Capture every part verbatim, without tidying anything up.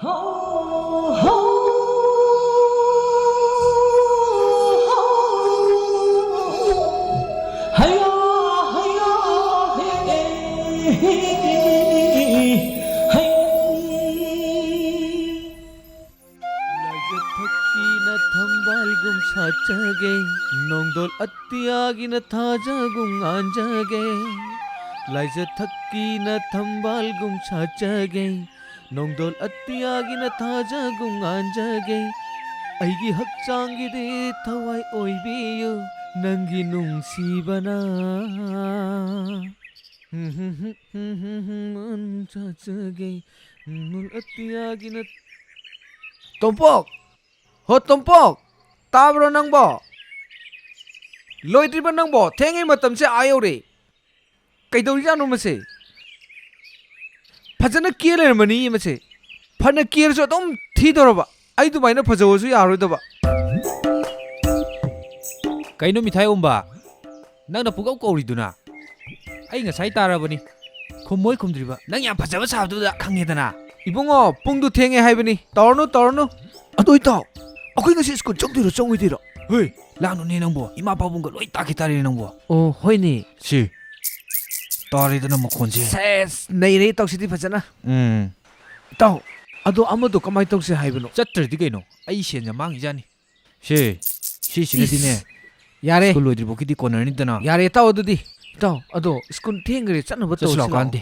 ꯍꯣ, ꯍꯣ, ꯍꯣ, ꯍꯌꯥ, ꯍꯌꯥ, ꯍꯦ, ꯍꯦ꯫ ꯂꯥꯏꯖꯊꯛꯀꯤꯅ ꯊꯝꯕꯥꯜꯒꯨꯝ ꯁꯥꯠꯆꯒꯦ, ꯅꯣꯡꯗꯣꯜ ꯑꯇꯤꯌꯥꯒꯤꯅ ꯊꯥꯖꯒꯨꯝ ꯉꯥꯟꯖꯒꯦ꯫ ꯂꯥꯏꯖꯊꯛꯀꯤꯅ ꯊꯝꯕꯥꯜꯒꯨꯝ ꯁꯥꯠꯆꯒꯦ, ꯅꯣꯡꯗꯣꯜ ꯑꯇꯤꯌꯥꯒꯤꯅ ꯊꯥꯖꯒꯨꯝ ꯉꯥꯟꯖꯒꯦ꯫ ꯑꯩꯒꯤ ꯍꯛꯆꯥꯡꯒꯤꯗꯤ ꯊꯋꯥꯏ ꯑꯣꯏꯕꯤꯌꯨ ꯅꯪꯒꯤ ꯅꯨꯡꯁꯤꯕꯅ꯫ ꯁꯥꯠꯆꯒꯦ, ꯅꯣꯡꯗꯣꯜ ꯑꯇꯤꯌꯥꯒꯤꯅ꯫ ꯇꯣꯝꯄꯣꯛ! ꯍꯣ ꯇꯣꯝꯄꯣꯛ! ꯇꯥꯕ꯭ꯔꯣ ꯅꯪꯕꯣ? ꯂꯣꯏꯗ꯭ꯔꯤꯕ ꯅꯪꯕꯣ? ꯊꯦꯡꯉꯦ, ꯃꯇꯝꯁꯦ ꯑꯥ ꯌꯧꯔꯦ꯫ ꯀꯩꯗꯧꯔꯤꯖꯥꯠꯅꯣ ꯃꯁꯦ? ꯐꯖꯅ ꯀꯦ ꯂꯩꯔꯝꯕꯅꯤ ꯃꯁꯦ꯫ ꯐꯅ ꯀꯦꯔꯁꯨ ꯑꯗꯨꯝ ꯊꯤꯗꯧꯔꯕ꯫ ꯑꯩ ꯑꯗꯨꯃꯥꯏꯅ ꯐꯖꯧꯁꯨ ꯌꯥꯔꯣꯏꯗꯕ꯫ ꯀꯩꯅꯣ ꯃꯤꯊꯥꯏ ꯑꯣꯝꯕ? ꯅꯪꯅ ꯄꯨꯡꯀꯧ ꯀꯧꯔꯤꯗꯨꯅ? ꯑꯩ ꯉꯁꯥꯏ ꯇꯥꯔꯕꯅꯤ꯫ ꯈꯨꯝꯃꯣꯏ ꯈꯨꯝꯗ꯭ꯔꯤꯕ꯫ ꯅꯪ ꯌꯥꯝ ꯐꯖꯕ ꯁꯥꯕꯗꯨꯗ ꯈꯪꯉꯦꯗꯅ꯫ ꯏꯕꯨꯡꯉꯣ, ꯄꯨꯡꯗꯨ ꯊꯦꯡꯉꯦ ꯍꯥꯏꯕꯅꯤ꯫ ꯇꯧꯔꯅꯨ, ꯇꯧꯔꯅꯨ꯫ ꯑꯗꯣ ꯏꯇꯥꯎ, ꯑꯩꯈꯣꯏ ꯉꯁꯤ ꯁ꯭ꯀꯨꯜ ꯆꯪꯗꯣꯏꯔꯣ ꯆꯪꯉꯣꯏꯗꯣꯏꯔꯣ? ꯍꯣꯏ, ꯂꯥꯡꯅꯨꯅꯦ ꯅꯪꯕꯣ꯫ ꯏꯃꯥ ꯄꯥꯕꯨꯡꯒ ꯂꯣꯏ ꯇꯥꯈꯤ ꯇꯥꯔꯦꯅꯦ ꯅꯪꯕꯣ꯫ ꯑꯣ, ꯍꯣꯏꯅꯦ꯫ ꯁꯤ꯫ ꯇꯥꯔꯦꯗꯅ ꯃꯈꯣꯟꯁꯦ꯫ ꯁꯦꯁ, ꯅꯩꯔꯦ ꯏꯇꯥꯎꯁꯤꯗꯤ ꯐꯖꯅ꯫ ꯎꯝ꯫ ꯏꯇꯥꯎ, ꯑꯗꯣ ꯑꯃꯗꯣ ꯀꯃꯥꯏꯅ ꯇꯧꯁꯦ ꯍꯥꯏꯕꯅꯣ? ꯆꯠꯇ꯭ꯔꯗꯤ ꯀꯩꯅꯣ? ꯑꯩ ꯁꯦꯟ ꯌꯥꯝ ꯃꯥꯡꯉꯤꯖꯥꯠꯅꯤ꯫ ꯁꯦ, ꯁꯤꯁꯤꯅꯗꯤꯅꯦ, ꯏꯁ, ꯌꯥꯔꯦ꯫ ꯁ꯭ꯀꯨꯜ ꯂꯣꯏꯗ꯭ꯔꯤꯐꯥꯎꯒꯤꯗꯤ ꯀꯣꯟꯅꯔꯅꯤꯗꯅ꯫ ꯌꯥꯔꯦ, ꯏꯇꯥꯎ, ꯑꯗꯨꯗꯤ꯫ ꯏꯇꯥꯎ, ꯑꯗꯣ ꯁ꯭ꯀꯨꯜ ꯊꯦꯡꯈ꯭ꯔꯦ, ꯆꯠꯅꯕ ꯆꯠꯁꯤ ꯇꯧꯔꯁꯤ ꯂꯥꯛꯑꯣ, ꯂꯥꯛꯑꯣ꯫ ꯀꯥꯟꯗꯦ꯫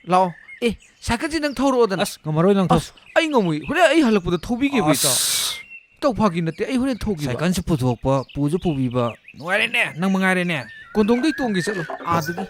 ꯂꯥꯛꯑꯣ꯫ ꯑꯦ, ꯁꯥꯏꯀꯜꯁꯤ ꯅꯪ ꯊꯧꯔꯛꯑꯣꯗꯅ꯫ ꯑꯁ, ꯉꯝꯃꯔꯣꯏ ꯅꯪ ꯊꯧ꯫ ꯑꯁ, ꯑꯩ ꯉꯝꯃꯣꯏ꯫ ꯍꯣꯔꯦꯟ ꯑꯩ ꯍꯜꯂꯛꯄꯗ ꯊꯧꯕꯤꯒꯦꯕ, ꯏꯇꯥꯎ꯫ ꯑꯁ꯫ ꯏꯇꯥꯎ, ꯐꯥꯒꯤ ꯅꯠꯇꯦ, ꯑꯩ ꯍꯣꯔꯦꯟ ꯊꯧꯒꯦꯕ꯫ ꯁꯥꯏꯀꯜꯁꯤ ꯄꯨꯊꯣꯛꯄ, ꯄꯨꯁꯨ ꯄꯨꯕꯤꯕ, ꯅꯨꯡꯉꯥꯏꯔꯦꯅꯦ, ꯅꯪ ꯃꯉꯥꯏꯔꯦꯅꯦ꯫ ꯀꯣꯟꯗꯣꯡꯗꯩ ꯇꯣꯡꯒꯦ ꯆꯠꯂꯣ, ꯑꯥꯗꯒꯤ꯫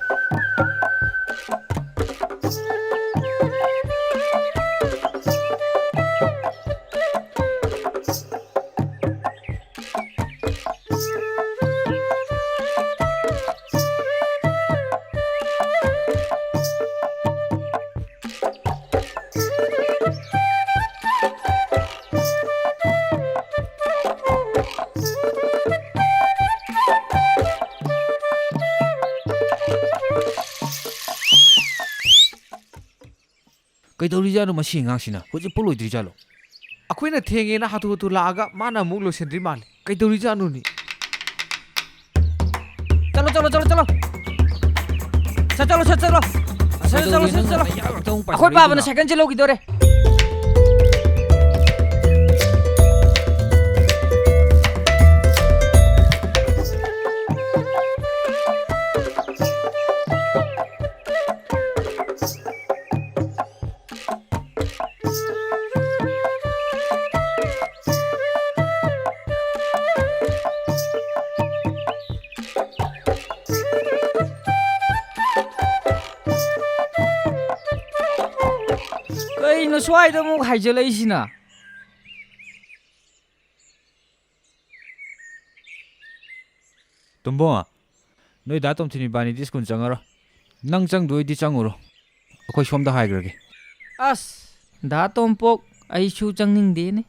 ꯀꯩꯗꯧꯔꯤꯖꯥꯠꯅꯣ ꯃꯁꯤ ꯑꯉꯥꯡꯁꯤꯅ? ꯍꯧꯖꯤꯛ ꯄꯨ ꯂꯣꯏꯗ꯭ꯔꯤꯖꯥꯠꯂꯣ? ꯑꯩꯈꯣꯏꯅ ꯊꯦꯡꯉꯦꯅ ꯍꯥꯊꯨ ꯍꯥꯊꯨ ꯂꯥꯛꯑꯒ ꯃꯥꯅ ꯑꯃꯨꯛ ꯂꯣꯏꯁꯤꯟꯗ꯭ꯔꯤ ꯃꯥꯜꯂꯦ꯫ ꯀꯩꯗꯧꯔꯤꯖꯥꯠꯅꯣꯅꯦ? ꯆꯠꯂꯣ, ꯆꯠꯂꯣ, ꯆꯠꯂꯣ, ꯆꯠꯂꯣ꯫ ꯁꯠ ꯆꯠꯂꯣ, ꯁꯠ ꯆꯠꯂꯣ꯫ ꯁꯠ ꯆꯠꯂꯣ, ꯁꯠ ꯆꯠꯂꯣ꯫ ꯀꯩꯗꯧꯔꯤꯅꯣ? ꯑꯩꯈꯣꯏ ꯄꯥꯕꯅ ꯁꯥꯏꯀꯜ ꯆꯦꯜꯍꯧꯈꯤꯗꯣꯔꯦ꯫ ꯀꯩꯅꯣ ꯁ꯭ꯋꯥꯏꯗ ꯑꯃꯨꯛ ꯍꯥꯏꯖꯜꯂꯛꯏꯁꯤꯅ? ꯇꯣꯝꯕꯣ, ꯅꯣꯏ ꯗꯥ ꯇꯣꯝꯊꯤꯟ ꯏꯕꯥꯅꯤꯗꯤ ꯁ꯭ꯀꯨꯜ ꯆꯪꯉꯔꯣꯏ꯫ ꯅꯪ ꯆꯪꯗꯣꯏꯗꯤ ꯆꯪꯉꯨꯔꯣ꯫ ꯑꯩꯈꯣꯏ ꯁꯣꯝꯗ ꯍꯥꯏꯈ꯭ꯔꯒꯦ꯫ ꯑꯁ, ꯗꯥ ꯇꯣꯝꯄꯣꯛ, ꯑꯩꯁꯨ ꯆꯪꯅꯤꯡꯗꯦꯅꯦ꯫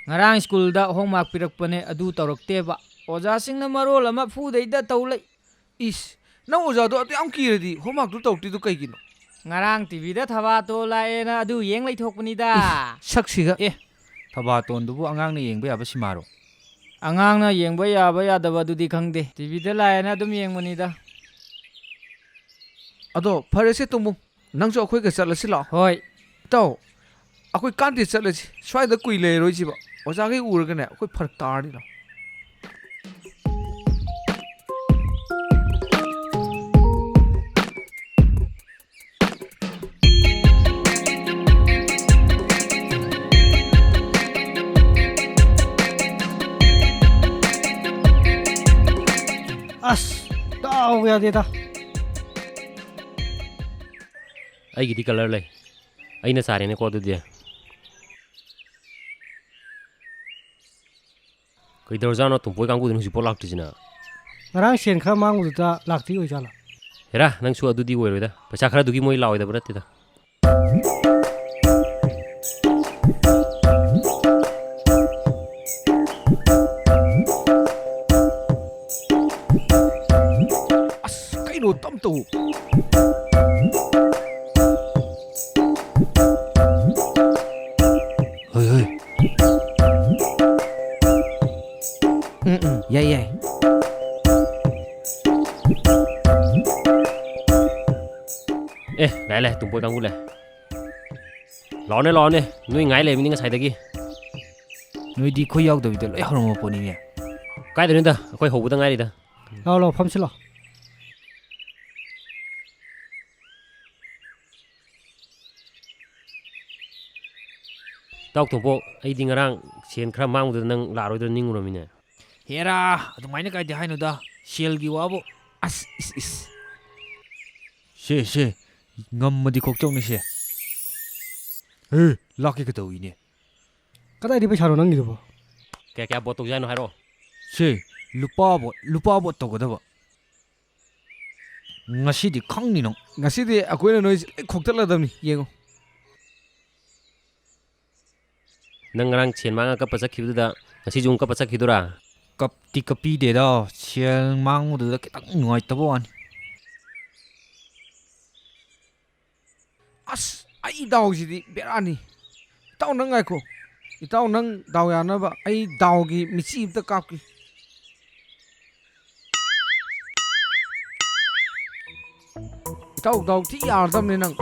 ꯉꯔꯥꯡ ꯁ꯭ꯀꯨꯜꯗ ꯍꯣꯝꯋꯥꯔꯛ ꯄꯤꯔꯛꯄꯅꯦ, ꯑꯗꯨ ꯇꯧꯔꯛꯇꯦꯕ꯫ ꯑꯣꯖꯥꯁꯤꯡꯅ ꯃꯔꯣꯜ ꯑꯃ ꯐꯨꯗꯩꯗ ꯇꯧ ꯂꯩ꯫ ꯏꯁ, ꯅꯪ ꯑꯣꯖꯥꯗꯣ ꯑꯗꯨ ꯌꯥꯝ ꯀꯤꯔꯗꯤ ꯍꯣꯝꯋꯥꯔꯛꯇꯨ ꯇꯧꯔꯛꯇ꯭ꯔꯤꯗꯨ ꯀꯩꯒꯤꯅꯣ? ꯉꯔꯥꯡ ꯇꯤꯚꯤꯗ ꯊꯕꯥꯇꯣꯟ ꯂꯥꯛꯑꯦꯅ ꯑꯗꯨ ꯌꯦꯡ ꯂꯩꯊꯣꯛꯄꯅꯤꯗ꯫ ꯏꯁ, ꯁꯛꯁꯤꯒ꯫ ꯑꯦ, ꯊꯕꯥꯇꯣꯟꯗꯨꯕꯨ ꯑꯉꯥꯡꯅ ꯌꯦꯡꯕ ꯌꯥꯕ ꯁꯤꯃꯥꯔꯣ? ꯑꯉꯥꯡꯅ ꯌꯦꯡꯕ ꯌꯥꯕ ꯌꯥꯗꯕ ꯑꯗꯨꯗꯤ ꯈꯪꯗꯦ꯫ ꯇꯤꯚꯤꯗ ꯂꯥꯛꯑꯦꯅ ꯑꯗꯨꯝ ꯌꯦꯡꯕꯅꯤꯗ꯫ ꯑꯗꯣ ꯐꯔꯦꯁꯦ ꯇꯣꯝꯕꯣ, ꯅꯪꯁꯨ ꯑꯩꯈꯣꯏꯒ ꯆꯠꯂꯁꯤ ꯂꯥꯛꯑꯣ꯫ ꯍꯣꯏ꯫ ꯏꯇꯥꯎ, ꯑꯩꯈꯣꯏ ꯀꯥꯟꯗꯦ ꯆꯠꯂꯁꯤ꯫ ꯁ꯭ꯋꯥꯏꯗ ꯀꯨꯏ ꯂꯩꯔꯣꯏꯁꯤꯕ꯫ ꯑꯣꯖꯥꯈꯩ ꯎꯔꯒꯅꯦ ꯑꯩꯈꯣꯏ ꯐꯔꯛ ꯇꯥꯔꯅꯤ ꯂꯥꯛꯑꯣ꯫ ꯑꯁ, ꯗꯥꯎ ꯌꯥꯗꯦꯗ꯫ ꯑꯩꯒꯤꯗꯤ ꯀꯂꯔ ꯂꯩ꯫ ꯑꯩꯅ ꯆꯥꯔꯦꯅꯦꯀꯣ ꯑꯗꯨꯗꯤ꯫ ꯀꯩꯗꯧꯔꯖꯥꯠꯅꯣ ꯇꯣꯝꯄꯣꯏ ꯀꯥꯡꯕꯨꯗꯨꯅ ꯍꯧꯖꯤꯛꯐꯥꯎ ꯂꯥꯛꯇ꯭ꯔꯤꯁꯤꯅ? ꯉꯔꯥꯡ ꯁꯦꯟ ꯈꯔ ꯃꯥꯡꯕꯗꯨꯗ ꯂꯥꯛꯇ꯭ꯔꯤ ꯑꯣꯏꯖꯥꯠꯂꯣ? ꯍꯦꯔꯥ, ꯅꯪꯁꯨ ꯑꯗꯨꯗꯤ ꯑꯣꯏꯔꯣꯏꯗ꯫ ꯄꯩꯁꯥ ꯈꯔꯗꯨꯒꯤ ꯃꯣꯏ ꯂꯥꯛꯑꯣꯏꯗꯕ ꯅꯠꯇꯦꯗ꯫ ꯑꯁ, ꯀꯩꯅꯣ ꯇꯞ ꯇꯧ꯫ ꯂꯥꯛꯑꯦ, ꯂꯥꯛꯑꯦ, ꯇꯨꯝꯄꯣꯏ ꯀꯥꯡꯕꯨ ꯂꯥꯛꯑꯦ꯫ ꯂꯥꯛꯑꯣꯅꯦ, ꯂꯥꯛꯑꯣꯅꯦ, ꯅꯣꯏ ꯉꯥꯏ ꯂꯩꯕꯅꯤ ꯉꯁꯥꯏꯗꯒꯤ꯫ ꯅꯣꯏꯗꯤ ꯑꯩꯈꯣꯏ ꯌꯥꯎꯗꯕꯤꯗ ꯂꯣꯏ ꯍꯧꯔꯝꯕ ꯄꯣꯠꯅꯤꯅꯦ꯫ ꯀꯥꯏꯗꯅꯣꯗ, ꯑꯩꯈꯣꯏ ꯍꯧꯕꯗ ꯉꯥꯏꯔꯤꯗ꯫ ꯂꯥꯛꯑꯣ, ꯂꯥꯛꯑꯣ, ꯐꯝꯁꯤ ꯂꯥꯛꯑꯣ꯫ ꯏꯇꯥꯎ ꯇꯣꯝꯄꯣꯛ, ꯑꯩꯗꯤ ꯉꯔꯥꯡ ꯁꯦꯟ ꯈꯔ ꯃꯥꯡꯕꯗꯨꯗ ꯅꯪ ꯂꯥꯛꯑꯔꯣꯏꯗ꯭ꯔꯥ ꯅꯤꯡꯉꯨꯔꯃꯤꯅꯦ꯫ ꯍꯦꯔꯥ, ꯑꯗꯨꯃꯥꯏꯅ ꯀꯥꯏꯗꯤ ꯍꯥꯏꯅꯨꯗ, ꯁꯦꯜꯒꯤ ꯋꯥꯕꯨ꯫ ꯑꯁ, ꯏꯁ, ꯏꯁ꯫ ꯁꯦ, ꯁꯦ, ꯉꯝꯃꯗꯤ ꯈꯣꯛꯆꯧꯅꯦ ꯁꯦ꯫ ꯍꯦ, ꯂꯥꯛꯀꯦ ꯀꯩꯗꯧꯏꯅꯦ? ꯀꯗꯥꯏꯗꯒꯤ ꯄꯩꯁꯥꯅꯣ ꯅꯪꯒꯤꯗꯨꯕꯣ? ꯀꯌꯥ ꯀꯌꯥ ꯕꯣꯠ ꯇꯧꯖꯦ ꯍꯥꯏꯅꯣ ꯍꯥꯏꯔꯛꯑꯣ꯫ ꯁꯦ, ꯂꯨꯄꯥ ꯕꯣꯠ, ꯂꯨꯄꯥ ꯕꯣꯠ ꯇꯧꯒꯗꯕ꯫ ꯉꯁꯤꯗꯤ ꯈꯪꯅꯤ ꯅꯪ꯫ ꯉꯁꯤꯗꯤ ꯑꯩꯈꯣꯏꯅ ꯅꯣꯏꯁꯦ ꯂꯣꯏ ꯈꯣꯛꯇꯠꯂꯗꯕꯅꯤ, ꯌꯦꯡꯉꯣ꯫ ꯅꯪ ꯉꯔꯥꯡ ꯁꯦꯟ ꯃꯥꯡꯉ ꯀꯞꯄ ꯆꯠꯈꯤꯕꯗꯨꯗ ꯉꯁꯤꯁꯨ ꯑꯃꯨꯛ ꯀꯞꯄ ꯆꯠꯈꯤꯗꯣꯔꯥ? ꯀꯞꯇꯤ ꯀꯞꯄꯤꯗꯦꯗ, ꯁꯦꯜ ꯃꯥꯡꯕꯗꯨꯗ ꯈꯤꯇꯪ ꯅꯨꯡꯉꯥꯏꯇꯕ ꯋꯥꯅꯤ꯫ ꯑꯁ, ꯑꯩ ꯗꯥꯎꯁꯤꯗꯤ ꯕꯦꯔꯥꯅꯤ꯫ ꯏꯇꯥꯎ, ꯅꯪ ꯉꯥꯏꯈꯣ꯫ ꯏꯇꯥꯎ, ꯅꯪ ꯗꯥꯎ ꯌꯥꯅꯕ ꯑꯩ ꯗꯥꯎꯒꯤ ꯃꯤꯆꯤ ꯑꯝꯇ ꯀꯥꯞꯀꯦ꯫ ꯏꯇꯥꯎ, ꯗꯥꯎ ꯊꯤ ꯌꯥꯔꯗꯕꯅꯦ ꯅꯪ꯫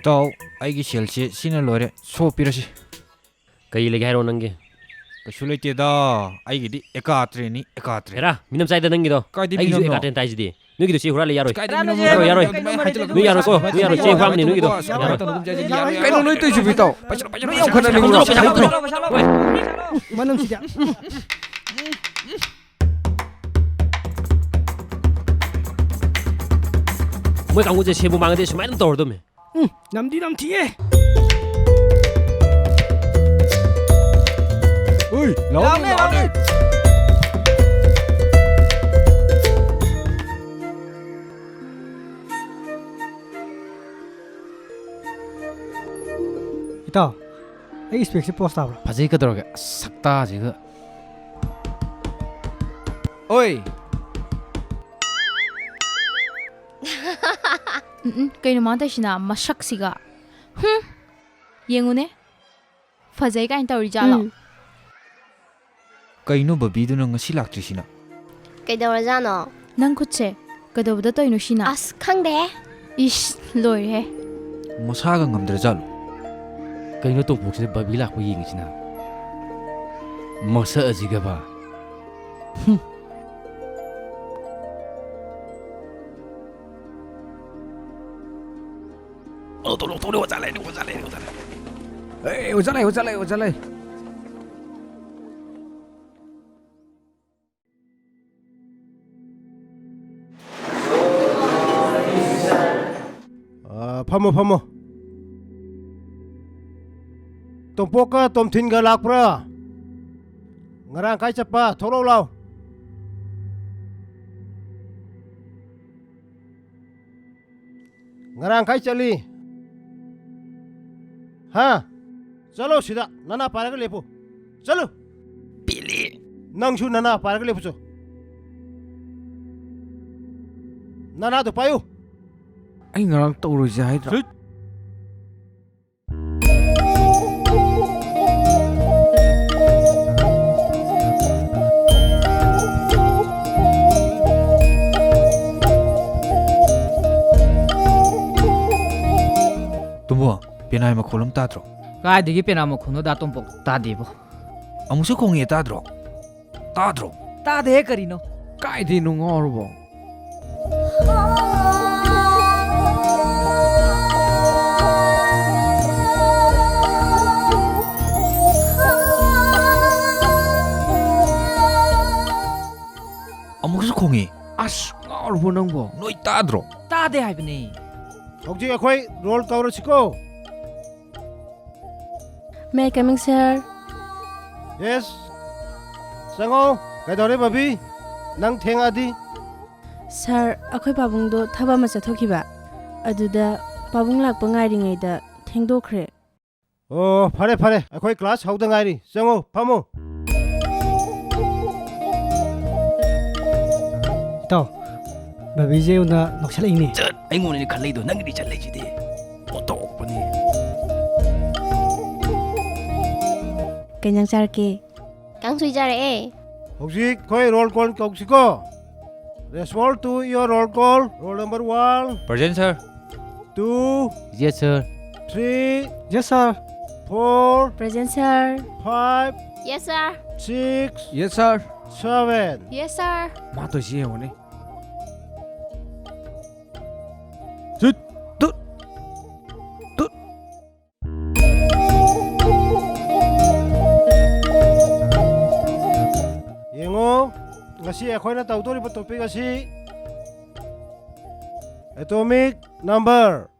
ꯏꯇꯥꯎ, ꯑꯩꯒꯤ ꯁꯦꯜꯁꯦ ꯁꯤꯅ ꯂꯣꯏꯔꯦ, ꯁꯣ ꯄꯤꯔꯁꯤ꯫ ꯀꯩ ꯂꯩꯒꯦ ꯍꯥꯏꯔꯣ ꯅꯪꯒꯤ? ꯀꯩꯁꯨ ꯂꯩꯇꯦꯗ, ꯑꯩꯒꯤꯗꯤ ꯑꯦꯀꯥꯇ꯭ꯔꯦꯅꯤ, ꯑꯦꯀꯥꯇ꯭ꯔꯦ꯫ ꯍꯦꯔꯥ, ꯃꯤꯅꯝ ꯆꯥꯏꯗ ꯅꯪꯒꯤꯗꯣ꯫ ꯀꯥꯏꯗꯩ ꯑꯩꯒꯤꯁꯨ ꯃꯤꯅꯝꯅꯣ? ꯑꯦꯀꯥꯇ꯭ꯔꯦꯅ ꯇꯥꯏꯁꯤꯗꯤ꯫ ꯅꯣꯏꯒꯤꯗꯣ ꯆꯦ ꯍꯨꯔꯥꯜꯂꯦ, ꯌꯥꯔꯣꯏ꯫ ꯀꯥꯏꯗꯩ ꯃꯤꯅꯝꯅꯣ? ꯌꯥꯔꯣꯏ, ꯌꯥꯔꯣꯏ꯫ ꯑꯗꯨꯃꯥꯏꯅ ꯍꯥꯏꯖꯜꯂꯛꯀꯅꯨ꯫ ꯅꯣꯏ ꯌꯥꯔꯣꯏꯀꯣ, ꯅꯣꯏ ꯌꯥꯔꯣꯏ, ꯆꯦ ꯍꯨꯔꯥꯟꯕꯅꯤ ꯅꯣꯏꯒꯤꯗꯣ꯫ ꯌꯥꯔꯣꯏ꯫ ꯌꯥꯔꯣꯏ꯫ ꯀꯩꯅꯣ ꯅꯣꯏ ꯇꯧꯏꯁꯤꯕꯣ, ꯏꯇꯥꯎ? ꯄꯩꯁꯥ, ꯄꯩꯁꯥ, ꯅꯣꯏ ꯌꯥꯝ ꯈꯠꯅꯅꯤꯡꯕ꯭ꯔꯣ? ꯄꯩꯁꯥ ꯍꯥꯞꯄ꯭ꯔꯣ? ꯃꯅꯝꯁꯤꯗꯤ꯫ ꯃꯣꯏ ꯀꯥꯡꯕꯨꯁꯦ ꯁꯦꯝꯕꯨ ꯃꯥꯡꯉꯗꯤ ꯁꯨꯃꯥꯏꯅ ꯑꯗꯨꯝ ꯇꯧꯔꯗꯕꯅꯦ꯫ ꯎꯝ, ꯅꯝꯗꯤ ꯅꯝꯊꯤꯌꯦ꯫ ꯍꯣꯏ, ꯂꯥꯎꯅꯦ, ꯂꯥꯎꯅꯦ, ꯂꯥꯎꯅꯦ꯫ ꯏꯇꯥꯎ, ꯑꯩ ꯏꯁꯄꯦꯛꯁꯦ ꯄꯣꯁ ꯇꯥꯕ꯭ꯔꯥ? ꯐꯖꯩ ꯀꯩꯗꯧꯔꯒꯦ? ꯑꯁ, ꯁꯛꯇꯥꯁꯤꯒ꯫ ꯑꯣꯏ! ꯎꯝ, ꯎꯝ, ꯀꯩꯅꯣ ꯃꯥ ꯇꯧꯏꯁꯤꯅ? ꯃꯁꯛꯁꯤꯒ꯫ ꯍꯨꯝ! ꯌꯦꯡꯉꯨꯅꯦ꯫ ꯐꯖꯩ ꯀꯥꯏꯅ ꯇꯧꯔꯤꯖꯥꯠꯂꯣ? ꯎꯝ꯫ ꯀꯩꯅꯣ ꯕꯕꯤꯗꯨꯅ ꯉꯁꯤ ꯂꯥꯛꯇ꯭ꯔꯤꯁꯤꯅ? ꯀꯩꯗꯧꯔꯖꯥꯠꯅꯣ? ꯅꯪ ꯈꯨꯠꯁꯦ ꯀꯩꯗꯧꯕꯗ ꯇꯧꯔꯤꯅꯣ ꯁꯤꯅ? ꯑꯁ, ꯈꯪꯗꯦꯍꯦ꯫ ꯏꯁ, ꯂꯣꯏꯔꯦꯍꯦ꯫ ꯃꯁꯥꯒ ꯉꯝꯗ꯭ꯔꯖꯥꯠꯂꯣ? ꯀꯩꯅꯣ ꯇꯣꯝꯄꯣꯛꯁꯤꯅ ꯕꯕꯤ ꯂꯥꯛꯄ ꯌꯦꯡꯉꯤꯁꯤꯅ? ꯃꯁꯛ ꯑꯁꯤꯒꯕ꯫ ꯍꯨꯝ꯫ ꯂꯧꯊꯣꯛ, ꯂꯧꯊꯣꯛ, ꯑꯣꯖꯥ ꯂꯩ, ꯑꯣꯖꯥ ꯂꯩ, ꯑꯣꯖꯥ ꯂꯩ꯫ ꯑꯦ, ꯑꯣꯖꯥ ꯂꯩ, ꯑꯣꯖꯥ ꯂꯩ, ꯑꯣꯖꯥ ꯂꯩ꯫ ꯑ, ꯐꯝꯃꯣ, ꯐꯝꯃꯣ꯫ ꯇꯣꯝꯄꯣꯛꯀ ꯇꯣꯝꯊꯤꯟꯒ ꯂꯥꯛꯄ꯭ꯔꯥ? ꯉꯔꯥꯡ ꯀꯥꯏ ꯆꯠꯄ? ꯊꯣꯛꯂꯛꯎ ꯂꯥꯎ꯫ ꯉꯔꯥꯡ ꯀꯥꯏ ꯆꯠꯂꯤ? ꯍꯥ? ꯆꯠꯂꯣ ꯁꯤꯗ, ꯅꯅꯥ ꯄꯥꯏꯔꯒ ꯂꯦꯞꯄꯨ꯫ ꯆꯠꯂꯨ꯫ ꯄꯦꯜꯂꯦ꯫ ꯅꯪꯁꯨ ꯅꯅꯥ ꯄꯥꯏꯔꯒ ꯂꯦꯞꯄꯨ ꯆꯣ꯫ ꯅꯅꯥꯗꯣ ꯄꯥꯏꯌꯨ꯫ ꯑꯩ ꯉꯔꯥꯡ ꯇꯧꯔꯣꯏꯁꯦ ꯍꯥꯏꯗ꯭ꯔꯥ? ꯁꯤꯠ꯫ ꯇꯣꯝꯕꯣ, ꯄꯦꯅꯥꯏ ꯃꯈꯣꯜ ꯑꯃ ꯇꯥꯗ꯭ꯔꯣ? ꯀꯥꯏꯗꯒꯤ ꯄꯦꯅꯥ ꯃꯈꯣꯜꯅꯣ, ꯗꯥ ꯇꯣꯝꯄꯣꯛ? ꯇꯥꯗꯦꯕꯣ꯫ ꯑꯃꯨꯛꯁꯨ ꯈꯣꯡꯉꯛꯑꯦ, ꯇꯥꯗ꯭ꯔꯣ? ꯇꯥꯗ꯭ꯔꯣ? ꯇꯥꯗꯦꯍꯦ, ꯀꯔꯤꯅꯣ? ꯀꯥꯏꯗꯩꯅꯣ, ꯉꯥꯎꯔꯕꯣ? ꯑꯃꯨꯛꯁꯨ ꯈꯣꯡꯉꯤ꯫ ꯑꯁ, ꯉꯥꯎꯔꯕꯣ ꯅꯪꯕꯣ? ꯅꯣꯏ ꯇꯥꯗ꯭ꯔꯣ? ꯇꯥꯗꯦ ꯍꯥꯏꯕꯅꯦ꯫ ꯍꯧꯖꯤꯛ ꯑꯩꯈꯣꯏ role ꯀꯧꯔꯁꯤꯀꯣ꯫ May I coming, sir? Yes. ꯆꯪꯉꯣ꯫ ꯀꯩꯗꯧꯔꯦ ꯕꯕꯤ? ꯅꯪ ꯊꯦꯡꯉꯛꯑꯗꯤ? ꯁꯥꯔ, ꯑꯩꯈꯣꯏ ꯄꯥꯕꯨꯡꯗꯣ ꯊꯕꯛ ꯑꯃ ꯆꯠꯊꯣꯛꯈꯤꯕ, ꯑꯗꯨꯗ ꯄꯥꯕꯨꯡ ꯂꯥꯛꯄ ꯉꯥꯏꯔꯤꯉꯩꯗ ꯊꯦꯡꯗꯣꯛꯈ꯭ꯔꯦ꯫ ꯑꯣ, ꯐꯔꯦ, ꯐꯔꯦ, ꯑꯩꯈꯣꯏ ꯀ꯭ꯂꯥꯁ ꯍꯧꯗ ꯉꯥꯏꯔꯤ꯫ ꯆꯪꯉꯣ, ꯐꯝꯃꯣ꯫ ꯏꯇꯥꯎ, ꯕꯕꯤꯁꯦ ꯎꯅ ꯅꯣꯛꯁꯜꯂꯛꯏꯅꯦ꯫ ꯆꯠ, ꯑꯩꯉꯣꯟꯗꯅꯤ ꯈꯜꯂꯛꯏꯗꯣ, ꯅꯪꯒꯤꯗꯤ ꯆꯠꯂꯛꯏꯁꯤꯗꯤ꯫ ꯑꯣꯟꯊꯣꯛꯄꯅꯤ꯫ ꯀꯩ ꯏꯟꯖꯥꯡ ꯆꯥꯔꯛꯀꯦ? ꯀꯥꯡꯁꯣꯏ ꯆꯥꯔꯛꯑꯦ꯫ ꯍꯧꯖꯤꯛ ꯑꯩꯈꯣꯏ roll call ꯇꯧꯁꯤꯀꯣ꯫ Respond to your roll call. Roll number one. Present, sir. Two. Yes, sir. Three. Yes, sir. Four. Present, sir. Five. Yes, sir. Six. Yes, sir. Seven. Yes, sir. ꯃꯥ ꯇꯧꯏꯁꯤ ꯌꯦꯡꯉꯨꯅꯦ꯫ ꯇꯨꯠ, ꯇꯨꯠ, ꯇꯨꯠ꯫ ꯌꯦꯡꯉꯣ, ꯉꯁꯤ ꯑꯩꯈꯣꯏꯅ ꯇꯧꯗꯣꯔꯤꯕ topic ꯑꯁꯤ atomic number꯫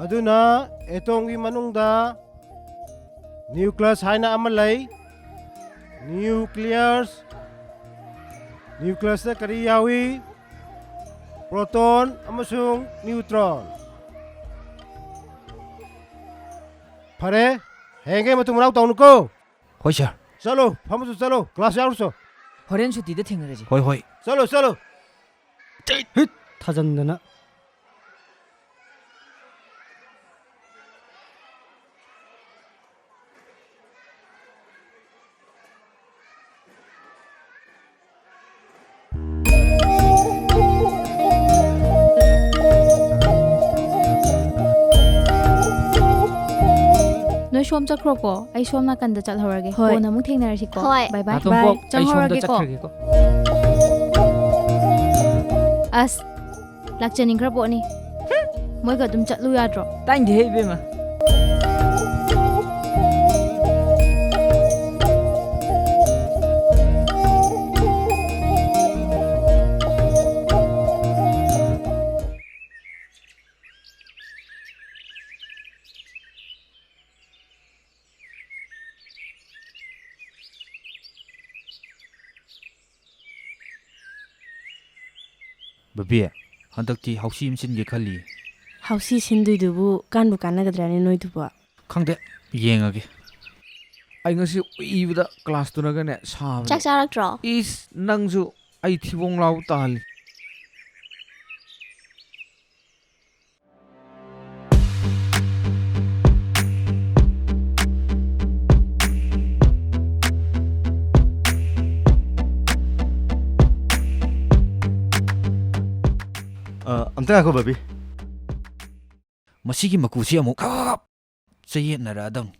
ꯑꯗꯨꯅ atomꯒꯤ ꯃꯅꯨꯡꯗ nucleus ꯍꯥꯏꯅ ꯑꯃ ꯂꯩ꯫ Nucleus, nucleusꯇ ꯀꯔꯤ ꯌꯥꯎꯏ? Proton ꯑꯃꯁꯨꯡ neutron꯫ ꯐꯔꯦ, ꯍꯌꯦꯡꯒꯩ ꯃꯇꯨꯡ ꯃꯅꯥꯎ ꯇꯧꯅꯨꯀꯣ꯫ ꯍꯣꯏ, sir꯫ ꯆꯠꯂꯣ, ꯐꯝꯃꯁꯨ ꯆꯠꯂꯣ, class ꯌꯥꯎꯔꯨꯆꯣ꯫ ꯍꯣꯔꯦꯟ ꯁꯨꯇꯤꯗ ꯊꯦꯡꯅꯔꯁꯤ꯫ ꯍꯣꯏ, ꯍꯣꯏ꯫ ꯆꯠꯂꯣ, ꯆꯠꯂꯣ꯫ ꯍꯤꯠ! ꯊꯥꯖꯟꯗꯅ꯫ ꯅꯣꯏ ꯁꯣꯝ ꯆꯠꯈ꯭ꯔꯣꯀꯣ, ꯑꯩ ꯁꯣꯝ ꯅꯥꯀꯟꯗ ꯆꯠꯍꯧꯔꯒꯦ꯫ ꯍꯣꯏ꯫ ꯀꯣꯟꯅ ꯑꯃꯨꯛ ꯊꯦꯡꯅꯔꯁꯤꯀꯣ꯫ ꯍꯣꯏ꯫ Bye bye꯫ ꯅꯥꯇꯣꯝꯕꯣꯛ, bye꯫ ꯑꯩ ꯁꯣꯝꯗ ꯆꯪꯍꯧꯔꯒꯦꯀꯣ꯫ ꯆꯠꯈ꯭ꯔꯒꯦꯀꯣ꯫ ꯑꯁ, ꯂꯥꯛꯆꯅꯤꯡꯈ꯭ꯔ ꯄꯣꯠꯅꯤ꯫ ꯃꯣꯏꯒ ꯑꯗꯨꯝ ꯆꯠꯂꯨ ꯌꯥꯗ꯭ꯔꯣ? ꯇꯥꯏꯅꯤꯡꯗꯦꯍꯦ, ꯏꯕꯦꯝꯃ꯫ ꯕꯕꯤ, ꯍꯟꯗꯛꯇꯤ ꯍꯥꯎꯁꯤ ꯑꯃ ꯁꯤꯟꯒꯦ ꯈꯜꯂꯤ꯫ ꯍꯥꯎꯁꯤ ꯁꯤꯟꯗꯣꯏꯗꯨꯕꯨ ꯀꯥꯟꯕꯨ ꯀꯥꯟꯅꯒꯗ꯭ꯔꯥꯅꯦ ꯅꯣꯏꯗꯨꯕꯣ? ꯈꯪꯗꯦ, ꯌꯦꯡꯉꯒꯦ꯫ ꯑꯩ ꯉꯁꯤ ꯎꯏꯕꯗ ꯀ꯭ꯂꯥꯁ ꯇꯨꯅꯒꯅꯦ ꯁꯥꯕꯅꯦ꯫ ꯆꯥꯛ ꯆꯥꯔꯛꯇ꯭ꯔꯣ? ꯏꯁ, ꯅꯪꯁꯨ ꯑꯩ ꯊꯤꯕꯣꯡ ꯂꯥꯎ ꯇꯥꯍꯜꯂꯤ꯫ ꯑ, ꯑꯝꯇ ꯉꯥꯏꯈꯣ, ꯕꯕꯤ꯫ ꯃꯁꯤꯒꯤ ꯃꯀꯨꯁꯤ ꯑꯃꯨꯛ ꯈꯞ ꯆꯌꯦꯠꯅꯔꯛꯑꯗꯝꯅꯤ꯫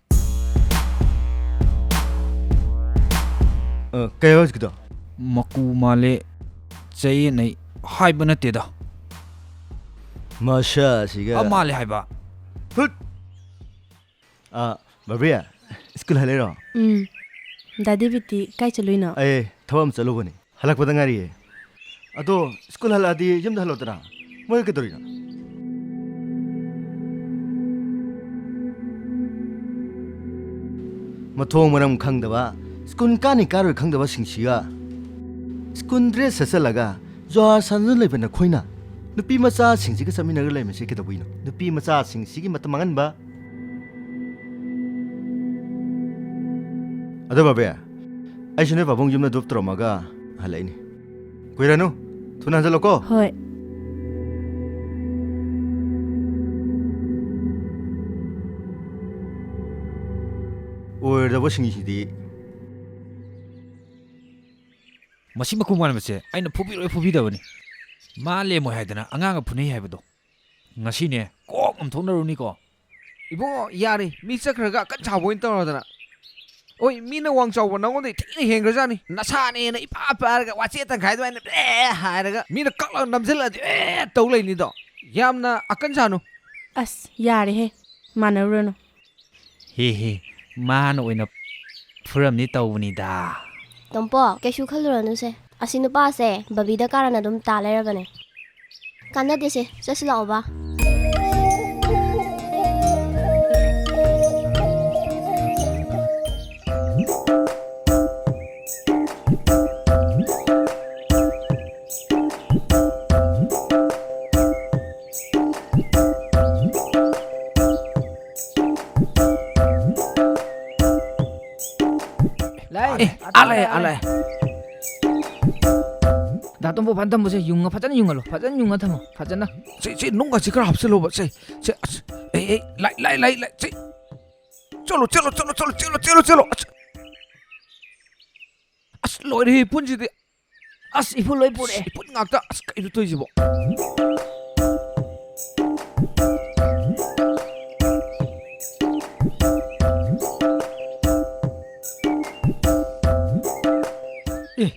ꯑ, ꯀꯩ ꯍꯥꯏꯕ ꯍꯧꯖꯤꯛꯀꯤꯗꯣ? ꯃꯀꯨ ꯃꯥꯜꯂꯦ, ꯆꯌꯦꯠꯅꯩ ꯍꯥꯏꯕ ꯅꯠꯇꯦꯗ꯫ ꯃꯁꯥꯁꯤꯒ꯫ ꯑ, ꯃꯥꯜꯂꯦ ꯍꯥꯏꯕ꯫ ꯍꯨꯠ! ꯑ, ꯕꯕꯤ, ꯁ꯭ꯀꯨꯜ ꯍꯜꯂꯛꯏꯔꯣ? ꯎꯝ꯫ ꯗꯥꯗꯤ ꯕꯤꯇꯤ, ꯀꯥꯏ ꯆꯠꯂꯨꯏꯅꯣ? ꯑꯩ ꯊꯕꯛ ꯑꯃ ꯆꯠꯂꯨꯕꯅꯤ꯫ ꯍꯜꯂꯛꯄꯗ ꯉꯥꯏꯔꯤꯌꯦ꯫ ꯑꯗꯣ ꯁ꯭ꯀꯨꯜ ꯍꯜꯂꯛꯑꯗꯤ ꯌꯨꯝꯗ ꯍꯜꯂꯣꯗꯅ꯫ ꯃꯣꯏ ꯀꯩꯗꯧꯔꯤꯅꯣ? ꯃꯊꯣꯡ ꯃꯔꯝ ꯈꯪꯗꯕ, ꯁ꯭ꯀꯨꯜ ꯀꯥꯅꯤ ꯀꯥꯔꯣꯏ ꯈꯪꯗꯕꯁꯤꯡꯁꯤꯒ, ꯁ꯭ꯀꯨꯜ ꯗ꯭ꯔꯦꯁ ꯁꯦꯠꯆꯜꯂꯒ ꯖꯨꯋꯥꯔ ꯁꯥꯟꯅꯗꯨꯅ ꯂꯩꯕ ꯅꯈꯣꯏꯅ ꯅꯨꯄꯤ ꯃꯆꯥꯁꯤꯡꯁꯤꯒ ꯆꯠꯃꯤꯟꯅꯔꯒ ꯂꯩꯔꯝꯃꯤꯁꯦ ꯀꯩꯗꯧꯕꯩꯅꯣ? ꯅꯨꯄꯤ ꯃꯆꯥꯁꯤꯡꯁꯤꯒꯤ ꯃꯇꯝ ꯃꯥꯡꯍꯟꯕ꯫ ꯑꯗꯣ ꯕꯕꯤ, ꯑꯩꯁꯨ ꯅꯣꯏ ꯄꯥꯕꯨꯡ ꯌꯨꯝꯗ ꯗ꯭ꯔꯣꯞ ꯇꯧꯔꯝꯃꯒ ꯍꯜꯂꯛꯏꯅꯤ꯫ ꯀꯨꯏꯔꯅꯨ, ꯊꯨꯅ ꯍꯟꯖꯜꯂꯣꯀꯣ꯫ ꯍꯣꯏ꯫ ꯑꯣꯏꯔꯗꯕꯁꯤꯡꯁꯤꯗꯤ꯫ ꯃꯁꯤ ꯃꯈꯨ ꯃꯥꯟꯕꯁꯦ ꯑꯩꯅ ꯐꯨꯕꯤꯔꯣꯏ ꯐꯨꯕꯤꯗꯕꯅꯤ꯫ ꯃꯥ ꯂꯦꯝꯃꯣꯏ ꯍꯥꯏꯗꯅ ꯑꯉꯥꯡꯒ ꯐꯨꯅꯩ ꯍꯥꯏꯕꯗꯣ꯫ ꯉꯁꯤꯅꯦ ꯀꯣꯛ ꯑꯃ ꯊꯣꯛꯅꯔꯨꯅꯤꯀꯣ꯫ ꯏꯕꯨꯡꯉꯣ, ꯌꯥꯔꯦ, ꯃꯤ ꯆꯠꯈ꯭ꯔꯒ ꯑꯀꯟ ꯁꯥꯕ ꯑꯣꯏꯅ ꯇꯧꯔꯗꯅ꯫ ꯑꯣꯏ, ꯃꯤꯅ ꯋꯥꯡ ꯆꯥꯎꯕ ꯅꯉꯣꯟꯗꯩ ꯊꯤꯅ ꯍꯦꯟꯈ꯭ꯔꯖꯥꯠꯅꯤ꯫ ꯅꯁꯥꯅꯦꯅ ꯏꯄꯥ ꯄꯥꯔꯒ ꯋꯥꯆꯦꯠ ꯇꯪꯈꯥꯏ ꯑꯗꯨꯃꯥꯏꯅ ꯕꯦ ꯍꯥꯏꯔꯒ ꯃꯤꯅ ꯀꯛꯂꯒ ꯅꯝꯁꯤꯜꯂꯛꯑꯗꯤ ꯑꯦ ꯇꯧ ꯂꯩꯅꯤꯗꯣ꯫ ꯌꯥꯝꯅ ꯑꯀꯟ ꯁꯥꯅꯨ꯫ ꯑꯁ, ꯌꯥꯔꯦꯍꯦ, ꯃꯥꯟꯅꯔꯨꯔꯅꯨ꯫ ꯍꯦ ꯍꯦ, ꯃꯥꯅ ꯑꯣꯏꯅ ꯐꯨꯔꯝꯅꯤ ꯇꯧꯕꯅꯤꯗ꯫ ꯇꯣꯝꯄꯣ, ꯀꯩꯁꯨ ꯈꯜꯂꯨꯔꯅꯨꯁꯦ꯫ ꯑꯁꯤ ꯅꯨꯄꯥꯁꯦ ꯕꯕꯤꯗ ꯀꯥꯔꯟ ꯑꯗꯨꯝ ꯇꯥ ꯂꯩꯔꯕꯅꯦ꯫ ꯀꯥꯟꯅꯗꯦꯁꯦ, ꯆꯠꯁꯤ ꯂꯥꯛꯑꯣꯕ꯫ ꯑꯦ, ꯑꯥ ꯂꯥꯛꯑꯦ, ꯑꯥ ꯂꯥꯛꯑꯦ꯫ ꯗꯥ ꯇꯣꯝꯕꯣ, ꯐꯖꯅ ꯊꯝꯃꯨꯁꯦ꯫ ꯌꯨꯡꯉ, ꯐꯖꯅ ꯌꯨꯡꯍꯜꯂꯣ꯫ ꯐꯖꯅ ꯌꯨꯡꯉ ꯊꯝꯃꯣ꯫ ꯐꯖꯅ꯫ ꯁꯦ, ꯁꯦ, ꯅꯨꯡꯒꯁꯦ ꯈꯔ ꯍꯥꯞꯆꯜꯂꯣꯕ꯫ ꯁꯦ, ꯁꯦ, ꯑꯁ, ꯑꯦ, ꯑꯦ, ꯂꯥꯏ, ꯂꯥꯏ, ꯂꯥꯏ, ꯂꯥꯏ, ꯁꯦ꯫ ꯆꯠꯂꯣ, ꯆꯠꯂꯣ, ꯆꯠꯂꯣ꯫ ꯑꯁ, ꯑꯁ, ꯂꯣꯏꯔꯦꯍꯦ, ꯏꯄꯨꯟꯁꯤꯗꯤ꯫ ꯑꯁ, ꯏꯄꯨꯟ ꯂꯣꯏ ꯄꯨꯔꯛꯑꯦ꯫ ꯏꯄꯨꯟ ꯉꯥꯛꯇ꯫ ꯑꯁ, ꯀꯩꯅꯣ ꯇꯧꯔꯤꯁꯤꯕꯣ? ꯑꯦ,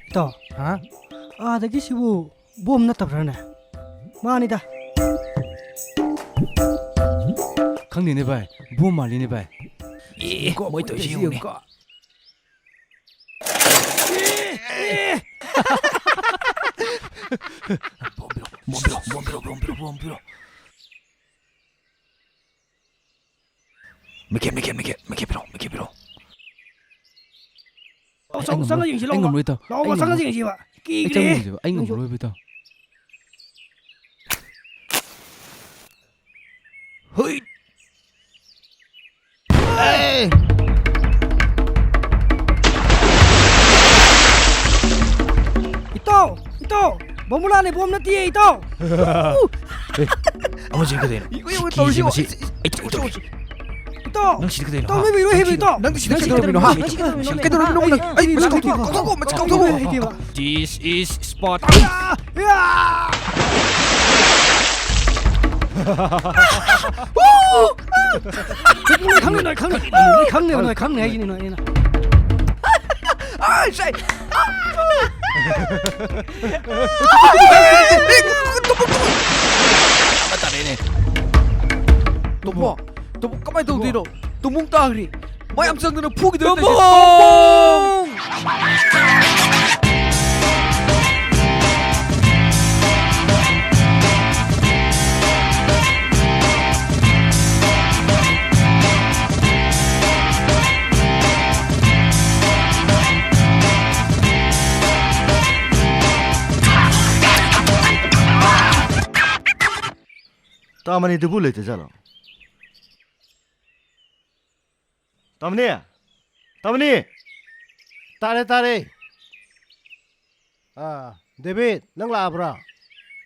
ꯏꯇꯥꯎ꯫ ꯍꯥ? ꯑꯥꯗꯒꯤ ꯁꯤꯕꯨ ꯕꯣꯝ ꯅꯠꯇꯕ꯭ꯔꯥꯅꯦ? ꯃꯥꯅꯤꯗ꯫ ꯈꯪꯗꯦꯅꯦ ꯚꯥꯏ, ꯕꯣꯝ ꯃꯥꯜꯂꯤꯅꯦ ꯚꯥꯏ꯫ ꯑꯦ, ꯌꯦꯡꯉꯨꯀꯣ, ꯃꯣꯏ ꯇꯧꯔꯤꯁꯤ ꯃꯣꯏ ꯇꯧꯔꯤꯁꯤ ꯌꯦꯡꯉꯨꯅꯦ꯫ ꯌꯦꯡꯉꯨꯀꯣ꯫ ꯕꯣꯝ ꯄꯤꯔꯣ, ꯕꯣꯝ ꯄꯤꯔꯣ, ꯕꯣꯝ ꯄꯤꯔꯣ, ꯕꯣꯝ ꯄꯤꯔꯣ, ꯕꯣꯝ ꯄꯤꯔꯣ꯫ ꯃꯤꯀꯦꯞ, ꯃꯤꯀꯦꯞ, ꯃꯤꯀꯦꯞ, ꯃꯤꯀꯦꯞ ꯄꯤꯔꯣ, ꯃꯤꯀꯦꯞ ꯄꯤꯔꯣ꯫ ꯂꯥꯛꯑꯣ, ꯑꯩ ꯆꯪ-, ꯉꯝꯃꯔꯣꯏ, ꯆꯪꯉ ꯌꯦꯡꯁꯤ, ꯑꯩ ꯂꯥꯛꯑꯣ꯫ ꯉꯝꯃꯔꯣꯏ, ꯏꯇꯥꯎ꯫ ꯂꯥꯛꯑꯣ, ꯑꯩ ꯆꯪꯉ ꯉꯝꯃꯔꯣꯏ꯫ ꯌꯦꯡꯁꯤꯕ꯫ ꯑꯩ ꯀꯤꯈ꯭ꯔꯦ꯫ ꯆꯪꯉ ꯌꯦꯡꯁꯤꯕ꯫ ꯑꯩ ꯅꯪꯁꯨ꯫ ꯉꯝꯃꯔꯣꯏꯕ, ꯏꯇꯥꯎ꯫ ꯍꯨꯏ꯫ ꯑꯦ! ꯏꯇꯥꯎ, ꯏꯇꯥꯎ, ꯕꯣꯝꯕꯨꯂꯥꯅꯦ, ꯕꯣꯝ ꯅꯠꯇꯤꯌꯦ, ꯏꯇꯥꯎ꯫ ꯑꯦ, ꯑꯃꯁꯤ ꯀꯩꯗꯧꯔꯤꯅꯣ? ꯏ-, ꯏ-, ꯁꯤ ꯀꯤꯁꯤ ꯇꯧꯔꯤꯁꯤꯕꯣ? ꯃꯁꯤ꯫ ꯑꯩ ꯇꯧꯒꯦ, ꯇꯧꯒꯦ꯫ ꯏꯇꯥꯎ, ꯅꯪ ꯁꯤꯗ ꯀꯩꯗꯧꯔꯤꯅꯣ, ꯍꯥ? ꯇꯧꯕꯤꯔꯣꯏ ꯍꯥꯏꯕ, ꯏꯇꯥꯎ꯫ ꯅꯪꯗꯤ ꯁꯤꯗ ꯀꯩꯗꯧꯔꯝꯃꯤꯅꯣ, ꯍꯥ? ꯅꯪ ꯁꯤꯗ ꯀꯩꯗꯧꯔꯝꯃꯤꯅꯣ? ꯀꯩꯗꯧꯔꯝꯃꯤꯅꯣ ꯅꯪ? ꯑꯩ ꯃꯁꯤ ꯀꯥꯎꯊꯣꯛꯑꯣ, ꯀꯥꯎꯊꯣꯛꯑꯣ, ꯃꯁꯤ ꯀꯥꯎꯊꯣꯛꯑꯣ꯫ ꯍꯩꯇꯦꯕ꯫ This is Sparta. ꯈꯪꯅꯤ, ꯅꯣꯏ ꯈꯪꯅꯤ꯫ ꯈꯪꯅꯤ, ꯅꯣꯏ ꯈꯪꯅꯤ ꯍꯥꯏꯁꯤꯅꯤ, ꯅꯣꯏ ꯑꯩꯅ꯫ ꯑꯥ, ꯁꯥꯏ꯫ ꯑꯃ ꯇꯥꯔꯦꯅꯦ꯫ ꯇꯣꯝꯕꯣ, ꯇꯣꯝꯕꯣ, ꯀꯃꯥꯏꯅ ꯇꯧꯗꯣꯏꯅꯣ? ꯇꯣꯝꯕꯣꯡ ꯇꯥꯈ꯭ꯔꯤ꯫ ꯃꯥ ꯌꯥꯝ ꯆꯪꯗꯅ ꯐꯨꯈꯤꯗꯣꯏ ꯇꯧꯔꯤꯁꯦ꯫ ꯇꯣꯝꯕꯣꯡ! ꯇꯥꯃꯅꯤꯗꯨꯕꯨ ꯂꯩꯇꯖꯥꯠꯂꯣ? ꯇꯥꯃꯅꯤ! ꯇꯥꯃꯅꯤ! ꯇꯥꯔꯦ, ꯇꯥꯔꯦ꯫ ꯑꯥ, ꯗꯦꯕꯤꯠ, ꯅꯪ ꯂꯥꯛꯑꯕ꯭ꯔꯥ?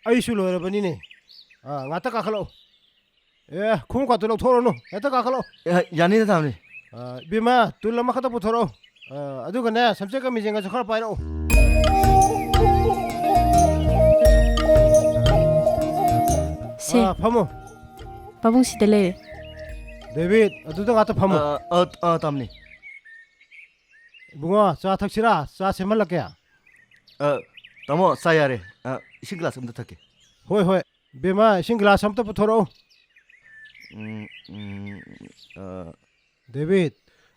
ꯑꯩꯁꯨ ꯂꯣꯏꯔꯕꯅꯤꯅꯦ꯫ ꯑꯥ, ꯉꯥꯛꯇ ꯀꯥꯈꯠꯂꯛꯑꯣ꯫ ꯑꯦ, ꯈꯣꯡꯎꯞ ꯀꯥꯇꯨ ꯂꯧꯊꯣꯛꯎꯔꯅꯨ, ꯍꯦꯛꯇ ꯀꯥꯈꯠꯂꯛꯑꯣ꯫ ꯑꯦ, ꯌꯥꯅꯤꯗ, ꯇꯥꯃꯅꯤ꯫ ꯑꯥ, ꯏꯕꯦꯝꯃ, ꯇꯨꯜ ꯑꯃꯈꯛꯇ ꯄꯨꯊꯣꯔꯛꯑꯣ꯫ ꯑꯥ, ꯑꯗꯨꯒꯅꯦ, ꯁꯝꯆꯦꯠꯀ ꯃꯤꯖꯦꯡꯒꯁꯨ ꯈꯔ ꯄꯥꯏꯔꯛꯑꯣ꯫ ꯁꯦ꯫ ꯑꯥ, ꯐꯝꯃꯣ꯫ ꯄꯥꯕꯨꯡ ꯁꯤꯗ ꯂꯩꯔꯦ꯫ ꯗꯦꯕꯤꯠ, ꯑꯗꯨꯗ ꯉꯥꯛꯇ ꯐꯝꯃꯣ꯫ ꯑ, ꯑ, ꯑ, ꯇꯥꯃꯅꯤ꯫ ꯏꯕꯨꯡꯉꯣ, ꯆꯥ ꯊꯛꯁꯤꯔꯥ? ꯆꯥ ꯁꯦꯝꯍꯜꯂꯛꯀꯦ꯫ ꯑ, ꯇꯥꯃꯣ, ꯆꯥ ꯌꯥꯔꯦ꯫ ꯑ, ꯏꯁꯤꯡ ꯒ꯭ꯂꯥꯁ ꯑꯝꯇ ꯊꯛꯀꯦ꯫ ꯍꯣꯏ, ꯍꯣꯏ꯫ ꯕꯦꯝꯃ, ꯏꯁꯤꯡ ꯒ꯭ꯂꯥꯁ ꯑꯝꯇ ꯄꯨꯊꯣꯔꯛꯑꯣ꯫ ꯎꯝ, ꯎꯝ, ꯑ, ꯗꯦꯕꯤꯠ,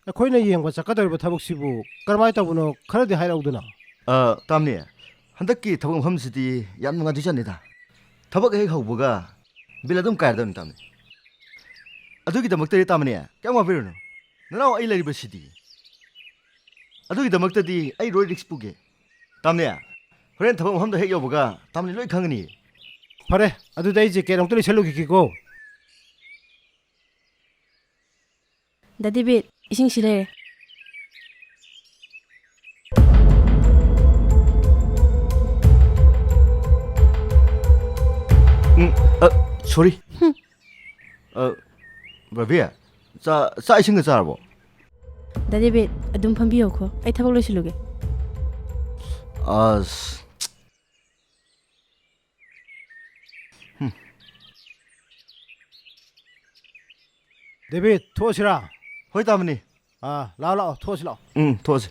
ꯑꯩꯈꯣꯏꯅ ꯌꯦꯡꯕ ꯆꯠꯀꯗꯧꯔꯤꯕ ꯊꯕꯛꯁꯤꯕꯨ ꯀꯔꯝꯍꯥꯏꯅ ꯇꯧꯕꯅꯣ, ꯈꯔꯗꯤ ꯍꯥꯏꯔꯛꯎꯗꯅ꯫ ꯑ, ꯇꯥꯃꯅꯤ, ꯍꯟꯗꯛꯀꯤ ꯊꯕꯛ ꯃꯐꯝꯁꯤꯗꯤ ꯌꯥꯝ ꯅꯨꯡꯉꯥꯏꯗꯣꯏ ꯖꯥꯠꯅꯤꯗ꯫ ꯊꯕꯛ ꯍꯦꯛ ꯍꯧꯕꯒ ꯕꯤꯜ ꯑꯗꯨꯝ ꯀꯥꯏꯔꯗꯕꯅꯤ, ꯇꯥꯃꯅꯤ꯫ ꯑꯗꯨꯒꯤꯗꯃꯛꯇꯗꯤ, ꯇꯥꯃꯅꯤ, ꯀꯌꯥꯝ ꯋꯥꯕꯤꯔꯨꯅꯨ꯫ ꯅꯅꯥꯎ ꯑꯩ ꯂꯩꯔꯤꯕꯁꯤꯗꯤ꯫ ꯑꯗꯨꯒꯤꯗꯃꯛꯇꯗꯤ ꯑꯩ ꯂꯣꯏ ꯔꯤꯛꯁ ꯄꯨꯒꯦ꯫ ꯇꯥꯃꯅꯤ, ꯍꯣꯔꯦꯟ ꯊꯕꯛ ꯃꯐꯝꯗ ꯍꯦꯛ ꯌꯧꯕꯒ ꯇꯥꯃꯅꯤ ꯂꯣꯏ ꯈꯪꯒꯅꯤ꯫ ꯐꯔꯦ, ꯑꯗꯨꯗꯤ ꯑꯩ ꯖꯦꯀꯦꯠ ꯑꯃꯨꯛꯇ ꯂꯤꯠꯁꯜꯂꯨꯈꯤꯒꯦꯀꯣ꯫ ꯗꯥ ꯗꯦꯕꯤꯠ, ꯏꯁꯤꯡꯁꯤ ꯂꯩꯔꯦ꯫ ꯎꯝ, ꯑ, ꯁꯣꯔꯤ꯫ ꯍꯨꯝ꯫ ꯑ, ꯕꯕꯤ, ꯆꯥ-, ꯆꯥꯛ ꯏꯁꯤꯡꯒ ꯆꯥꯔꯕꯣ? ꯗꯥ ꯗꯦꯕꯤꯠ, ꯑꯗꯨꯝ ꯐꯝꯕꯤꯌꯣꯀꯣ, ꯑꯩ ꯊꯕꯛ ꯂꯣꯏꯁꯤꯜꯂꯨꯒꯦ꯫ ꯑꯁ꯫ ꯍꯨꯝ꯫ ꯗꯦꯕꯤꯠ, ꯊꯣꯛꯑꯁꯤꯔꯥ? ꯍꯣꯏ, ꯇꯥꯃꯅꯤ꯫ ꯑꯥ, ꯂꯥꯛꯑꯣ, ꯂꯥꯛꯑꯣ, ꯊꯣꯛꯑꯁꯤ ꯂꯥꯛꯑꯣ꯫ ꯎꯝ, ꯊꯣꯛꯑꯁꯤ꯫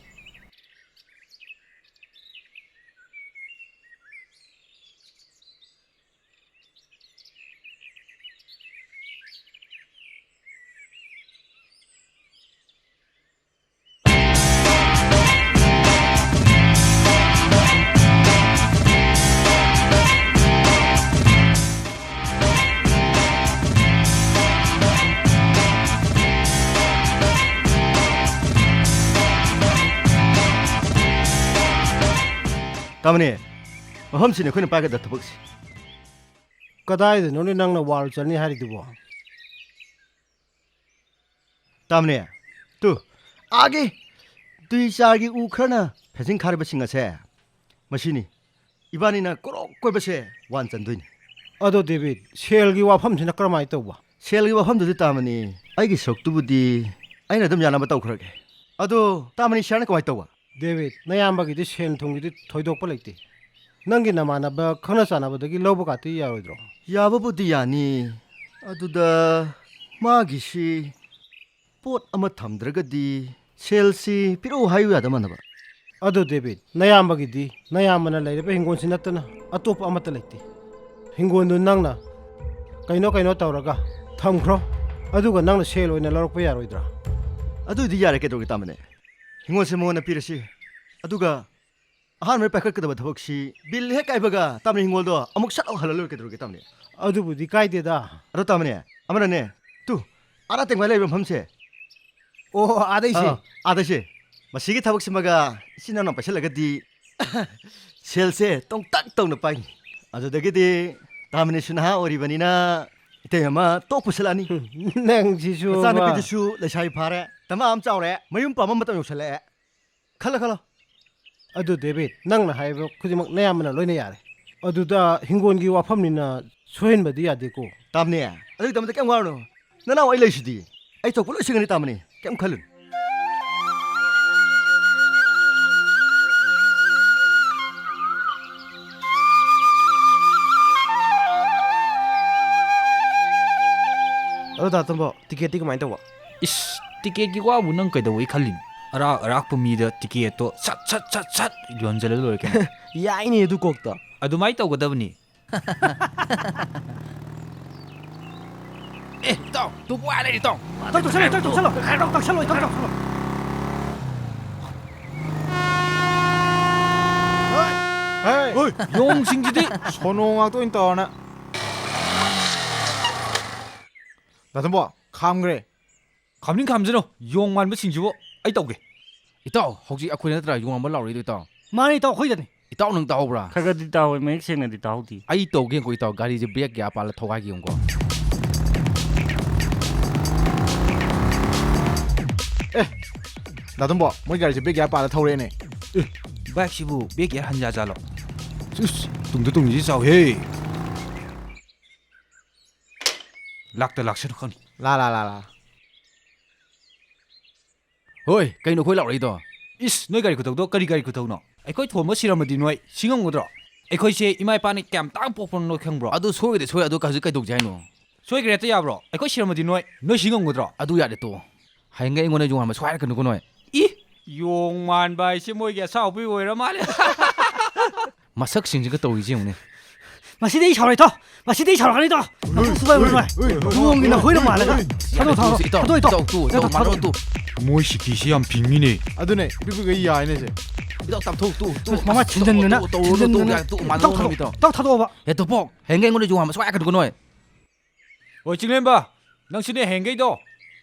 ꯇꯥꯃꯅꯤ, ꯃꯐꯝꯁꯤꯅꯤ ꯑꯩꯈꯣꯏꯅ ꯄꯥꯏꯒꯗꯕ ꯊꯕꯛꯁꯤ꯫ ꯀꯗꯥꯏꯗꯅꯣꯅꯦ ꯅꯪꯅ ꯋꯥꯜ ꯆꯠꯅꯤ ꯍꯥꯏꯔꯤꯗꯨꯕꯣ? ꯇꯥꯃꯅꯤ, ꯇꯨ, ꯑꯥꯒꯤ ꯇꯨꯏꯆꯥꯔꯒꯤ ꯎ ꯈꯔꯅ ꯐꯦꯟꯁꯤꯡ ꯈꯥꯔꯤꯕꯁꯤꯡ ꯑꯁꯦ ꯃꯁꯤꯅꯤ꯫ ꯏꯕꯥꯅꯤꯅ ꯀꯣꯔꯣꯛ ꯀꯣꯏꯕꯁꯦ ꯋꯥꯟ ꯆꯟꯗꯣꯏꯅꯤ꯫ ꯑꯗꯣ ꯗꯦꯕꯤꯠ, ꯁꯦꯜꯒꯤ ꯋꯥꯐꯝꯁꯤꯅ ꯀꯔꯝꯍꯥꯏꯅ ꯇꯧꯕ? ꯁꯦꯜꯒꯤ ꯋꯥꯐꯝꯗꯨꯗꯤ ꯇꯥꯃꯅꯤ, ꯑꯩꯒꯤ ꯁꯔꯨꯛꯇꯨꯕꯨꯗꯤ ꯑꯩꯅ ꯑꯗꯨꯝ ꯌꯥꯅꯕ ꯇꯧꯈ꯭ꯔꯒꯦ꯫ ꯑꯗꯣ ꯇꯥꯃꯅꯤ ꯁꯤꯌꯥꯔꯅ ꯀꯃꯥꯏꯅ ꯇꯧꯕ? ꯗꯦꯕꯤꯠ, ꯅꯌꯥꯝꯕꯒꯤꯗꯤ ꯁꯦꯟ ꯊꯨꯝꯒꯤꯗꯤ ꯊꯣꯏꯗꯣꯛꯄ ꯂꯩꯇꯦ꯫ ꯅꯪꯒꯤ ꯅꯃꯥꯟꯅꯕ ꯈꯪꯅ ꯆꯥꯟꯅꯕꯗꯒꯤ ꯂꯧꯕ ꯀꯥꯇꯤ ꯌꯥꯔꯣꯏꯗ꯭ꯔꯣ? ꯌꯥꯕꯕꯨꯗꯤ ꯌꯥꯅꯤ, ꯑꯗꯨꯗ ꯃꯥꯒꯤꯁꯤ ꯄꯣꯠ ꯑꯃ ꯊꯝꯗ꯭ꯔꯒꯗꯤ ꯁꯦꯜꯁꯤ ꯄꯤꯔꯛꯎ ꯍꯥꯏꯌꯨ ꯌꯥꯗ ꯃꯥꯟꯅꯕ꯫ ꯑꯗꯨ ꯗꯦꯕꯤꯠ, ꯅꯌꯥꯝꯕꯒꯤꯗꯤ ꯅꯌꯥꯝꯕꯅ ꯂꯩꯔꯤꯕ ꯍꯤꯡꯒꯣꯜꯁꯤ ꯅꯠꯇꯅ ꯑꯇꯣꯞꯄ ꯑꯃꯠꯇ ꯂꯩꯇꯦ꯫ ꯍꯤꯡꯒꯣꯜꯗꯨ ꯅꯪꯅ ꯀꯩꯅꯣ ꯀꯩꯅꯣ ꯇꯧꯔꯒ ꯊꯝꯈ꯭ꯔꯣ, ꯑꯗꯨꯒ ꯅꯪꯅ ꯁꯦꯜ ꯑꯣꯏꯅ ꯂꯧꯔꯛꯄ ꯌꯥꯔꯣꯏꯗ꯭ꯔꯥ? ꯑꯗꯨꯏꯗꯤ ꯌꯥꯔꯦ, ꯀꯩꯗꯧꯔꯒꯦ ꯇꯥꯃꯅꯦ? ꯍꯤꯡꯒꯣꯜꯁꯦ ꯃꯉꯣꯟꯗ ꯄꯤꯔꯁꯤ, ꯑꯗꯨꯒ ꯑꯍꯥꯟꯕ ꯄꯥꯏꯈꯠꯀꯗꯕ ꯊꯕꯛꯁꯤ ꯕꯤꯜ ꯍꯦꯛ ꯀꯥꯏꯕꯒ ꯇꯥꯃꯅꯦ ꯍꯤꯡꯒꯣꯜꯗꯣ ꯑꯃꯨꯛ ꯁꯠ ꯂꯥꯎ ꯍꯜꯍꯜꯂꯣꯏꯔꯦ, ꯀꯩꯗꯧꯔꯒꯦ ꯇꯥꯃꯅꯦ? ꯑꯗꯨꯕꯨꯗꯤ ꯀꯥꯏꯗꯦꯗ꯫ ꯑꯗꯣ ꯇꯥꯃꯅꯦ, ꯑꯃꯅꯅꯦ, ꯇꯨ, ꯑꯥꯗ ꯇꯦꯡꯕꯥꯏ ꯂꯩꯕ ꯃꯐꯝꯁꯦ꯫ ꯑꯣ, ꯑꯥꯗꯩꯁꯦ꯫ ꯑꯥ, ꯑꯥꯗꯩꯁꯦ꯫ ꯃꯁꯤꯒꯤ ꯊꯕꯛꯁꯤꯃꯒ ꯏꯆꯤꯟ ꯏꯅꯥꯎꯅ ꯄꯥꯏꯁꯜꯂꯒꯗꯤ ꯁꯦꯜꯁꯦ ꯇꯣꯡꯇꯛ ꯇꯧꯅ ꯄꯥꯏꯅꯤ꯫ ꯑꯗꯨꯗꯒꯤꯗꯤ ꯇꯥꯃꯅꯤꯁꯨ ꯅꯍꯥ ꯑꯣꯏꯔꯤꯕꯅꯤꯅ ꯏꯇꯩꯃ ꯇꯣꯛ ꯄꯨꯁꯜꯂꯛꯑꯅꯤ꯫ ꯅꯪꯁꯤꯁꯨ ꯃꯆꯥꯅꯨꯄꯤꯗꯨꯁꯨ ꯂꯩꯁꯥꯕꯤ ꯐꯥꯔꯦ, ꯇꯃꯥ ꯑꯃ ꯆꯥꯎꯔꯦ, ꯃꯌꯨꯝ ꯄꯥꯟꯕ ꯃꯇꯝ ꯌꯧꯁꯜꯂꯛꯑꯦ꯫ ꯈꯜꯂꯣ, ꯈꯜꯂꯣ꯫ ꯑꯗꯨ ꯗꯦꯕꯤꯠ, ꯅꯪꯅ ꯍꯥꯏꯕ ꯈꯨꯗꯤꯡꯃꯛ ꯅꯌꯥꯝꯕꯅ ꯂꯣꯏꯅ ꯌꯥꯔꯦ꯫ ꯑꯗꯨꯗ ꯍꯤꯡꯒꯣꯜꯒꯤ ꯋꯥꯐꯝꯅꯤꯅ ꯁꯣꯏꯍꯟꯕꯗꯤ ꯌꯥꯗꯦꯀꯣ꯫ ꯇꯥꯝꯅꯦ, ꯑꯗꯨꯒꯤꯗꯃꯛꯇ ꯀꯩꯝ ꯋꯥꯔꯨꯅꯨ꯫ ꯅꯅꯥꯎ ꯑꯩ ꯂꯩꯁꯤꯗꯤ꯫ ꯑꯩ ꯊꯣꯛꯄ ꯂꯣꯏ ꯁꯤꯡꯒꯅꯤ ꯇꯥꯝꯅꯦ꯫ ꯀꯩꯝ ꯈꯜꯂꯨꯅꯨ꯫ ꯑꯗꯣ ꯗꯥ ꯇꯣꯝꯕ, ꯇꯤꯀꯦꯠꯇꯤ ꯀꯃꯥꯏꯅ ꯇꯧꯕ? ꯏꯁ, ꯇꯤꯀꯦꯠꯀꯤ ꯋꯥꯕꯨ ꯅꯪ ꯀꯩꯗꯧꯕꯩ ꯈꯜꯂꯤꯅꯣ? ꯑꯔꯥꯛ ꯑꯔꯥꯛꯄ ꯃꯤꯗ ꯇꯤꯀꯦꯠꯇꯣ ꯁꯠ ꯁꯠ ꯁꯠ ꯁꯠ ꯌꯣꯟꯖꯜꯂ ꯂꯣꯏꯔꯦ ꯀꯩꯅꯣ꯫ ꯌꯥꯏꯅꯦ ꯑꯗꯨ ꯀꯣꯛꯇ꯫ ꯑꯗꯨꯃꯥꯏꯅ ꯇꯧꯒꯗꯕꯅꯤ꯫ ꯑꯦ, ꯏꯇꯥꯎ, ꯇꯨꯄꯨ ꯑꯥ ꯂꯩꯔꯦ, ꯏꯇꯥꯎ꯫ ꯏꯇꯥꯎ, ꯇꯧꯁꯜꯂꯣ, ꯏꯇꯥꯎ, ꯇꯧꯁꯜꯂꯣ꯫ ꯏꯇꯥꯎ, ꯇꯧꯁꯜꯂꯣ, ꯏꯇꯥꯎ, ꯇꯧꯁꯜꯂꯣ꯫ ꯍꯦ! ꯍꯣꯏ, ꯌꯣꯡꯁꯤꯡꯁꯤꯗꯤ꯫ ꯁꯣꯅꯣ ꯉꯥꯛꯇ ꯑꯣꯏꯅ ꯇꯧꯔꯅ꯫ ꯗꯥ ꯇꯣꯝꯕ, ꯈꯥꯝꯈ꯭ꯔꯦ꯫ ꯈꯥꯝꯅꯤꯡ ꯈꯥꯝꯖꯅꯣ, ꯌꯣꯡ ꯃꯥꯟꯕꯁꯤꯡꯁꯤꯕꯨ ꯑꯩ ꯇꯧꯒꯦ꯫ ꯏꯇꯥꯎ, ꯍꯧꯖꯤꯛ ꯑꯩꯈꯣꯏ ꯅꯠꯇ꯭ꯔꯥ ꯌꯣꯡ ꯃꯥꯟꯕ ꯂꯥꯎꯔꯛꯏꯗꯣ, ꯏꯇꯥꯎ? ꯃꯥꯅꯤ, ꯏꯇꯥꯎ, ꯑꯩꯈꯣꯏꯗꯅꯤ꯫ ꯏꯇꯥꯎ, ꯅꯪ ꯇꯥꯍꯧꯕ꯭ꯔꯥ? ꯈꯔ ꯈꯔꯗꯤ ꯇꯥꯍꯧꯋꯦ, ꯃꯌꯦꯛ ꯁꯦꯡꯅꯗꯤ ꯇꯥꯍꯧꯗꯦ꯫ ꯑꯩ ꯇꯧꯒꯦ, ꯉꯥꯏꯈꯣ, ꯏꯇꯥꯎ, ꯒꯥꯔꯤꯁꯦ ꯕ꯭ꯔꯦꯛ ꯀꯌꯥ ꯄꯥꯜꯂ ꯊꯧꯒꯥꯏꯒꯦ ꯌꯦꯡꯉꯨꯀꯣ꯫ ꯑꯦ, ꯗꯥ ꯇꯣꯝꯕꯣ, ꯃꯣꯏ ꯒꯥꯔꯤꯁꯦ ꯕꯦꯛ ꯒꯤꯌꯥꯔ ꯄꯥꯜꯂ ꯊꯧꯔꯦꯅꯦ꯫ ꯑꯦ, ꯕꯥꯏꯛꯁꯤꯕꯨ ꯕꯦꯛ ꯒꯤꯌꯥꯔ ꯍꯟ ꯌꯥꯖꯥꯠꯂꯣ? ꯏꯁ, ꯇꯨꯡꯗ ꯇꯣꯡꯉꯤꯁꯤ ꯆꯥꯎꯍꯦ꯫ ꯂꯥꯛꯇ ꯂꯥꯛꯁꯅꯨ ꯈꯪꯅꯤ꯫ ꯂꯥ, ꯂꯥ, ꯂꯥ, ꯂꯥ꯫ ꯍꯣꯏ, ꯀꯩꯅꯣ ꯑꯩꯈꯣꯏ ꯂꯥꯎꯔꯛꯏꯗꯣ? ꯏꯁ, ꯅꯣꯏ ꯒꯥꯔꯤ ꯈꯨꯊꯧꯗꯣ ꯀꯔꯤ ꯒꯥꯔꯤ ꯈꯨꯊꯧꯅꯣ? ꯑꯩꯈꯣꯏ ꯊꯣꯝꯕ ꯁꯤꯔꯝꯃꯗꯤ ꯅꯣꯏ ꯁꯤ ꯉꯝꯒꯗ꯭ꯔꯣ? ꯑꯩꯈꯣꯏꯁꯦ ꯏꯃꯥ ꯏꯄꯥꯅ ꯀꯌꯥꯝ ꯇꯥꯡ ꯄꯣꯛꯄꯅꯣ ꯅꯣꯏ ꯈꯪꯕ꯭ꯔꯣ? ꯑꯗꯨ ꯁꯣꯏꯒꯗꯤ ꯁꯣꯏ, ꯑꯗꯨ ꯍꯧꯖꯤꯛ ꯀꯩꯗꯧꯁꯦ ꯍꯥꯏꯅꯣ? ꯁꯣꯏꯈ꯭ꯔꯦ ꯍꯦꯛꯇ ꯌꯥꯕ꯭ꯔꯣ? ꯑꯩꯈꯣꯏ ꯁꯤꯔꯝꯃꯗꯤ ꯅꯣꯏ, ꯅꯣꯏ ꯁꯤ ꯉꯝꯒꯗ꯭ꯔꯣ? ꯑꯗꯨ ꯌꯥꯗꯦ, ꯇꯣꯛꯑꯣ꯫ ꯍꯌꯦꯡꯒꯩ ꯑꯩꯉꯣꯟꯗ ꯌꯣꯡ ꯍꯥꯟꯕ ꯁ꯭ꯋꯥꯏ ꯍꯥꯏꯔꯛꯀꯅꯨꯀꯣ ꯅꯣꯏ꯫ ꯏ! ꯌꯣꯡ ꯃꯥꯟꯕ ꯍꯥꯏꯁꯦ ꯃꯣꯏꯒꯤ ꯑꯁꯥꯎꯕꯤ ꯑꯣꯏꯔ ꯃꯥꯜꯂꯦ꯫ ꯃꯁꯛꯁꯤꯡꯁꯤꯒ ꯇꯧꯔꯤꯁꯦ ꯌꯦꯡꯉꯨꯅꯦ꯫ ꯉꯁꯤꯗꯤ ꯑꯩ ꯁꯥꯎꯔꯣꯏ, ꯊꯣ꯫ ꯉꯁꯤꯗꯤ ꯑꯩ ꯁꯥꯎꯔꯛꯀꯅꯤ, ꯊꯣ꯫ ꯅꯪ ꯁꯨ ꯁꯨ ꯄꯥꯏꯕ ꯅꯨꯡꯉꯥꯏ꯫ ꯌꯣꯡꯒꯤ ꯅꯈꯣꯏꯅ ꯃꯥꯜꯂꯒ꯫ ꯊꯥꯗꯣꯛ, ꯊꯥꯗꯣꯛ꯫ ꯏꯇꯥꯎ, ꯊꯥꯗꯣꯛ, ꯏꯇꯥꯎ꯫ ꯏꯇꯥꯎ, ꯇꯨ, ꯏꯇꯥꯎ, ꯏꯇꯥꯎ, ꯃꯥꯟꯅꯧ, ꯇꯨ꯫ ꯃꯣꯏ ꯁꯤꯀꯤꯁꯤ ꯌꯥꯝ ꯐꯤꯡꯉꯤꯅꯦ꯫ ꯑꯗꯨꯅꯦ, ꯏꯄꯤꯛ ꯄꯤꯛꯈꯩ ꯌꯥꯏꯅꯦ ꯁꯦ꯫ ꯏꯇꯥꯎ, ꯇꯥꯞꯊꯣꯛ, ꯇꯨ, ꯇꯨ꯫ ꯃꯃꯥ ꯑꯁ, ꯊꯤꯟꯖꯟꯗꯅ, ꯇꯧ, ꯇꯧ, ꯇꯧ, ꯊꯤꯟꯖꯟꯗꯅ꯫ ꯇꯧ, ꯇꯨ, ꯏꯇꯥꯎ ꯃꯥꯟꯅꯧ, ꯊꯥꯗꯣꯛ, ꯏꯇꯥꯎ꯫ ꯏꯇꯥꯎ ꯊꯥꯗꯣꯛꯑꯣꯕ꯫ ꯍꯦ, ꯇꯣꯝꯄꯣꯛ, ꯍꯌꯦꯡꯒꯩ ꯑꯩꯉꯣꯟꯗ ꯌꯣꯡ ꯍꯥꯟꯕ ꯁ꯭ꯋꯥꯏ ꯍꯥꯏꯔꯛꯀꯅꯨꯀꯣ ꯅꯣꯏ꯫ ꯍꯣꯏ, ꯆꯤꯡꯂꯦꯝꯕ, ꯅꯪꯁꯨꯅꯦ ꯍꯌꯦꯡꯒꯩꯗꯣ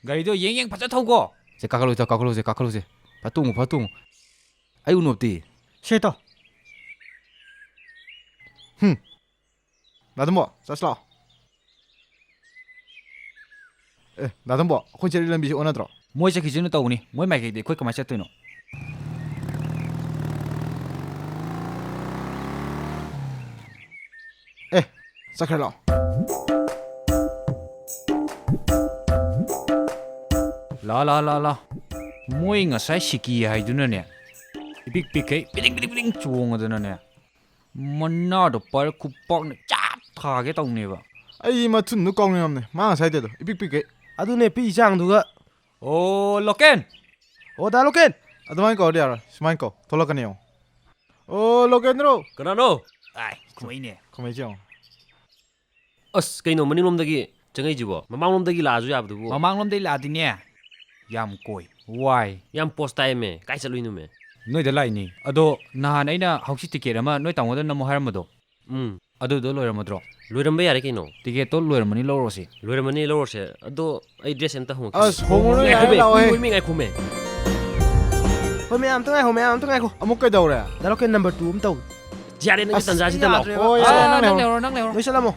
ꯒꯥꯔꯤꯗꯣ ꯌꯦꯡ ꯌꯦꯡ ꯐꯖ ꯊꯧꯀꯣ꯫ ꯁꯦ, ꯀꯥꯈꯠꯂꯣ, ꯏꯇꯥꯎ, ꯀꯥꯈꯠꯂꯣꯁꯦ, ꯀꯥꯈꯠꯂꯣꯁꯦ꯫ ꯐꯠ ꯇꯣꯡꯉꯨ, ꯐꯠ ꯇꯣꯡꯉꯨ꯫ ꯑꯩ ꯎꯅꯣꯞꯇꯤ? ꯁꯦ, ꯏꯇꯥꯎ꯫ ꯍꯨꯝ꯫ ꯗꯥ ꯇꯣꯝꯕꯣ, ꯆꯠꯁꯤ ꯂꯥꯛꯑꯣ꯫ ꯑꯦ, ꯗꯥ ꯇꯣꯝꯕꯣ, ꯑꯩꯈꯣꯏ ꯆꯠꯂꯤ ꯂꯝꯕꯤꯁꯦ ꯑꯣꯟꯅꯗ꯭ꯔꯣ? ꯃꯣꯏ ꯆꯠꯈꯤꯁꯅꯨ ꯇꯧꯕꯅꯤ, ꯃꯣꯏ ꯃꯥꯏꯀꯩꯗꯤ ꯑꯩꯈꯣꯏ ꯀꯃꯥꯏꯅ ꯆꯠꯇꯣꯏꯅꯣ? ꯑꯦ, ꯆꯠꯈ꯭ꯔꯦ ꯂꯥꯛꯑꯣ꯫ ꯂꯥ, ꯂꯥ, ꯂꯥ, ꯂꯥ꯫ ꯃꯣꯏ ꯉꯁꯥꯏ ꯁꯤꯀꯤ ꯍꯥꯏꯗꯨꯅꯅꯦ, ꯏꯄꯤꯛ ꯄꯤꯛꯈꯩ ꯄꯤꯗꯤꯡ, ꯄꯤꯗꯤꯡ, ꯄꯤꯗꯤꯡ ꯆꯣꯡꯉꯗꯅꯅꯦ, ꯃꯅꯥꯗꯣ ꯄꯥꯏꯔ ꯈꯨꯄꯥꯛꯅ ꯆꯥꯞ ꯊꯥꯒꯦ ꯇꯧꯅꯦꯕ꯫ ꯑꯩ ꯃꯊꯨꯟꯗꯣ ꯀꯥꯎꯅꯤꯡꯉꯝꯅꯦ, ꯃꯥ ꯉꯁꯥꯏ ꯇꯧꯔꯤꯗꯣ ꯏꯄꯤꯛ ꯄꯤꯛꯈꯩ꯫ ꯑꯗꯨꯅꯦ ꯄꯤꯛꯏ ꯆꯥꯡꯗꯨꯒ꯫ ꯑꯣ, ꯂꯣꯀꯦꯟ! ꯑꯣ, ꯗꯥ ꯂꯣꯀꯦꯟ! ꯑꯗꯨꯃꯥꯏꯅ ꯀꯧꯔꯗꯤ ꯌꯥꯔꯣꯏ, ꯁꯨꯃꯥꯏꯅ ꯀꯧ, ꯊꯣꯛꯂꯛꯀꯅꯤ ꯌꯦꯡꯉꯣ꯫ ꯑꯣ, ꯂꯣꯀꯦꯟꯗ꯭ꯔꯣ! ꯀꯅꯥꯅꯣ? ꯑꯥꯏ, ꯈꯨꯃꯩꯅꯦ꯫ ꯈꯨꯃꯩꯁꯦ ꯌꯦꯡꯉꯣ꯫ ꯑꯁ, ꯀꯩꯅꯣ ꯃꯅꯤꯡꯂꯣꯝꯗꯒꯤ ꯆꯪꯉꯛꯏꯁꯤꯕꯣ? ꯃꯃꯥꯡꯂꯣꯝꯗꯒꯤ ꯂꯥꯛꯑꯁꯨ ꯌꯥꯕꯗꯨꯕꯨ꯫ ꯃꯃꯥꯡꯂꯣꯝꯗꯒꯤ ꯂꯥꯛꯑꯗꯤꯅꯦ, ꯌꯥꯝ ꯀꯣꯏ꯫ ꯋꯥꯏ꯫ ꯌꯥꯝ ꯄꯣꯁ ꯇꯥꯏꯃꯦ꯫ ꯀꯥꯏ ꯆꯠꯂꯨꯏꯅꯣꯃꯦ? ꯅꯣꯏꯗ ꯂꯥꯛꯏꯅꯤ꯫ ꯑꯗꯣ ꯅꯍꯥꯟ ꯑꯩꯅ ꯍꯥꯎꯁꯤ ꯇꯤꯀꯦꯠ ꯑꯃ ꯅꯣꯏ ꯇꯥꯃꯣꯗ ꯅꯝꯃꯣ ꯍꯥꯏꯔꯝꯕꯗꯣ, ꯎꯝ꯫ ꯑꯗꯨꯗꯣ ꯂꯣꯏꯔꯝꯃꯗ꯭ꯔꯣ? ꯂꯣꯏꯔꯝꯕ ꯌꯥꯔꯦ ꯀꯩꯅꯣ꯫ ꯇꯤꯀꯦꯠꯇꯣ ꯂꯣꯏꯔꯝꯃꯅꯤ, ꯂꯧꯔꯣꯁꯦ꯫ ꯂꯣꯏꯔꯝꯃꯅꯤ, ꯂꯧꯔꯣꯁꯦ꯫ ꯑꯗꯣ ꯑꯩ ꯗ꯭ꯔꯦꯁ ꯑꯝꯇ ꯍꯣꯡꯉꯛꯈꯤꯒꯦ꯫ ꯑꯁ, ꯍꯣꯡꯉꯨꯔꯣ, ꯌꯥꯔꯦ, ꯉꯥꯏꯈꯣꯃꯦ, ꯂꯥꯛꯑꯣꯍꯦ꯫ ꯀꯨꯏ, ꯀꯨꯏ, ꯉꯥꯏꯈꯣꯃꯦ꯫ ꯍꯣꯏ, ꯃꯌꯥꯝ ꯑꯝꯇ ꯉꯥꯏꯈꯣ, ꯃꯌꯥꯝ ꯑꯝꯇ ꯉꯥꯏꯈꯣ꯫ ꯑꯃꯨꯛ ꯀꯩꯗꯧꯔꯦ? ꯗꯥ ꯂꯣꯀꯦꯟ, ꯅꯝꯕꯔ ꯇꯨ ꯑꯃ ꯇꯧ꯫ ꯌꯥꯔꯦ, ꯅꯪꯒꯤ ꯑꯁ, ꯇꯟꯖꯥꯁꯤꯗ ꯂꯥꯛꯑꯣ꯫ ꯌꯥꯗ꯭ꯔꯦꯕ꯫ ꯍꯣꯏ, ꯑꯥ, ꯌꯥꯔꯦ, ꯅꯪ ꯅꯪ ꯂꯩꯍꯧꯔꯣ, ꯂꯩꯍꯧꯔꯣ, ꯅꯪ ꯂꯩꯍꯧꯔꯣ꯫ ꯅꯣꯏ ꯆꯠꯂꯝꯃꯣ꯫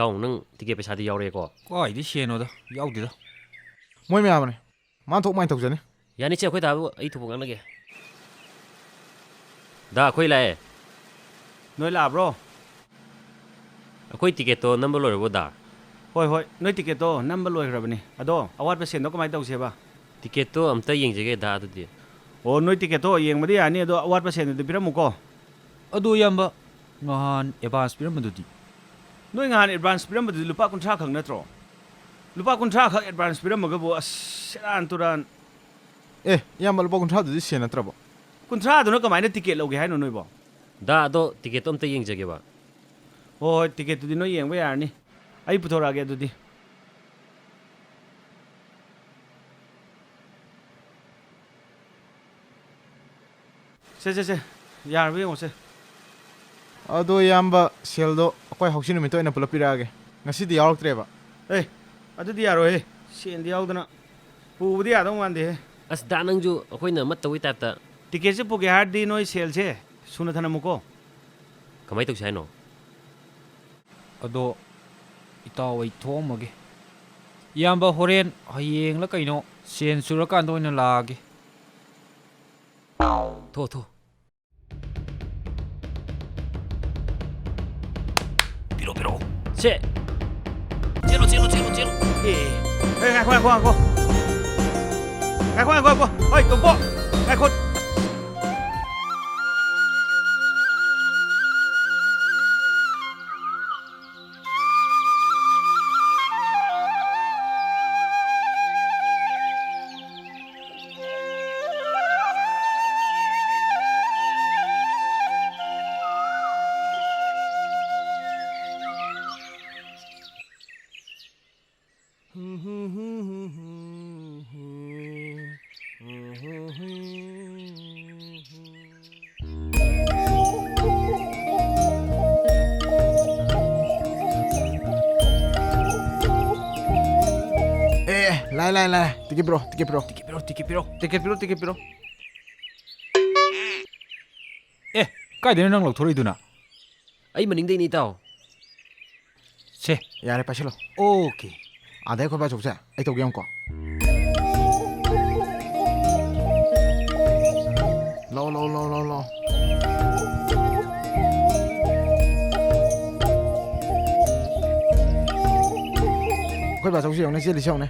ꯏꯇꯥꯎ, ꯅꯪ ꯇꯤꯀꯦꯠ ꯄꯩꯁꯥꯗꯤ ꯌꯥꯎꯔꯛꯑꯦꯀꯣ? ꯀꯥꯏꯗꯩ ꯁꯦꯟꯅꯣꯗ, ꯌꯥꯎꯗꯦꯗ꯫ ꯃꯣꯏ ꯃꯌꯥꯝꯅ ꯃꯥꯅ ꯊꯣꯛ ꯃꯥꯏꯅ ꯇꯧꯖꯅꯤ꯫ ꯌꯥꯅꯤꯁꯦ, ꯑꯩꯈꯣꯏ ꯗꯥꯕꯨ ꯑꯩ ꯊꯣꯛꯄ ꯉꯥꯡꯅꯒꯦ꯫ ꯗꯥ, ꯑꯩꯈꯣꯏ ꯂꯥꯛꯑꯦ꯫ ꯅꯣꯏ ꯂꯥꯛꯑꯕ꯭ꯔꯣ? ꯑꯩꯈꯣꯏ ꯇꯤꯀꯦꯠꯇꯣ ꯅꯝꯕ ꯂꯣꯏꯔꯕꯣ, ꯗꯥ? ꯍꯣꯏ, ꯍꯣꯏ, ꯅꯣꯏ ꯇꯤꯀꯦꯠꯇꯣ ꯅꯝꯕ ꯂꯣꯏꯈ꯭ꯔꯕꯅꯤ꯫ ꯑꯗꯣ ꯑꯋꯥꯠꯄ ꯁꯦꯟꯗꯣ ꯀꯃꯥꯏꯅ ꯇꯧꯁꯦꯕ? ꯇꯤꯀꯦꯠꯇꯣ ꯑꯝꯇ ꯌꯦꯡꯖꯒꯦ, ꯗꯥ, ꯑꯗꯨꯗꯤ꯫ ꯑꯣ, ꯅꯣꯏ ꯇꯤꯀꯦꯠꯇꯣ ꯌꯦꯡꯕꯗꯤ ꯌꯥꯅꯤ, ꯑꯗꯣ ꯑꯋꯥꯠꯄ ꯁꯦꯟꯗꯨꯗꯤ ꯄꯤꯔꯝꯃꯨꯀꯣ꯫ ꯑꯗꯣ, ꯏꯌꯥꯝꯕ, ꯉꯍꯥꯟ ꯑꯦꯗꯚꯥꯟꯁ ꯄꯤꯔꯝꯕꯗꯨꯗꯤ? ꯅꯣꯏ ꯉꯍꯥꯟ ꯑꯦꯗꯚꯥꯟꯁ ꯄꯤꯔꯝꯕꯗꯨꯗꯤ ꯂꯨꯄꯥ ꯀꯨꯟꯊ꯭ꯔꯥ ꯈꯛ ꯅꯠꯇ꯭ꯔꯣ? ꯂꯨꯄꯥ ꯀꯨꯟꯊ꯭ꯔꯥ ꯈꯛ ꯑꯦꯗꯚꯥꯟꯁ ꯄꯤꯔꯝꯃꯒꯕꯨ, ꯑꯁ, ꯁꯦꯔꯥꯟ ꯇꯨꯔꯥꯟ꯫ ꯑꯦ, ꯏꯌꯥꯝꯕ, ꯂꯨꯄꯥ ꯀꯨꯟꯊ꯭ꯔꯥꯗꯨꯗꯤ ꯁꯦꯟ ꯅꯠꯇ꯭ꯔꯕꯣ? ꯀꯨꯟꯊ꯭ꯔꯥꯗꯨꯅ ꯀꯃꯥꯏꯅ ꯇꯤꯀꯦꯠ ꯂꯧꯒꯦ ꯍꯥꯏꯅꯣ ꯅꯣꯏꯕꯣ? ꯗꯥ, ꯑꯗꯣ ꯇꯤꯀꯦꯠꯇꯣ ꯑꯝꯇ ꯌꯦꯡꯖꯒꯦꯕ꯫ ꯍꯣꯏ, ꯍꯣꯏ, ꯇꯤꯀꯦꯠꯇꯨꯗꯤ ꯅꯣꯏ ꯌꯦꯡꯕ ꯌꯥꯔꯅꯤ꯫ ꯑꯩ ꯄꯨꯊꯣꯔꯛꯑꯒꯦ ꯑꯗꯨꯗꯤ꯫ ꯁꯦ, ꯁꯦ, ꯁꯦ, ꯌꯥꯔꯕ ꯌꯦꯡꯉꯣꯁꯦ꯫ ꯑꯗꯣ, ꯏꯌꯥꯝꯕ, ꯁꯦꯜꯗꯣ ꯑꯩꯈꯣꯏ ꯍꯧꯁꯤ ꯅꯨꯃꯤꯠꯇ ꯑꯣꯏꯅ ꯄꯨꯂꯞ ꯄꯤꯔꯛꯑꯒꯦ꯫ ꯉꯁꯤꯗꯤ ꯌꯥꯎꯔꯛꯇ꯭ꯔꯦꯕ꯫ ꯑꯦ, ꯑꯗꯨꯗꯤ ꯌꯥꯔꯣꯏꯍꯦ꯫ ꯁꯦꯜꯗꯤ ꯌꯥꯎꯗꯅ ꯄꯨꯕꯗꯤ ꯌꯥꯗꯧ ꯃꯥꯟꯗꯦꯍꯦ꯫ ꯑꯁ, ꯗꯥ, ꯅꯪꯁꯨ ꯑꯩꯈꯣꯏꯅ ꯑꯃꯠꯇ ꯇꯧꯕꯩ ꯇꯥꯏꯞꯇ꯫ ꯇꯤꯀꯦꯠꯁꯦ ꯄꯨꯒꯦ ꯍꯥꯏꯔꯗꯤ ꯅꯣꯏ ꯁꯦꯜꯁꯦ ꯁꯨꯅ ꯊꯅꯝꯃꯨꯀꯣ꯫ ꯀꯃꯥꯏꯅ ꯇꯧꯁꯦ ꯍꯥꯏꯅꯣ? ꯑꯗꯣ, ꯏꯇꯥꯎ, ꯑꯩ ꯊꯣꯛꯑꯝꯃꯒꯦ꯫ ꯏꯌꯥꯝꯕ, ꯍꯣꯔꯦꯟ ꯍꯌꯦꯡꯂ ꯀꯩꯅꯣ ꯁꯦꯟ ꯁꯨꯔꯀꯥꯟꯗ ꯑꯣꯏꯅ ꯂꯥꯛꯑꯒꯦ꯫ ꯊꯣ, ꯊꯣ꯫ ꯄꯤꯔꯣ, ꯄꯤꯔꯣ꯫ ꯁꯦ꯫ ꯆꯦꯜꯂꯣ, ꯆꯦꯜꯂꯣ, ꯆꯦꯜꯂꯣ, ꯆꯦꯜꯂꯣ꯫ ꯑꯦ, ꯑꯦ, ꯉꯥꯏꯈꯣ, ꯉꯥꯏꯈꯣ, ꯉꯥꯏꯈꯣ꯫ ꯉꯥꯏꯈꯣ, ꯉꯥꯏꯈꯣ, ꯉꯥꯏꯈꯣ꯫ ꯍꯣꯏ, ꯇꯣꯝꯕꯣ꯫ ꯉꯥꯏꯈꯣ꯫ ꯑꯦ, ꯑꯦ, ꯂꯥꯛꯑꯦ, ꯂꯥꯛꯑꯦ, ꯂꯥꯛꯑꯦ꯫ ꯇꯤꯀꯦꯠ ꯄꯤꯔꯣ, ꯇꯤꯀꯦꯠ ꯄꯤꯔꯣ꯫ ꯇꯤꯀꯦꯠ ꯄꯤꯔꯣ, ꯇꯤꯀꯦꯠ ꯄꯤꯔꯣ, ꯇꯤꯀꯦꯠ ꯄꯤꯔꯣ, ꯇꯤꯀꯦꯠ ꯄꯤꯔꯣ꯫ ꯑꯦ, ꯀꯥꯏꯗꯩꯅꯣ ꯅꯪ ꯂꯧꯊꯣꯔꯛꯏꯗꯨꯅ? ꯑꯩ ꯃꯅꯤꯡꯗꯩꯅꯤ, ꯏꯇꯥꯎ꯫ ꯁꯦ꯫ ꯌꯥꯔꯦ, ꯄꯥꯏꯁꯤꯜꯂꯣ꯫ ꯑꯣꯀꯦ꯫ ꯑꯗꯩ ꯑꯩꯈꯣꯏ ꯕꯥꯆꯧꯁꯦ ꯑꯩ ꯇꯧꯒꯦ ꯌꯦꯡꯉꯨꯀꯣ꯫ ꯂꯥꯎ, ꯂꯥꯎ, ꯂꯥꯎ, ꯂꯥꯎ, ꯂꯥꯎ꯫ ꯑꯩꯈꯣꯏ ꯕꯥꯆꯧꯁꯦ ꯌꯦꯡꯉꯨꯅꯦ, ꯆꯦꯜꯂꯤꯁꯦ ꯌꯦꯡꯉꯨꯅꯦ꯫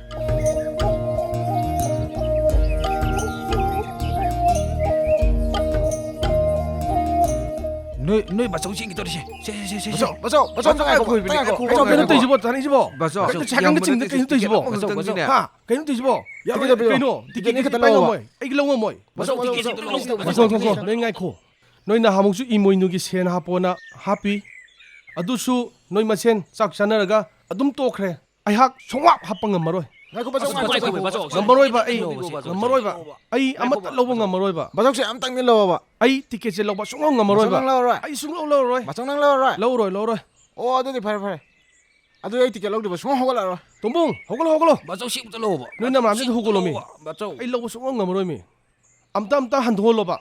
ꯅꯣꯏ, ꯅꯣꯏ ꯕꯥꯆꯧ ꯆꯦꯟꯒꯦ ꯇꯧꯔꯤꯁꯦ꯫ ꯁꯦ, ꯁꯦ, ꯁꯦ, ꯁꯦ, ꯁꯦ꯫ ꯕꯥꯆꯧ, ꯕꯥꯆꯧ, ꯕꯥꯆꯧ, ꯑꯝꯇ ꯉꯥꯏꯈꯣ, ꯉꯥꯏꯈꯣ, ꯑꯝꯇ ꯉꯥꯏꯈꯣ, ꯕꯥꯆꯧ, ꯀꯩꯅꯣ ꯇꯧꯔꯤꯁꯤꯕꯣ? ꯇꯥꯅꯤꯡꯁꯤꯕꯣ? ꯕꯥꯆꯧ, ꯕꯥꯆꯧ, ꯀꯩꯅꯣ ꯁꯥꯏꯀꯜꯅ ꯌꯥꯝꯕ ꯆꯤꯡꯗ ꯅꯠꯇꯦ, ꯀꯩꯅꯣ ꯇꯧꯔꯤꯁꯤꯕꯣ? ꯇꯤꯀꯦꯠ ꯑꯃꯈꯛꯇꯪꯅꯤꯅꯦ꯫ ꯍꯥ? ꯀꯩꯅꯣ ꯇꯧꯔꯤꯁꯤꯕꯣ? ꯌꯥꯔꯣꯏ, ꯇꯤꯀꯦꯠ ꯄꯤꯔꯛꯑꯣ꯫ ꯀꯩꯅꯣ? ꯇꯤꯀꯦꯠ ꯇꯤꯀꯦꯠ ꯄꯤꯔꯛꯑꯣ꯫ ꯀꯩꯅꯣ ꯉꯝꯃꯣꯏ꯫ ꯑꯩ ꯂꯧ ꯉꯝꯃꯣꯏ꯫ ꯕꯥꯆꯧ, ꯕꯥꯆꯧ, ꯇꯤꯀꯦꯠ ꯕꯥꯆꯧ, ꯄꯤꯔꯛꯑꯣ꯫ ꯕꯥꯆꯧ, ꯕꯥꯆꯧ, ꯕꯥꯆꯧ, ꯕꯥꯆꯧ, ꯕꯥꯆꯧ꯫ ꯅꯣꯏ ꯉꯥꯏꯈꯣ꯫ ꯅꯣꯏ ꯅꯍꯥꯟꯃꯨꯛꯁꯨ ꯏꯃꯣꯏꯅꯨꯒꯤ ꯁꯦꯟ ꯍꯥꯞꯄꯣꯅ ꯍꯥꯞꯄꯤ꯫ ꯑꯗꯨꯁꯨ ꯅꯣꯏ ꯃꯁꯦꯟ ꯆꯥꯛ ꯆꯥꯅꯔꯒ ꯑꯗꯨꯝ ꯇꯣꯛꯈ꯭ꯔꯦ꯫ ꯑꯩꯍꯥꯛ ꯁꯨꯡꯍꯥꯞ ꯍꯥꯞꯄ ꯉꯝꯃꯔꯣꯏ꯫ ꯉꯥꯏꯈꯣ, ꯕꯥꯆꯧ, ꯉꯥꯏꯈꯣ, ꯉꯥꯏꯈꯣ, ꯕꯥꯆꯧ, ꯕꯥꯆꯧ, ꯕꯥꯆꯧ꯫ ꯉꯝꯃꯔꯣꯏꯕ ꯑꯩ꯫ ꯀꯩꯅꯣ, ꯕꯥꯆꯧ? ꯉꯝꯃꯔꯣꯏꯕ꯫ ꯑꯩ ꯉꯥꯏꯈꯣ, ꯑꯃꯠꯇ ꯕꯥꯆꯧ, ꯂꯧꯕ ꯕꯥꯆꯧ꯫ ꯉꯝꯃꯔꯣꯏꯕ꯫ ꯕꯥꯆꯧꯁꯦ ꯑꯝꯇꯪꯗꯤ ꯂꯧꯑꯣꯕ꯫ ꯑꯩ ꯇꯤꯀꯦꯠꯁꯦ ꯂꯧꯕ ꯁꯨꯡꯉꯝ ꯉꯝꯃꯔꯣꯏꯕ꯫ ꯕꯥꯆꯧ, ꯅꯪ ꯂꯧꯔꯔꯣꯏ? ꯑꯩ ꯁꯨꯡꯂꯧ ꯂꯧꯔꯔꯣꯏ꯫ ꯕꯥꯆꯧ, ꯅꯪ ꯂꯧꯔꯔꯣꯏ? ꯂꯧꯔꯣꯏ, ꯂꯧꯔꯣꯏ꯫ ꯑꯣ, ꯑꯗꯨꯗꯤ ꯐꯔꯦ, ꯐꯔꯦ꯫ ꯑꯗꯨꯗꯤ ꯑꯩ ꯇꯤꯀꯦꯠ ꯂꯧꯗ꯭ꯔꯤꯕ ꯁꯨꯡꯍꯧ ꯍꯧꯒꯠꯂꯛꯑꯔꯣꯏ꯫ ꯇꯣꯝꯕꯨꯡ, ꯍꯧꯒꯠꯂꯣ, ꯍꯧꯒꯠꯂꯣ꯫ ꯕꯥꯆꯧ, ꯁꯤ ꯑꯝꯇ ꯂꯧꯑꯣꯕ꯫ ꯅꯣꯏ ꯅꯃꯥꯟꯅꯕꯁꯤꯡꯗꯣ ꯁꯤ ꯑꯝꯇ ꯍꯧꯒꯠꯂꯣꯃꯤ꯫ ꯂꯧꯑꯣꯕ, ꯕꯥꯆꯧ꯫ ꯑꯩ ꯂꯧꯕ ꯁꯨꯡꯉꯝ ꯉꯝꯃꯔꯣꯏꯃꯤ꯫ ꯑꯝꯇ, ꯑꯝꯇ ꯍꯟꯗꯣꯛꯍꯜꯂꯣꯕ꯫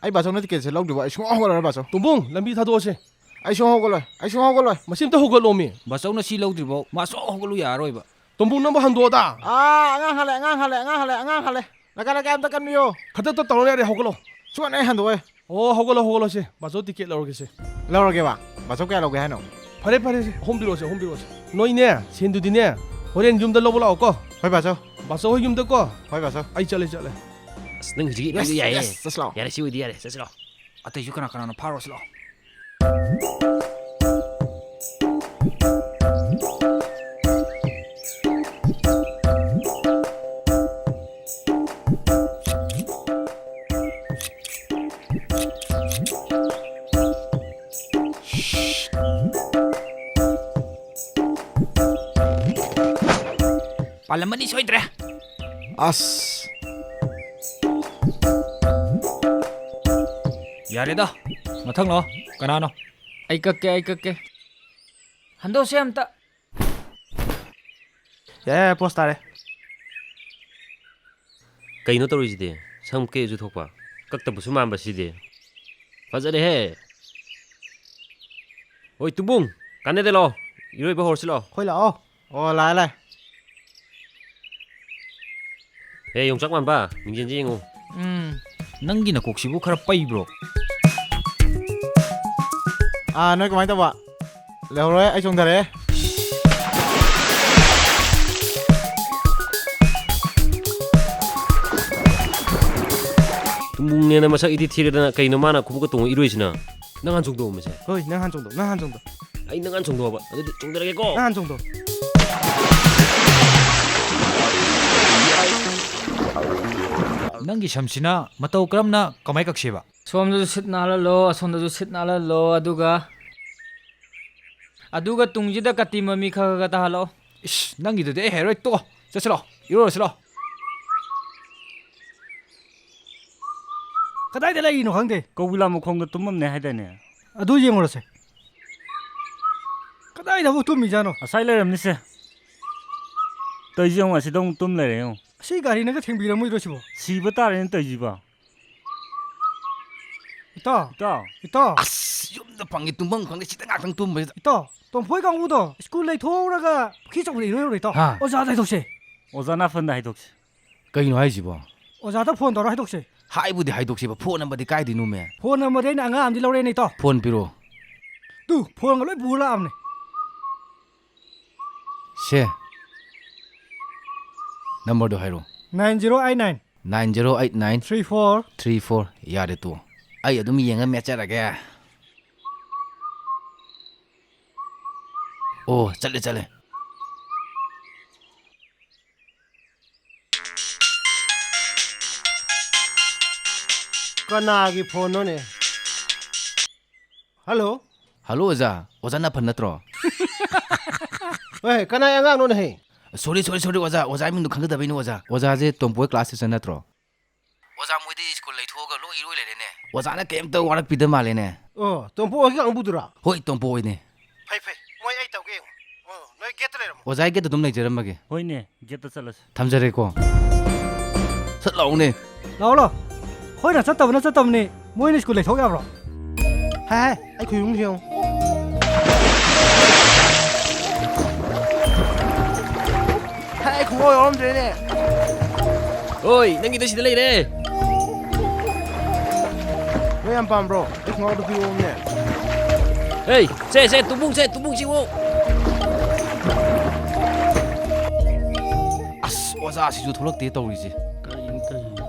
ꯑꯩ ꯕꯥꯆꯧꯅ ꯇꯤꯀꯦꯠꯁꯦ ꯂꯧꯗ꯭ꯔꯤꯕ ꯑꯩ ꯁꯨꯡꯍꯧ ꯍꯧꯒꯠꯂꯔꯣꯏ, ꯕꯥꯆꯧ꯫ ꯇꯣꯝꯕꯨꯡ, ꯂꯝꯕꯤ ꯊꯥꯗꯣꯛꯑꯁꯦ꯫ ꯑꯩ ꯁꯨꯡꯍꯧ ꯍꯧꯒꯠꯂꯣꯏ, ꯑꯩ ꯁꯨꯡꯍꯧ ꯍꯧꯒꯠꯂꯣꯏ꯫ ꯃꯁꯤ ꯑꯝꯇ ꯍꯧꯒꯠꯂꯣꯃꯤ꯫ ꯕꯥꯆꯧꯅ ꯁꯤ ꯂꯧꯗ꯭ꯔꯤꯐꯥꯎ ꯃꯥ ꯁꯨꯡꯍꯧ ꯍꯧꯒꯠꯂꯨ ꯌꯥꯔꯔꯣꯏꯕ꯫ ꯇꯣꯝꯕꯨꯡ, ꯅꯪꯕꯨ ꯍꯟꯗꯣꯛꯑꯣꯗ꯫ ꯑꯥ, ꯑꯉꯥꯡ ꯍꯜꯂꯦ, ꯑꯉꯥꯡ ꯍꯜꯂꯦ, ꯑꯉꯥꯡ ꯍꯜꯂꯦ, ꯑꯉꯥꯡ ꯍꯜꯂꯦ꯫ ꯂꯩꯀꯥꯏ, ꯂꯩꯀꯥꯏ ꯑꯝꯇ ꯀꯟꯕꯤꯌꯣ꯫ ꯈꯗꯛꯇ ꯇꯧꯔ ꯌꯥꯔꯦ, ꯍꯧꯒꯠꯂꯣ꯫ ꯁꯨꯃꯥꯏꯅ ꯑꯩ ꯍꯟꯗꯣꯛꯑꯣꯏ꯫ ꯑꯣ, ꯍꯧꯒꯠꯂꯣ, ꯍꯧꯒꯠꯂꯣ ꯁꯦ꯫ ꯕꯥꯆꯧ ꯇꯤꯀꯦꯠ ꯂꯧꯔꯒꯦ ꯁꯦ꯫ ꯂꯧꯔꯒꯦꯕ? ꯕꯥꯆꯧ ꯀꯌꯥ ꯂꯧꯒꯦ ꯍꯥꯏꯅꯣ? ꯐꯔꯦ, ꯐꯔꯦ ꯁꯦ, ꯑꯍꯨꯝ ꯄꯤꯔꯛꯑꯣ ꯁꯦ, ꯑꯍꯨꯝ ꯄꯤꯔꯛꯑꯣ ꯁꯦ꯫ ꯅꯣꯏꯅꯦ, ꯁꯦꯟꯗꯨꯗꯤꯅꯦ, ꯍꯣꯔꯦꯟ ꯌꯨꯝꯗ ꯂꯧꯕ ꯂꯥꯛꯑꯣꯀꯣ꯫ ꯍꯣꯏ, ꯕꯥꯆꯧ꯫ ꯕꯥꯆꯧ ꯍꯣꯏ ꯌꯨꯝꯗꯀꯣ꯫ ꯍꯣꯏ, ꯕꯥꯆꯧ꯫ ꯑꯩ ꯆꯠꯂꯦ, ꯆꯠꯂꯦ꯫ ꯑꯁ, ꯅꯪ ꯍꯧꯖꯤꯛꯀꯤ ꯌꯦꯁ, ꯌꯥꯏꯌꯦ꯫ ꯌꯦꯁ, ꯆꯠꯁꯤ ꯂꯥꯛꯑꯣ꯫ ꯌꯥꯔꯦ, ꯁꯤ ꯑꯣꯏꯗꯤ ꯌꯥꯔꯦ, ꯆꯠꯁꯤ ꯂꯥꯛꯑꯣ꯫ ꯑꯇꯩꯁꯨ ꯀꯅꯥ ꯀꯅꯥꯅꯣ ꯐꯥꯔꯨꯔꯁꯤ ꯂꯥꯛꯑꯣ꯫ ꯄꯥꯜꯂꯝꯃꯅꯤ ꯁꯣꯏꯗ꯭ꯔꯦ꯫ ꯑꯁ꯫ ꯌꯥꯔꯦꯗ, ꯃꯊꯪ ꯂꯥꯛꯑꯣ꯫ ꯀꯅꯥꯅꯣ? ꯑꯩ ꯀꯛꯀꯦ, ꯑꯩ ꯀꯛꯀꯦ꯫ ꯍꯟꯗꯣꯛꯁꯦ ꯑꯝꯇ꯫ ꯌꯥꯔꯦ, ꯌꯥꯔꯦ, ꯄꯣꯁ ꯇꯥꯔꯦ꯫ ꯀꯩꯅꯣ ꯇꯧꯔꯤꯁꯤꯗꯤ? ꯁꯝ ꯀꯛꯑꯁꯨ ꯊꯣꯛꯄ? ꯀꯛꯇꯕꯁꯨ ꯃꯥꯟꯕ ꯁꯤꯗꯤ꯫ ꯐꯖꯔꯦꯍꯦ꯫ ꯍꯣꯏ, ꯇꯨꯝꯕꯨꯡ, ꯀꯥꯟꯅꯗꯦ ꯂꯥꯛꯑꯣ꯫ ꯏꯔꯣꯏꯕ ꯍꯧꯔꯁꯤ ꯂꯥꯛꯑꯣ꯫ ꯑꯩꯈꯣꯏ ꯂꯥꯛꯑꯣ꯫ ꯑꯣ, ꯂꯥꯛꯑꯦ, ꯂꯥꯛꯑꯦ꯫ ꯍꯦ, ꯌꯣꯡꯆꯥꯛ ꯃꯥꯟꯕ, ꯃꯤꯡꯖꯦꯜꯁꯦ ꯌꯦꯡꯉꯨ꯫ ꯎꯝ, ꯅꯪꯒꯤ ꯅꯀꯣꯛꯁꯤꯕꯨ ꯈꯔ ꯄꯩꯕ꯭ꯔꯣ? ꯑꯥ, ꯅꯣꯏ ꯀꯃꯥꯏꯅ ꯇꯧꯕ? ꯂꯩꯍꯧꯔꯣꯏ, ꯑꯩ ꯆꯣꯡꯊꯔꯛꯑꯦ꯫ ꯇꯨꯝꯕꯨꯡꯅꯦꯅ ꯃꯁꯛ ꯏꯊꯤ ꯊꯤꯔꯗꯅ ꯀꯩꯅꯣ ꯃꯥꯅ ꯈꯣꯡꯎꯞꯀ ꯇꯣꯡꯉ ꯏꯔꯣꯏꯁꯤꯅ? ꯅꯪ ꯍꯥꯟ ꯆꯣꯡꯗꯣꯛꯑꯣ ꯃꯁꯦ꯫ ꯍꯣꯏ, ꯅꯪ ꯍꯥꯟ ꯆꯣꯡꯗꯣꯛ, ꯅꯪ ꯍꯥꯟ ꯆꯣꯡꯗꯣꯛ꯫ ꯑꯩ ꯅꯪ ꯍꯥꯟ ꯆꯣꯡꯗꯣꯛꯑꯕ꯫ ꯑꯗꯨꯗꯤ ꯆꯣꯡꯊꯔꯒꯦꯀꯣ꯫ ꯅꯪ ꯍꯥꯟ ꯆꯣꯡꯗꯣꯛ꯫ ꯅꯪꯒꯤ ꯁꯝꯁꯤꯅ ꯃꯇꯧ ꯀꯔꯝꯅ ꯀꯃꯥꯏ ꯀꯛꯁꯦꯕ? ꯁꯣꯝꯗꯁꯨ ꯁꯤꯠ ꯅꯥꯜꯍꯜꯂꯣ, ꯑꯁꯣꯝꯗꯁꯨ ꯁꯤꯠ ꯅꯥꯜꯍꯜꯂꯣ, ꯑꯗꯨꯒ, ꯑꯗꯨꯒ ꯇꯨꯡꯁꯤꯗ ꯀꯇꯤ ꯃꯃꯤ ꯈꯔ ꯈꯔ ꯇꯥꯍꯜꯂꯣ꯫ ꯏꯁ, ꯅꯪꯒꯤꯗꯨꯗꯤ ꯑꯩ ꯍꯩꯔꯣꯏ, ꯇꯣꯛꯑꯣ꯫ ꯆꯠꯁꯤꯂꯣ, ꯏꯔꯨꯔꯁꯤꯂꯣ꯫ ꯀꯗꯥꯏꯗ ꯂꯩꯔꯤꯅꯣ ꯈꯪꯗꯦ꯫ ꯀꯧꯕꯤꯂꯥ ꯃꯈꯣꯡꯗ ꯇꯨꯝꯃꯝꯅꯦ ꯍꯥꯏꯗꯥꯏꯅꯦ? ꯑꯗꯨ ꯌꯦꯡꯉꯨꯔꯁꯦ꯫ ꯀꯗꯥꯏꯗꯕꯨ ꯇꯨꯝꯃꯤꯖꯥꯠꯅꯣ? ꯉꯁꯥꯏ ꯂꯩꯔꯝꯅꯤꯁꯦ꯫ ꯇꯧꯏꯁꯦ ꯌꯦꯡꯉꯨ, ꯑꯁꯤꯗ ꯑꯃꯨꯛ ꯇꯨꯝ ꯂꯩꯔꯦ ꯌꯦꯡꯉꯨ꯫ ꯑꯁꯤ ꯒꯥꯔꯤꯅꯒ ꯊꯦꯡꯕꯤꯔꯝꯃꯣꯏꯗ꯭ꯔꯣ ꯁꯤꯕꯣ? ꯁꯤꯕ ꯇꯥꯔꯦꯅꯦ ꯇꯧꯏꯁꯤꯕꯣ꯫ ꯏꯇꯥꯎ꯫ ꯏꯇꯥꯎ꯫ ꯏꯇꯥꯎ꯫ ꯑꯁ, ꯌꯨꯝꯗ ꯐꯪꯉꯤ ꯇꯨꯝꯐꯝ ꯈꯪꯗꯦ, ꯁꯤꯗ ꯉꯥꯛꯇꯪ ꯇꯨꯝꯕꯁꯤꯗ꯫ ꯏꯇꯥꯎ, ꯇꯣꯝꯐꯣꯏ ꯀꯥꯡꯕꯨꯗꯣ ꯁ꯭ꯀꯨꯜ ꯂꯩꯊꯣꯛꯍꯧꯔꯒ ꯄꯨꯈ꯭ꯔꯤ ꯑꯆꯧꯕꯗ ꯏꯔꯣꯏꯍꯧꯔꯦ ꯏꯇꯥꯎ꯫ ꯍꯥ? ꯑꯣꯖꯥꯗ ꯍꯥꯏꯗꯣꯛꯁꯦ꯫ ꯑꯣꯖꯥ ꯅꯥꯐꯟꯗ ꯍꯥꯏꯗꯣꯛꯁꯦ꯫ ꯀꯩꯅꯣ ꯍꯥꯏꯁꯤꯕꯣ? ꯑꯣꯖꯥꯗ ꯐꯣꯟ ꯇꯧꯔ ꯍꯥꯏꯗꯣꯛꯁꯦ꯫ ꯍꯥꯏꯕꯨꯗꯤ ꯍꯥꯏꯗꯣꯛꯁꯦꯕ, ꯐꯣꯟ ꯅꯝꯕꯔꯗꯤ ꯀꯥꯏꯗꯩꯅꯣꯃꯦ? ꯐꯣꯟ ꯅꯝꯕꯔꯗꯤ ꯑꯩꯅ ꯑꯉꯥꯡ ꯑꯃꯗꯤ ꯂꯧꯔꯦꯅꯦ ꯏꯇꯥꯎ꯫ ꯐꯣꯟ ꯄꯤꯔꯛꯑꯣ꯫ ꯇꯨ, ꯐꯣꯟꯒ ꯂꯣꯏ ꯄꯨꯔ ꯂꯥꯛꯑꯕꯅꯦ꯫ ꯁꯦ, ꯅꯝꯕꯔꯗꯣ ꯍꯥꯏꯔꯣ꯫ Nine zero eight nine꯫ Nine zero eight nine꯫ Three four꯫ Three four꯫ ꯌꯥꯔꯦ ꯇꯣ, ꯑꯩ ꯑꯗꯨꯝ ꯌꯦꯡꯉ ꯃꯦꯠꯆꯔꯒꯦ꯫ ꯑꯣ, ꯆꯠꯂꯦ, ꯆꯠꯂꯦ꯫ ꯀꯅꯥꯒꯤ ꯐꯣꯟꯅꯣꯅꯦ? ꯍꯜꯂꯣ꯫ ꯍꯜꯂꯣ ꯑꯣꯖꯥ, ꯑꯣꯖꯥ ꯅꯥꯐꯟ ꯅꯠꯇ꯭ꯔꯣ? ꯍꯣꯏ, ꯀꯅꯥꯏ ꯑꯉꯥꯡꯅꯣꯅꯦꯍꯦ? Sorry, sorry, sorry ꯑꯣꯖꯥ, ꯑꯣꯖꯥ ꯃꯤꯡꯗꯣ ꯈꯪꯒꯗꯕꯩꯅꯦ ꯑꯣꯖꯥ꯫ ꯑꯣꯖꯥꯁꯦ ꯇꯣꯝꯄꯣꯏ class teacher ꯅꯠꯇ꯭ꯔꯣ? ꯑꯣꯖꯥ ꯃꯣꯏꯗꯤ ꯁ꯭ꯀꯨꯜ ꯂꯩꯊꯣꯛꯑꯒ ꯂꯣꯏ ꯏꯔꯣꯏ ꯂꯩꯔꯦꯅꯦ꯫ ꯑꯣꯖꯥꯅ ꯀꯩꯝꯇ ꯋꯥꯔꯛꯄꯤꯗ ꯃꯥꯜꯂꯦꯅꯦ꯫ ꯑꯣ, ꯇꯣꯝꯄꯣ ꯍꯣꯏꯒꯤ ꯀꯥꯡꯕꯨꯗꯨꯔꯣ? ꯍꯣꯏ, ꯇꯣꯝꯄꯣ ꯍꯣꯏꯅꯦ꯫ ꯐꯩ, ꯐꯩ꯫ ꯃꯣꯏ ꯑꯩ ꯇꯧꯒꯦ ꯌꯦꯡꯉꯣ꯫ ꯑꯣ, ꯅꯣꯏ ꯒꯦꯠꯇ ꯂꯩꯔꯝꯃꯣ꯫ ꯑꯣꯖꯥ ꯑꯩ ꯒꯦꯠꯇ ꯑꯗꯨꯝ ꯂꯩꯖꯔꯝꯃꯒꯦ꯫ ꯍꯣꯏꯅꯦ, ꯒꯦꯠꯇ ꯆꯠꯂꯁꯤ꯫ ꯊꯝꯖꯔꯦꯀꯣ꯫ ꯁꯠ ꯂꯥꯎꯅꯦ꯫ ꯂꯥꯛꯑꯣ, ꯂꯥꯛꯑꯣ꯫ ꯑꯩꯈꯣꯏꯅ ꯆꯠꯇꯕꯅ ꯆꯠꯇꯕꯅꯤ꯫ ꯃꯣꯏꯅ ꯁ꯭ꯀꯨꯜ ꯂꯩꯊꯣꯛ ꯌꯥꯕ꯭ꯔꯣ? ꯍꯥꯏ, ꯍꯥꯏ, ꯑꯩ ꯈꯨꯌꯨꯝꯁꯦ ꯌꯦꯡꯉꯣ꯫ ꯌꯥꯎꯔꯝꯗ꯭ꯔꯦꯅꯦ꯫ ꯍꯣꯏ, ꯅꯪꯒꯤꯗꯣ ꯁꯤꯗ ꯂꯩꯔꯦ꯫ ꯅꯣꯏ ꯌꯥꯝ ꯄꯥꯝꯕ꯭ꯔꯣ? ꯑꯩ ꯈꯣꯡꯒ꯭ꯔꯥꯎꯗꯣ ꯄꯤꯔꯛꯑꯣꯅꯦ꯫ ꯍꯦ, ꯁꯦ, ꯁꯦ, ꯇꯨꯝꯕꯨꯡ, ꯁꯦ, ꯇꯨꯝꯕꯨꯡ ꯆꯤꯛꯑꯣ꯫ ꯑꯁ, ꯑꯣꯖꯥꯁꯤꯁꯨ ꯊꯣꯛꯂꯛꯇꯦ ꯇꯧꯔꯤꯁꯦ꯫ ꯀꯔꯤꯅꯣ ꯇꯧꯔꯤꯁꯦ?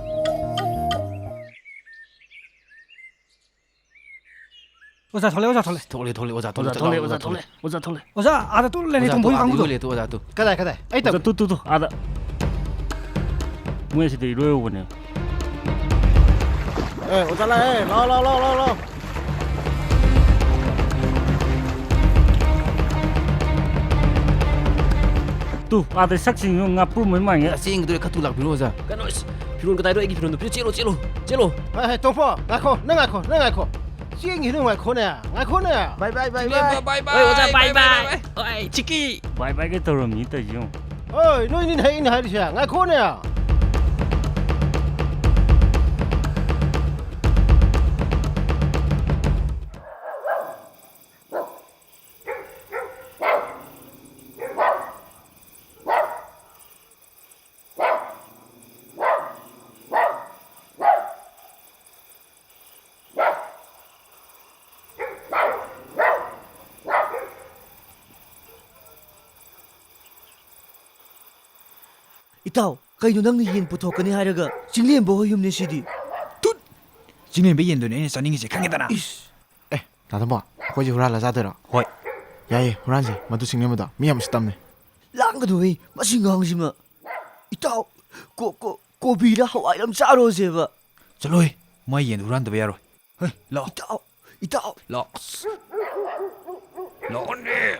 ꯑꯣꯖꯥ ꯊꯣꯛꯂꯛꯑꯦ, ꯑꯣꯖꯥ ꯊꯣꯛꯂꯛꯑꯦ꯫ ꯊꯣꯛꯂꯛꯑꯦ, ꯊꯣꯛꯂꯛꯑꯦ, ꯑꯣꯖꯥ ꯊꯣꯛꯂꯛꯑꯦ, ꯊꯣꯛꯂꯛꯑꯦ, ꯆꯠꯂꯣ, ꯑꯣꯖꯥ ꯑꯣꯖꯥ ꯊꯣꯛꯂꯛꯑꯦ꯫ ꯊꯣꯛꯂꯛꯑꯦ꯫ ꯑꯣꯖꯥ, ꯑꯥꯗ ꯇꯨ ꯂꯩꯔꯦ, ꯑꯣꯖꯥ ꯊꯣꯡꯕ ꯇꯨ, ꯑꯥꯗ ꯀꯥꯡꯕꯨꯗꯣ꯫ ꯏꯔꯨ ꯂꯩ ꯇꯨ, ꯑꯣꯖꯥ ꯇꯨ꯫ ꯀꯗꯥꯏ, ꯀꯗꯥꯏ? ꯑꯩ ꯑꯣꯖꯥ ꯇꯧꯒꯦ꯫ ꯇꯨ, ꯇꯨ, ꯇꯨ, ꯑꯥꯗ꯫ ꯃꯣꯏ ꯑꯁꯤꯗ ꯏꯔꯣꯏ ꯍꯧꯕꯅꯦ꯫ ꯑꯦ, ꯑꯣꯖꯥ ꯂꯥꯛꯑꯦ꯫ ꯂꯥꯛꯑꯣ, ꯂꯥꯛꯑꯣ, ꯂꯥꯛꯑꯣ, ꯂꯥꯛꯑꯣ, ꯂꯥꯛꯑꯣ꯫ ꯇꯨ, ꯑꯥꯗ ꯁꯛꯁꯤꯡꯗꯣ ꯉꯥꯄ꯭ꯔꯨꯝ ꯃꯥꯟꯒꯦ꯫ ꯑꯁꯦꯡꯕꯗꯨꯗ ꯈꯔ ꯊꯨ ꯂꯥꯛꯄꯤꯔꯣ, ꯑꯣꯖꯥ꯫ ꯀꯩꯅꯣ, ꯏꯁ, ꯐꯤꯔꯣꯟ ꯀꯗꯥꯏꯗꯣ? ꯑꯩꯒꯤ ꯐꯤꯔꯣꯟꯗꯣ ꯄꯤꯔꯣ, ꯆꯦꯜꯂꯣ, ꯆꯦꯜꯂꯣ, ꯆꯦꯜꯂꯣ꯫ ꯍꯦ, ꯍꯦ, ꯇꯣꯝꯐꯣ, ꯉꯥꯏꯈꯣ, ꯅꯪ ꯉꯥꯏꯈꯣ, ꯅꯪ ꯉꯥꯏꯈꯣ꯫ ꯆꯦꯟꯈꯤꯅꯨ, ꯉꯥꯏꯈꯣꯅꯦ, ꯉꯥꯏꯈꯣꯅꯦ꯫ ꯕꯥꯏ, ꯕꯥꯏ, ꯕꯥꯏ, ꯕꯥꯏ꯫ ꯆꯤꯡꯂꯦꯝꯕ, ꯕꯥꯏ, ꯕꯥꯏ, ꯍꯣꯏ, ꯑꯣꯖꯥ, ꯕꯥꯏ, ꯕꯥꯏ, ꯕꯥꯏ, ꯕꯥꯏ, ꯕꯥꯏ꯫ ꯕꯥꯏ꯫ ꯍꯣꯏ, ꯆꯤꯀꯤ꯫ ꯕꯥꯏ, ꯕꯥꯏ ꯀꯩ ꯇꯧꯔꯝꯃꯤ ꯇꯧꯔꯤꯁꯤ ꯌꯦꯡꯉꯨ꯫ ꯍꯣꯏ, ꯅꯣꯏꯅꯤꯅꯦ ꯑꯩꯅ ꯍꯥꯏꯔꯤꯁꯦ, ꯉꯥꯏꯈꯣꯅꯦ꯫ ꯏꯇꯥꯎ, ꯀꯩꯅꯣ ꯅꯪꯅ ꯌꯦꯟ ꯄꯨꯊꯣꯛꯀꯅꯤ ꯍꯥꯏꯔꯒ ꯆꯤꯡꯂꯦꯝꯕ ꯍꯣꯏ ꯌꯨꯝꯅꯦ ꯁꯤꯗꯤ? ꯇꯨꯠ! ꯆꯤꯡꯂꯦꯝꯕ ꯌꯦꯟꯗꯨꯅꯦ ꯑꯩꯅ ꯆꯥꯅꯤꯡꯉꯤꯁꯦ, ꯈꯪꯉꯦꯗꯅ? ꯏꯁ! ꯑꯦ, ꯅꯥꯇꯣꯝꯕ, ꯑꯩꯈꯣꯏꯁꯦ ꯍꯨꯔꯥꯜꯂ ꯆꯥꯗꯣꯏꯔꯣ? ꯍꯣꯏ꯫ ꯌꯥꯏꯌꯦ, ꯍꯨꯔꯥꯟꯁꯦ꯫ ꯃꯗꯨ ꯆꯤꯡꯂꯦꯝꯕꯗꯣ ꯃꯤ ꯌꯥꯝ ꯎꯁꯤꯠꯇꯝꯅꯦ꯫ ꯂꯥꯡꯒꯅꯨꯍꯦ, ꯃꯁꯤ ꯉꯥꯡꯁꯤꯃ꯫ ꯏꯇꯥꯎ, ꯀꯣ-, ꯀꯣ-, ꯀꯣꯕꯤꯔ ꯍꯋꯥꯏꯔ ꯑꯃ ꯆꯥꯔꯣꯁꯦꯕ꯫ ꯆꯠꯂꯣꯍꯦ, ꯃꯥꯏ ꯌꯦꯟꯗꯣ ꯍꯨꯔꯥꯟꯗꯕ ꯌꯥꯔꯣꯏ꯫ ꯍꯦ, ꯂꯥꯛꯑꯣ꯫ ꯏꯇꯥꯎ, ꯏꯇꯥꯎ꯫ ꯂꯥꯛꯑꯣ꯫ ꯂꯥꯛꯑꯣꯅꯦ꯫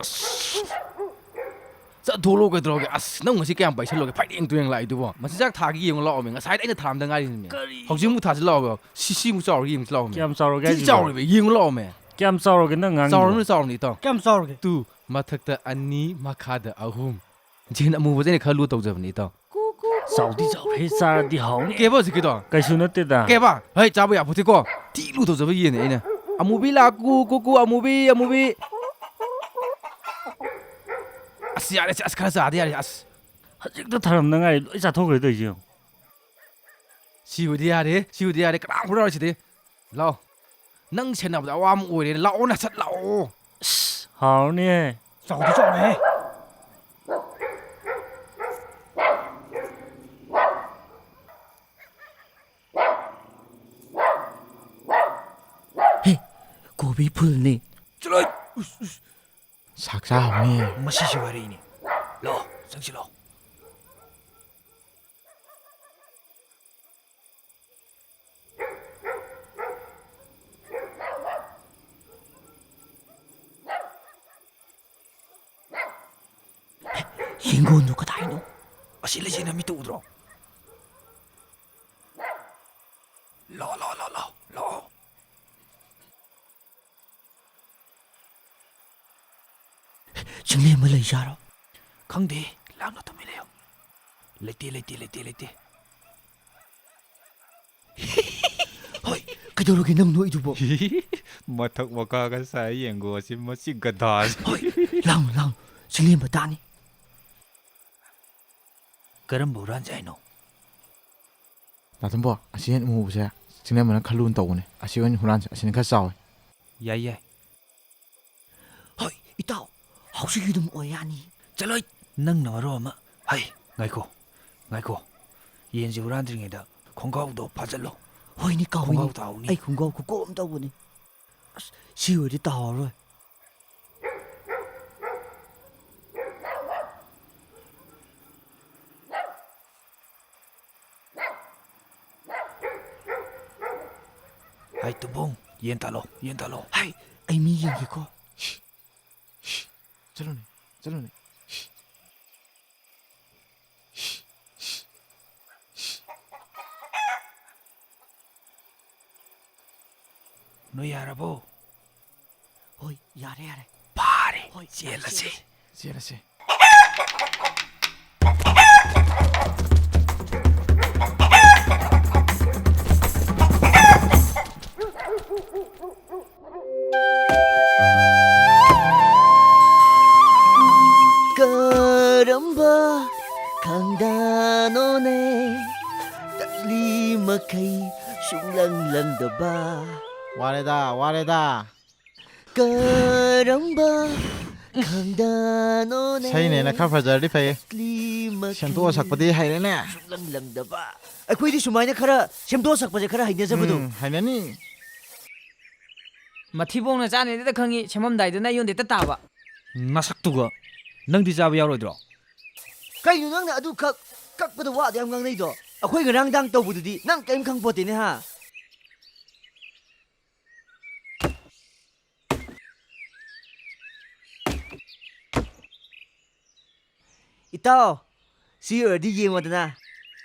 ꯆꯠꯊꯣꯛꯂꯣ ꯀꯩꯗꯧꯔꯒꯦ? ꯑꯁ, ꯅꯪ ꯉꯁꯤ ꯀꯌꯥꯝ ꯄꯩꯁꯜꯂꯒꯦ? ꯐꯥꯏꯔꯦꯡ ꯇꯨꯔꯦꯡ ꯂꯥꯛꯏꯗꯨꯕꯣ? ꯃꯆꯤꯟꯖꯥꯛ ꯊꯥꯒꯤ ꯌꯦꯡꯉꯨ ꯂꯥꯛꯑꯣꯃꯦ꯫ ꯉꯁꯥꯏꯗ ꯑꯩꯅ ꯊꯥꯔꯝꯗ ꯉꯥꯏꯔꯤꯅꯤꯅꯦ꯫ ꯀꯔꯤ? ꯍꯧꯖꯤꯛ ꯑꯃꯨꯛ ꯊꯥꯖꯤꯜꯂꯛꯑꯣꯕ꯫ ꯁꯤ, ꯁꯤꯃꯨꯛ ꯆꯥꯎꯔꯒ ꯌꯦꯡꯁꯤ ꯂꯥꯛꯑꯣꯃꯦ꯫ ꯀꯌꯥꯝ ꯆꯥꯎꯔꯒꯦ ꯊꯤ ꯍꯥꯏꯁꯤꯕꯣ? ꯆꯥꯎꯔꯦꯕ, ꯌꯦꯡꯉꯨ ꯂꯥꯛꯑꯣꯃꯦ꯫ ꯀꯌꯥꯝ ꯆꯥꯎꯔꯒꯦ ꯅꯪ ꯉꯥꯡꯉꯤꯗꯣ? ꯆꯥꯎꯔꯝꯅꯤ, ꯆꯥꯎꯔꯝꯅꯤ, ꯏꯇꯥꯎ꯫ ꯀꯌꯥꯝ ꯆꯥꯎꯔꯒꯦ? ꯇꯨ, ꯃꯊꯛꯇ ꯑꯅꯤ, ꯃꯈꯥꯗ ꯑꯍꯨꯝ꯫ ꯌꯦꯟ ꯑꯃꯨꯕꯁꯦ ꯑꯩꯅ ꯈꯔ ꯂꯨ ꯇꯧꯖꯕꯅꯦ, ꯏꯇꯥꯎ꯫ ꯆꯥꯎꯗꯤ ꯆꯥꯎꯔꯦ, ꯆꯥꯔꯗꯤ ꯍꯥꯎꯅꯤ꯫ ꯀꯩꯕ ꯍꯧꯖꯤꯛꯀꯤꯗꯣ? ꯀꯩꯁꯨ ꯅꯠꯇꯦꯗ꯫ ꯀꯩꯕ? ꯍꯩ, ꯆꯥꯕ ꯌꯥꯄꯣꯠꯇꯦꯀꯣ꯫ ꯊꯤ ꯂꯨ ꯇꯧꯖꯕ ꯌꯦꯟꯅꯦ ꯑꯩꯅ꯫ ꯑꯃꯨꯕꯤ ꯂꯥꯛꯀꯨ, ꯀꯨ, ꯀꯨ, ꯑꯃꯨꯕꯤ, ꯑꯃꯨꯕꯤ꯫ ꯑꯁ, ꯌꯥꯔꯦ, ꯑꯁ, ꯈꯔ ꯆꯥꯗ ꯌꯥꯔꯦ, ꯑꯁ꯫ ꯍꯧꯖꯤꯛꯇ ꯊꯥꯔꯝꯗ ꯉꯥꯏꯔꯤ, ꯂꯣꯏ ꯆꯥꯊꯣꯛꯈ꯭ꯔꯦ ꯇꯧꯔꯤꯁꯦ ꯌꯦꯡꯉꯣ꯫ ꯁꯤꯕꯨꯗꯤ ꯌꯥꯔꯦ, ꯁꯤꯕꯨꯗꯤ ꯌꯥꯔꯦ, ꯀꯅꯥꯝ ꯍꯨꯔꯥꯎꯔꯤꯁꯤꯗꯤ꯫ ꯂꯥꯛꯑꯣ꯫ ꯅꯪ ꯁꯦꯟꯅꯕꯗ ꯑꯋꯥꯕ ꯑꯃ ꯑꯣꯏꯔꯦꯅ꯫ ꯂꯥꯛꯑꯣ ꯅꯁꯠ ꯂꯥꯛꯑꯣ꯫ ꯑꯁ, ꯍꯥꯎꯔꯅꯤꯍꯦ꯫ ꯆꯥꯎꯗꯤ ꯆꯥꯎꯔꯦꯍꯦ꯫ ꯍꯦ, ꯀꯣꯕꯤ ꯐꯨꯜꯅꯤ꯫ ꯆꯠꯂꯣꯏ꯫ ꯎꯁ, ꯎꯁ꯫ ꯁꯥꯛ ꯆꯥ ꯍꯧꯅꯤꯍꯦ꯫ ꯃꯁꯤꯁꯨ ꯋꯥꯔꯤꯅꯤ꯫ ꯂꯥꯛꯑꯣ, ꯆꯪꯁꯤꯜꯂꯣ꯫ ꯌꯦꯡꯒꯣꯟꯗꯣ ꯀꯗꯥꯏꯅꯣ? ꯑꯁꯤ ꯂꯩꯁꯦ, ꯅꯃꯤꯠꯇ ꯎꯗ꯭ꯔꯣ? ꯂꯥꯛꯑꯣ, ꯂꯥꯛꯑꯣ, ꯂꯥꯛꯑꯣ, ꯂꯥꯛꯑꯣ, ꯂꯥꯛꯑꯣ꯫ ꯆꯤꯡꯂꯦꯝꯕ ꯂꯩꯖꯥꯔꯣ? ꯈꯪꯗꯦ, ꯂꯥꯡꯅꯣ, ꯇꯨꯃꯤꯟ ꯂꯩꯌꯣ꯫ ꯂꯩꯇꯦ, ꯂꯩꯇꯦ, ꯂꯩꯇꯦ, ꯂꯩꯇꯦ꯫ ꯍꯣꯏ, ꯀꯩꯗꯧꯔꯒꯦ ꯅꯪ ꯅꯣꯛꯏꯗꯨꯕꯣ? ꯃꯊꯛ ꯃꯈꯥꯒ ꯁꯥꯏ ꯌꯦꯡꯒꯣ ꯑꯁꯤ, ꯃꯁꯤ ꯒꯙꯥꯁꯤ꯫ ꯍꯣꯏ, ꯂꯥꯡꯅꯨ, ꯂꯥꯡꯅꯨ, ꯆꯤꯡꯂꯦꯝꯕ ꯇꯥꯅꯤ꯫ ꯀꯔꯝꯕ ꯍꯨꯔꯥꯟꯁꯦ ꯍꯥꯏꯅꯣ? ꯗꯥ ꯇꯣꯝꯕꯣ, ꯑꯁꯤ ꯍꯦꯟ ꯑꯃꯨꯕꯁꯦ ꯆꯤꯡꯂꯦꯝꯕꯅ ꯈꯜꯂꯨꯅ ꯇꯧꯕꯅꯦ꯫ ꯑꯁꯤ ꯑꯣꯏꯅ ꯍꯨꯔꯥꯟꯁꯦ, ꯑꯁꯤꯅ ꯈꯔ ꯆꯥꯎꯋꯦ꯫ ꯌꯥꯏ, ꯌꯥꯏ꯫ ꯍꯣꯏ, ꯏꯇꯥꯎ, ꯍꯧꯖꯤꯛꯀꯤ ꯑꯗꯨꯝ ꯑꯣꯏ ꯌꯥꯅꯤ꯫ ꯆꯠꯂꯣꯏ! ꯅꯪꯅ ꯃꯔꯣꯟ ꯑꯃ꯫ ꯍꯩ, ꯉꯥꯏꯈꯣ, ꯉꯥꯏꯈꯣ꯫ ꯌꯦꯟꯁꯦ ꯍꯨꯔꯥꯟꯗ꯭ꯔꯤꯉꯩꯗ ꯈꯣꯡꯒ꯭ꯔꯥꯎꯗꯣ ꯐꯥꯖꯜꯂꯣ꯫ ꯍꯣꯏꯅꯦ, ꯀꯥꯎꯏꯅꯦ꯫ ꯈꯣꯡꯒ꯭ꯔꯥꯎ ꯇꯥꯍꯧꯅꯤ꯫ ꯑꯩ ꯈꯣꯡꯒ꯭ꯔꯥꯎ ꯈꯨꯀꯣꯛ ꯑꯃ ꯇꯧꯕꯅꯦ꯫ ꯑꯁ, ꯁꯤ ꯑꯣꯏꯔꯗꯤ ꯇꯥꯍꯧꯔꯣꯏ꯫ ꯍꯥꯏ, ꯇꯨꯝꯕꯨꯡ, ꯌꯦꯟ ꯇꯥꯜꯂꯣ, ꯌꯦꯟ ꯇꯥꯜꯂꯣ꯫ ꯍꯥꯏ, ꯑꯩ ꯃꯤ ꯌꯦꯡꯒꯦꯀꯣ꯫ ꯁꯤ, ꯁꯤ, ꯆꯠꯂꯨꯅꯦ, ꯆꯠꯂꯨꯅꯦ꯫ ꯁꯤ, ꯁꯤ, ꯁꯤ, ꯁꯤ꯫ ꯅꯣꯏ ꯌꯥꯔꯕꯣ? ꯍꯣꯏ, ꯌꯥꯔꯦ, ꯌꯥꯔꯦ꯫ ꯐꯥꯔꯦ꯫ ꯍꯣꯏ, ꯆꯦꯜꯂꯁꯤ꯫ ꯆꯦꯜꯂꯁꯤ꯫ ꯆꯦꯜꯂꯁꯤ꯫ ꯀꯔꯝꯕ ꯈꯪꯗꯅꯣꯅꯦ, ꯇꯛꯂꯤ ꯃꯈꯩ ꯁꯨꯡꯂꯪ ꯂꯪꯗꯕ꯫ ꯋꯥꯔꯦꯗ, ꯋꯥꯔꯦꯗ꯫ ꯀꯔꯝꯕ ꯈꯪꯗꯅꯣꯅꯦ? ꯏꯁꯩꯅꯦꯅ ꯈꯔ ꯐꯖꯔꯗꯤ ꯐꯩꯌꯦ꯫ ꯇꯛꯂꯤ ꯃꯈꯩ ꯁꯦꯝꯗꯣꯛꯑ ꯁꯛꯄꯗꯤ ꯍꯩꯔꯦꯅꯦ꯫ ꯁꯨꯡꯂꯪ ꯂꯪꯗꯕ꯫ ꯑꯩꯈꯣꯏꯗꯤ ꯁꯨꯃꯥꯏꯅ ꯈꯔ ꯁꯦꯝꯗꯣꯛꯑ ꯁꯛꯄꯁꯦ ꯈꯔ ꯍꯩꯅꯖꯕꯗꯣ꯫ ꯎꯝ, ꯍꯩꯅꯅꯤ꯫ ꯃꯊꯤꯕꯣꯡꯅ ꯆꯥꯅꯤꯗ ꯈꯪꯉꯤ, ꯁꯦꯝꯃꯝꯗꯥꯏꯗꯅ ꯑꯩꯉꯣꯟꯗ ꯍꯦꯛꯇ ꯇꯥꯕ꯫ ꯅꯁꯛꯇꯨꯒ꯫ ꯅꯪꯗꯤ ꯆꯥꯕ ꯌꯥꯎꯔꯣꯏꯗ꯭ꯔꯣ? ꯀꯩꯅꯣ ꯅꯪꯅ ꯑꯗꯨ ꯈꯛ ꯀꯛꯄꯗ ꯋꯥꯗ ꯌꯥꯝ ꯉꯥꯡꯅꯩꯗꯣ? ꯑꯩꯈꯣꯏ ꯉꯔꯥꯡꯗꯥꯡ ꯇꯧꯕꯗꯨꯗꯤ ꯅꯪ ꯀꯔꯤꯝ ꯈꯪꯄꯣꯠꯇꯦꯅꯦ, ꯍꯥ? ꯏꯇꯥꯎ, ꯁꯤ ꯑꯣꯏꯔꯗꯤ ꯌꯦꯡꯉꯣꯗꯅ꯫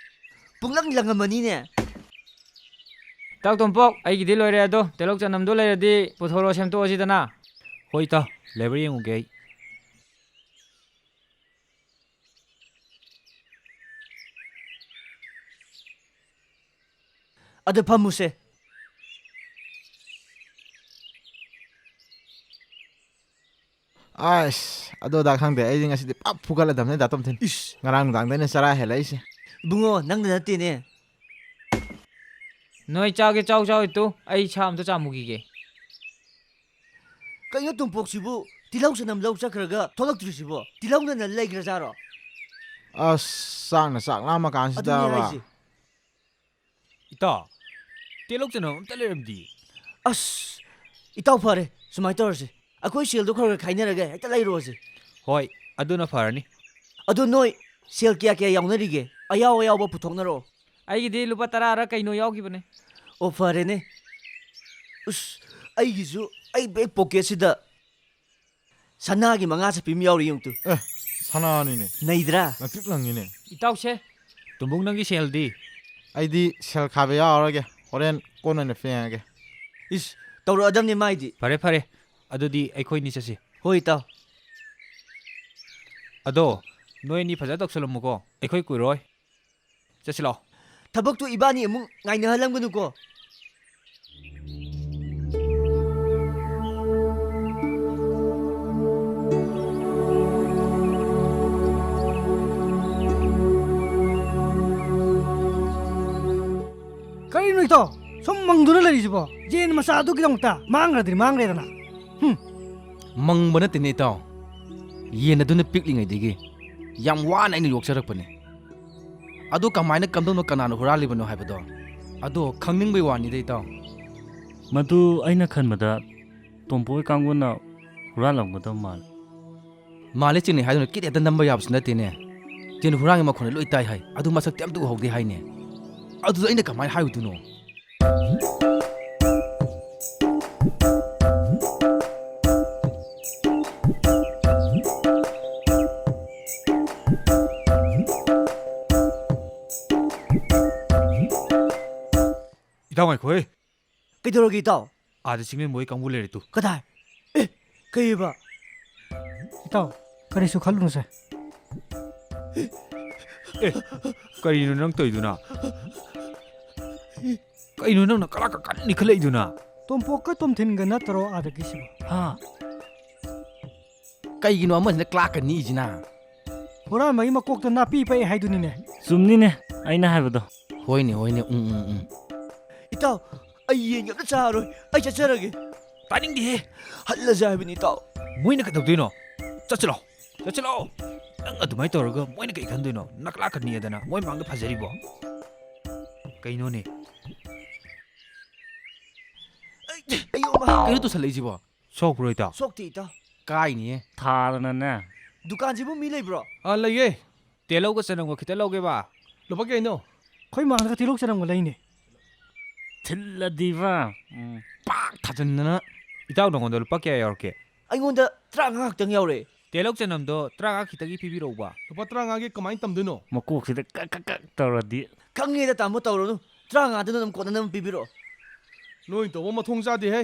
ꯄꯨꯡꯂꯪ ꯂꯪꯉꯝꯃꯅꯤꯅꯦ꯫ ꯏꯇꯥꯎ ꯇꯣꯝꯄꯣꯛ, ꯑꯩꯒꯤꯗꯤ ꯂꯣꯏꯔꯦ ꯑꯗꯣ, ꯇꯤꯜꯍꯧ ꯆꯅꯝꯗꯣ ꯂꯩꯔꯗꯤ ꯄꯨꯊꯣꯔꯛꯑꯣ, ꯁꯦꯝꯗꯣꯛꯑꯁꯤꯗꯅ꯫ ꯍꯣꯏ ꯏꯇꯥꯎ, ꯂꯩꯕ꯭ꯔꯥ ꯌꯦꯡꯉꯨꯒꯦ ꯑꯩ꯫ ꯑꯗꯨ ꯐꯝꯃꯨꯁꯦ꯫ ꯑꯁ, ꯑꯗꯨ ꯑꯗꯥ ꯈꯪꯗꯦ, ꯑꯩꯗꯤ ꯉꯁꯤꯗꯤ ꯄꯞ ꯐꯨꯒꯠꯂꯗꯕꯅꯦ ꯗꯥ ꯇꯣꯝꯊꯤꯟ꯫ ꯏꯁ꯫ ꯉꯔꯥꯡ ꯅꯨꯡꯗꯥꯡꯗꯩꯅꯦ ꯆꯔꯥ ꯍꯦꯜꯂꯛꯏꯁꯦ꯫ ꯏꯕꯨꯡꯉꯣ, ꯅꯪꯗ ꯅꯠꯇꯦꯅꯦ꯫ ꯅꯣꯏ ꯆꯥꯒꯦ ꯆꯥꯎ ꯆꯥꯎ ꯏꯇꯨ, ꯑꯩ ꯁꯥ ꯑꯝꯇ ꯆꯥꯝꯃꯨꯈꯤꯒꯦ꯫ ꯀꯩꯅꯣ ꯇꯣꯝꯄꯣꯛꯁꯤꯕꯨ ꯇꯤꯜꯍꯧ ꯆꯅꯝ ꯂꯧ ꯆꯠꯈ꯭ꯔꯒ ꯊꯣꯛꯂꯛꯇ꯭ꯔꯤꯁꯤꯕꯣ? ꯇꯤꯜꯍꯧꯅ ꯅꯜ ꯂꯩꯈ꯭ꯔꯖꯥꯔꯣ? ꯑꯁ, ꯆꯥꯛꯅ ꯆꯥꯛ ꯂꯥꯝꯃ ꯀꯥꯟꯁꯤꯗꯕ꯫ ꯑꯗꯨꯅꯦ ꯍꯥꯏꯁꯦ꯫ ꯏꯇꯥꯎ, ꯇꯤꯜꯍꯧ ꯆꯅꯝ ꯑꯝꯇ ꯂꯩꯔꯝꯗꯤꯌꯦ꯫ ꯑꯁ, ꯏꯇꯥꯎ ꯐꯔꯦ, ꯁꯨꯃꯥꯏꯅ ꯇꯧꯔꯁꯤ꯫ ꯑꯩꯈꯣꯏ ꯁꯦꯜꯗꯣ ꯈꯔ ꯈꯔ ꯈꯥꯏꯅꯔꯒ ꯍꯦꯛꯇ ꯂꯩꯔꯨꯔꯁꯤ꯫ ꯍꯣꯏ, ꯑꯗꯨꯅ ꯐꯔꯅꯤ꯫ ꯑꯗꯣ ꯅꯣꯏ ꯁꯦꯜ ꯀꯌꯥ ꯀꯌꯥ ꯌꯥꯎꯅꯔꯤꯒꯦ? ꯑꯌꯥꯎ ꯑꯌꯥꯎꯕ ꯄꯨꯊꯣꯛꯅꯔꯛꯑꯣ꯫ ꯑꯩꯒꯤꯗꯤ ꯂꯨꯄꯥ ꯇꯔꯥꯔ ꯀꯩꯅꯣ ꯌꯥꯎꯈꯤꯕꯅꯦ꯫ ꯑꯣ, ꯐꯔꯦꯅꯦ꯫ ꯎꯁ, ꯑꯩꯒꯤꯁꯨ ꯑꯩ ꯕꯦꯛ ꯄꯣꯀꯦꯠꯁꯤꯗ ꯁꯅꯥꯒꯤ ꯃꯉꯥ ꯆꯠꯄꯤ ꯑꯃ ꯌꯥꯎꯔꯤ ꯌꯦꯡꯉꯨ ꯇꯨ꯫ ꯑꯦ, ꯁꯅꯥꯅꯤꯅꯦ꯫ ꯅꯩꯗ꯭ꯔꯥ? ꯂꯪꯇ꯭ꯔꯤꯛ ꯂꯪꯉꯤꯅꯦ꯫ ꯏꯇꯥꯎꯁꯦ, ꯇꯣꯝꯕꯨꯡ ꯅꯪꯒꯤ ꯁꯦꯜꯗꯤ? ꯑꯩꯗꯤ ꯁꯦꯜ ꯈꯥꯏꯕ ꯌꯥꯎꯔꯔꯣꯏꯒꯦ, ꯍꯣꯔꯦꯟ ꯀꯣꯟꯅ ꯑꯣꯏꯅ ꯐꯦꯡꯉꯒꯦ꯫ ꯏꯁ, ꯇꯧꯔꯛꯑꯗꯝꯅꯤ ꯃꯥꯏꯗꯤ꯫ ꯐꯔꯦ, ꯐꯔꯦ, ꯑꯗꯨꯗꯤ ꯑꯩꯈꯣꯏꯅꯤ ꯆꯠꯁꯤ꯫ ꯍꯣꯏ, ꯏꯇꯥꯎ꯫ ꯑꯗꯣ, ꯅꯣꯏ ꯑꯅꯤ ꯐꯖꯅ ꯇꯧꯁꯜꯂꯝꯃꯨꯀꯣ, ꯑꯩꯈꯣꯏ ꯀꯨꯏꯔꯣꯏ꯫ ꯆꯠꯁꯤ ꯂꯥꯛꯑꯣ꯫ ꯊꯕꯛꯇꯨ ꯏꯕꯥꯅꯤ ꯑꯃꯨꯛ ꯉꯥꯏꯅꯍꯜꯂꯝꯒꯅꯨꯀꯣ꯫ ꯁꯨꯝ ꯃꯪꯗꯨꯅ ꯂꯩꯔꯤꯁꯤꯕꯣ? ꯌꯦꯟ ꯃꯆꯥ ꯑꯗꯨꯒꯤꯗꯃꯛꯇ ꯃꯥꯡꯈ꯭ꯔꯗꯤ ꯃꯥꯡꯈ꯭ꯔꯦꯗꯅ꯫ ꯍꯨꯝ꯫ ꯃꯪꯕ ꯅꯠꯇꯦꯅꯦ ꯏꯇꯥꯎ, ꯌꯦꯟ ꯑꯗꯨꯅ ꯄꯤꯛꯂꯤꯉꯩꯗꯒꯤ ꯌꯥꯝ ꯋꯥꯅ ꯑꯩꯅ ꯌꯣꯛꯆꯔꯛꯄꯅꯦ꯫ ꯑꯗꯨ ꯀꯃꯥꯏꯅ ꯀꯝꯗꯧꯅ ꯀꯅꯥꯅ ꯍꯨꯔꯥꯜꯂꯤꯕꯅꯣ ꯍꯥꯏꯕꯗꯣ, ꯑꯗꯣ ꯈꯪꯅꯤꯡꯕꯩ ꯋꯥꯅꯤꯗ ꯏꯇꯥꯎ꯫ ꯃꯗꯨ ꯑꯩꯅ ꯈꯟꯕꯗ ꯇꯣꯝꯄꯣꯏ ꯀꯥꯡꯕꯨꯅ ꯍꯨꯔꯥꯜꯂꯝꯒꯗꯕ ꯃꯥꯜꯂꯦ꯫ ꯃꯥꯜꯂꯦ ꯆꯤꯡꯅꯩ ꯍꯥꯏꯗꯨꯅ ꯀꯤꯠ ꯍꯦꯛꯇ ꯅꯝꯕ ꯌꯥꯕꯁꯨ ꯅꯠꯇꯦꯅꯦ꯫ ꯇꯦꯟ ꯍꯨꯔꯥꯟꯒꯤ ꯃꯈꯣꯟꯗ ꯂꯣꯏ ꯇꯥꯏ ꯍꯥꯏ, ꯑꯗꯨ ꯃꯁꯛꯇꯤ ꯑꯝꯇ ꯎꯍꯧꯗꯦ ꯍꯥꯏꯅꯦ꯫ ꯑꯗꯨꯗ ꯑꯩꯅ ꯀꯃꯥꯏꯅ ꯍꯥꯏꯔꯨꯗꯣꯏꯅꯣ? ꯏꯇꯥꯎ ꯉꯥꯏꯈꯣꯍꯦ꯫ ꯀꯩꯗꯧꯔꯒꯦ ꯏꯇꯥꯎ? ꯑꯥꯗ ꯆꯤꯡꯂꯦꯟꯕ ꯍꯣꯏ ꯀꯥꯡꯕꯨ ꯂꯩꯔꯦ ꯇꯨ꯫ ꯀꯗꯥꯏ? ꯑꯦ, ꯀꯩꯑꯕ? ꯏꯇꯥꯎ, ꯀꯔꯤꯁꯨ ꯈꯜꯂꯨꯅꯨꯁꯦ꯫ ꯑꯦ, ꯀꯔꯤꯅꯣ ꯅꯪ ꯇꯧꯔꯤꯗꯨꯅ? ꯀꯩꯅꯣ ꯅꯪꯅ ꯀꯂꯥꯛꯀ ꯀꯟꯅ ꯅꯤꯛꯈꯠꯂꯛꯏꯗꯨꯅ? ꯇꯣꯝꯄꯣꯛꯀ ꯇꯣꯝꯊꯤꯟꯒ ꯅꯠꯇ꯭ꯔꯣ ꯑꯥꯗꯒꯤꯁꯤꯕꯣ? ꯍꯥ? ꯀꯩꯒꯤꯅꯣ ꯑꯃꯁꯤꯅ ꯀ꯭ꯂꯥꯛꯀ ꯅꯤꯛꯏꯁꯤꯅ? ꯍꯨꯔꯥꯟꯕꯒꯤ ꯃꯀꯣꯛꯇ ꯅꯥꯄꯤ ꯄꯛꯑꯦ ꯍꯥꯏꯗꯨꯅꯤꯅꯦ꯫ ꯆꯨꯝꯅꯤꯅꯦ ꯑꯩꯅ ꯍꯥꯏꯕꯗꯣ꯫ ꯍꯣꯏꯅꯦ, ꯍꯣꯏꯅꯦ, ꯎꯝ, ꯎꯝ, ꯎꯝ꯫ ꯏꯇꯥꯎ, ꯑꯩ ꯌꯦꯟꯒ ꯑꯝꯇ ꯆꯥꯔꯣꯏ꯫ ꯑꯩ ꯆꯠꯆꯔꯒꯦ꯫ ꯇꯥꯅꯤꯡꯗꯦꯍꯦ꯫ ꯍꯜꯂꯁꯦ ꯍꯥꯏꯕꯅꯤ ꯏꯇꯥꯎ꯫ ꯃꯣꯏꯅ ꯀꯩꯗꯧꯗꯣꯏꯅꯣ? ꯆꯠꯁꯤꯂꯣ꯫ ꯆꯠꯁꯤꯂꯣ꯫ ꯅꯪ ꯑꯗꯨꯃꯥꯏꯅ ꯇꯧꯔꯒ ꯃꯣꯏꯅ ꯀꯩ ꯈꯟꯗꯣꯏꯅꯣ? ꯅꯀ꯭ꯂꯥꯛꯀ ꯅꯤꯛꯑꯗꯅ ꯃꯣꯏ ꯃꯥꯡꯗ ꯐꯖꯔꯤꯕꯣ? ꯀꯩꯅꯣꯅꯦ? ꯑꯩ, ꯑꯌꯣ, ꯃꯥ꯫ ꯀꯩꯅꯣ ꯇꯧꯁꯜꯂꯛꯏꯁꯤꯕꯣ? ꯁꯣꯛꯄ꯭ꯔꯣ ꯏꯇꯥꯎ? ꯁꯣꯛꯇꯦ ꯏꯇꯥꯎ꯫ ꯀꯥꯏꯅꯤꯌꯦ꯫ ꯊꯥꯗꯅꯅꯦ꯫ ꯗꯨꯀꯥꯟꯁꯤꯕꯨ ꯃꯤ ꯂꯩꯕ꯭ꯔꯣ? ꯑꯥ, ꯂꯩꯌꯦ꯫ ꯇꯦꯜꯍꯧꯒ ꯆꯅꯝꯒ ꯈꯤꯇ ꯂꯧꯒꯦꯕ꯫ ꯂꯨꯄꯥ ꯀꯌꯥꯅꯣ? ꯑꯩꯈꯣꯏ ꯃꯥꯡꯗꯒ ꯇꯤꯜꯍꯧ ꯆꯅꯝꯒ ꯂꯩꯅꯦ꯫ ꯊꯤꯜꯂꯗꯤꯕ꯫ ꯎꯝ꯫ ꯄꯥꯛ ꯊꯥꯖꯟꯗꯅ꯫ ꯏꯇꯥꯎ ꯅꯉꯣꯟꯗ ꯂꯨꯄꯥ ꯀꯌꯥ ꯌꯥꯎꯔꯛꯀꯦ? ꯑꯩꯉꯣꯟꯗ ꯇꯔꯥꯃꯉꯥ ꯈꯛꯇꯪ ꯌꯥꯎꯔꯛꯑꯦ꯫ ꯇꯦꯜꯍꯧ ꯆꯅꯝꯗꯣ ꯇꯔꯥꯃꯉꯥ ꯈꯤꯇꯒꯤ ꯄꯤꯕꯤꯔꯛꯎꯕ꯫ ꯂꯨꯄꯥ ꯇꯔꯥꯃꯉꯥꯒꯤ ꯀꯃꯥꯏꯅ ꯇꯝꯗꯣꯏꯅꯣ? ꯃꯀꯣꯛꯁꯤꯗ ꯀꯛ ꯀꯛ ꯀꯛ ꯇꯧꯔꯗꯤ꯫ ꯈꯪꯉꯦꯗ ꯇꯥꯃꯣ, ꯇꯧꯔꯅꯨ꯫ ꯇꯔꯥꯃꯉꯥꯗꯨꯅ ꯑꯗꯨꯝ ꯀꯣꯟꯅꯅꯕ ꯄꯤꯕꯤꯔꯛꯑꯣ꯫ ꯅꯣꯏ ꯇꯧꯕ ꯃꯊꯣꯡ ꯆꯥꯗꯦꯍꯦ꯫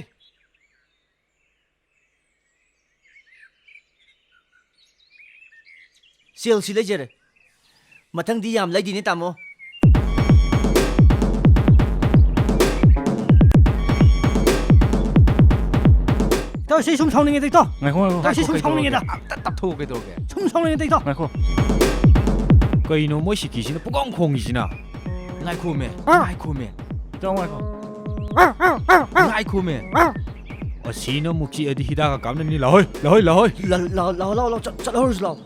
ꯁꯦꯜꯁꯤ ꯂꯩꯖꯔꯦ꯫ ꯃꯊꯪꯗꯤ ꯌꯥꯝ ꯂꯩꯗꯣꯏꯅꯦ, ꯇꯥꯃꯣ꯫ ꯏꯇꯥꯎ, ꯁꯤ ꯁꯨꯝ ꯁꯥꯎꯅꯤꯡꯉꯦꯗ, ꯏꯇꯥꯎ꯫ ꯉꯥꯏꯈꯣ, ꯉꯥꯏꯈꯣ, ꯏꯇꯥꯎ, ꯁꯤ ꯉꯥꯏꯈꯣ, ꯁꯨꯝ ꯀꯩꯗꯧꯔꯒꯦ? ꯁꯥꯎꯅꯤꯡꯉꯦꯗ꯫ ꯑꯝꯇ ꯇꯞꯊꯣꯛꯑꯣ, ꯀꯩꯗꯧꯔꯒꯦ? ꯁꯨꯝ ꯁꯥꯎꯅꯤꯡꯉꯦꯗ, ꯏꯇꯥꯎ꯫ ꯉꯥꯏꯈꯣ꯫ ꯀꯩꯅꯣ ꯃꯣꯏ ꯁꯤꯀꯤꯁꯤꯅ ꯄꯨꯡꯈꯣꯡ ꯈꯣꯡꯉꯤꯁꯤꯅ? ꯉꯥꯏꯈꯣꯃꯦ, ꯑ? ꯉꯥꯏꯈꯣꯃꯦ꯫ ꯏꯇꯥꯎ, ꯉꯥꯏꯈꯣ꯫ ꯉꯥꯏꯈꯣꯃꯦ꯫ ꯑꯁꯤꯅ ꯑꯃꯨꯛ ꯆꯤꯛꯑꯗꯤ ꯍꯤꯗꯥꯛꯀ ꯀꯥꯞꯅꯅꯤ꯫ ꯂꯥꯛꯍꯣꯏ, ꯂꯥꯛꯍꯣꯏ, ꯂꯥꯛꯍꯣꯏ꯫ ꯂꯥꯛ-, ꯂꯥꯛ-, ꯂꯥꯛꯑꯣ, ꯂꯥꯛꯑꯣ, ꯂꯥꯛꯑꯣ, ꯆꯠ-, ꯆꯠꯍꯧꯔꯁꯤ ꯂꯥꯛꯑꯣ꯫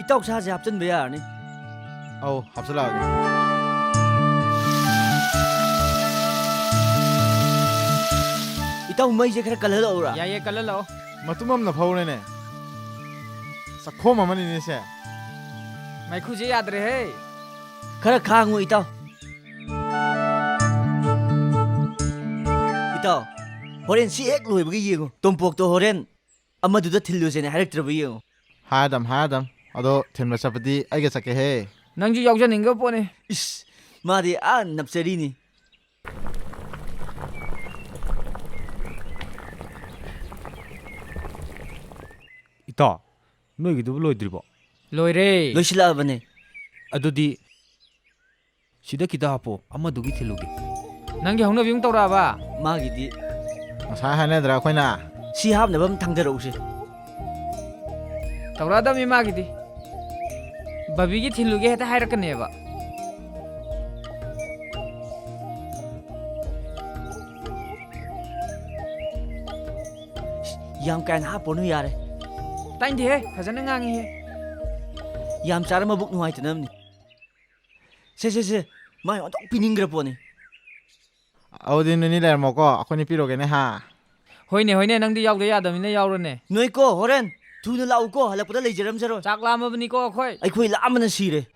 ꯏꯇꯥꯎ, ꯁꯥꯁꯦ ꯍꯥꯞꯆꯤꯟꯕ ꯌꯥꯔꯅꯤ꯫ ꯑꯧ, ꯍꯥꯞꯆꯤꯜꯂꯛꯑꯒꯦ꯫ ꯏꯇꯥꯎ, ꯃꯩꯁꯦ ꯈꯔ ꯀꯜꯍꯜꯂꯛꯎꯔꯥ? ꯌꯥꯏꯌꯦ, ꯀꯜꯍꯜꯂꯛꯑꯣ꯫ ꯃꯇꯨꯝ ꯑꯃꯅ ꯐꯧꯔꯦꯅꯦ꯫ ꯆꯥꯛꯈꯣꯝ ꯑꯃꯅꯤꯅꯦ ꯁꯦ꯫ ꯃꯩꯈꯨꯁꯦ ꯌꯥꯗ꯭ꯔꯦꯍꯦ꯫ ꯈꯔ ꯈꯥꯡꯉꯨ ꯏꯇꯥꯎ꯫ ꯏꯇꯥꯎ, ꯍꯣꯔꯦꯟ ꯁꯤ ꯍꯦꯛ ꯂꯣꯏꯕꯒ ꯌꯦꯡꯉꯨ, ꯇꯣꯝꯄꯣꯛꯇꯣ ꯍꯣꯔꯦꯟ ꯑꯃꯗꯨꯗ ꯊꯤꯜꯂꯨꯁꯦꯅ ꯍꯥꯏꯔꯛꯇ꯭ꯔꯕ ꯌꯦꯡꯉꯨ꯫ ꯍꯥꯏꯔꯗꯝ, ꯍꯥꯏꯔꯗꯝ꯫ ꯑꯗꯣ ꯊꯤꯟꯕ ꯆꯠꯄꯗꯤ ꯑꯩꯒ ꯆꯠꯀꯦꯍꯦ꯫ ꯅꯪꯁꯨ ꯌꯥꯎꯖꯅꯤꯡꯕ ꯄꯣꯠꯅꯤ꯫ ꯏꯁ, ꯃꯥꯗꯤ ꯑꯥ ꯅꯞꯆꯔꯤꯅꯤ꯫ ꯏꯇꯥꯎ, ꯅꯣꯏꯒꯤꯗꯨꯕꯨ ꯂꯣꯏꯗ꯭ꯔꯤꯕꯣ? ꯂꯣꯏꯔꯦ꯫ ꯂꯣꯏꯁꯤꯜꯂꯛꯑꯕꯅꯦ꯫ ꯑꯗꯨꯗꯤ ꯁꯤꯗ ꯈꯤꯇ ꯍꯥꯞꯄꯣ, ꯑꯃꯗꯨꯒꯤ ꯊꯤꯜꯂꯨꯒꯦ꯫ ꯅꯪꯒꯤ ꯍꯧꯅꯕꯤ ꯑꯃꯨꯛ ꯇꯧꯔꯛꯑꯕ? ꯃꯥꯒꯤꯗꯤ꯫ ꯉꯁꯥꯏ ꯍꯥꯏꯅꯗ꯭ꯔꯥ ꯑꯩꯈꯣꯏꯅ? ꯁꯤ ꯍꯥꯞꯅꯕ ꯑꯃ ꯊꯥꯡꯗꯔꯛꯎꯁꯦ꯫ ꯇꯧꯔꯛꯑꯗꯕꯅꯤ ꯃꯥꯒꯤꯗꯤ꯫ ꯕꯕꯤꯒꯤ ꯊꯤꯜꯂꯨꯒꯦ ꯍꯦꯛꯇ ꯍꯥꯏꯔꯛꯀꯅꯦꯕ꯫ ꯌꯥꯝ ꯀꯥ ꯍꯦꯟꯅ ꯍꯥꯞꯄꯅꯨ ꯌꯥꯔꯦ꯫ ꯇꯥꯏꯟꯗꯦꯍꯦ, ꯐꯖꯅ ꯉꯥꯡꯉꯤꯍꯦ꯫ ꯌꯥꯝ ꯆꯥꯔ ꯃꯕꯨꯛ ꯅꯨꯡꯉꯥꯏꯇꯅꯕꯅꯤ꯫ ꯁꯦ, ꯁꯦ, ꯁꯦ, ꯃꯥꯏ ꯑꯣꯟꯊꯣꯛ ꯄꯤꯅꯤꯡꯈ꯭ꯔ ꯄꯣꯠꯅꯤ꯫ ꯑꯗꯨꯗꯤ ꯅꯣꯏꯅꯤ ꯂꯩꯔꯝꯃꯣꯀꯣ, ꯑꯩꯈꯣꯏꯅꯤ ꯄꯤꯔꯨꯒꯦꯅꯦ ꯍꯥ꯫ ꯍꯣꯏꯅꯦ, ꯍꯣꯏꯅꯦ, ꯅꯪꯗꯤ ꯌꯥꯎꯗ ꯌꯥꯗꯕꯅꯤꯅ ꯌꯥꯎꯔꯣꯅꯦ꯫ ꯅꯣꯏꯀꯣ, ꯍꯣꯔꯦꯟ ꯊꯨꯅ ꯂꯥꯛꯎꯀꯣ, ꯍꯜꯂꯛꯄꯗ ꯂꯩꯖꯔꯝꯖꯔꯣꯏ꯫ ꯆꯥꯛ ꯂꯥꯝꯃꯕꯅꯤꯀꯣ ꯑꯩꯈꯣꯏ꯫ ꯑꯩꯈꯣꯏ ꯂꯥꯝꯕꯅ ꯁꯤꯔꯦ꯫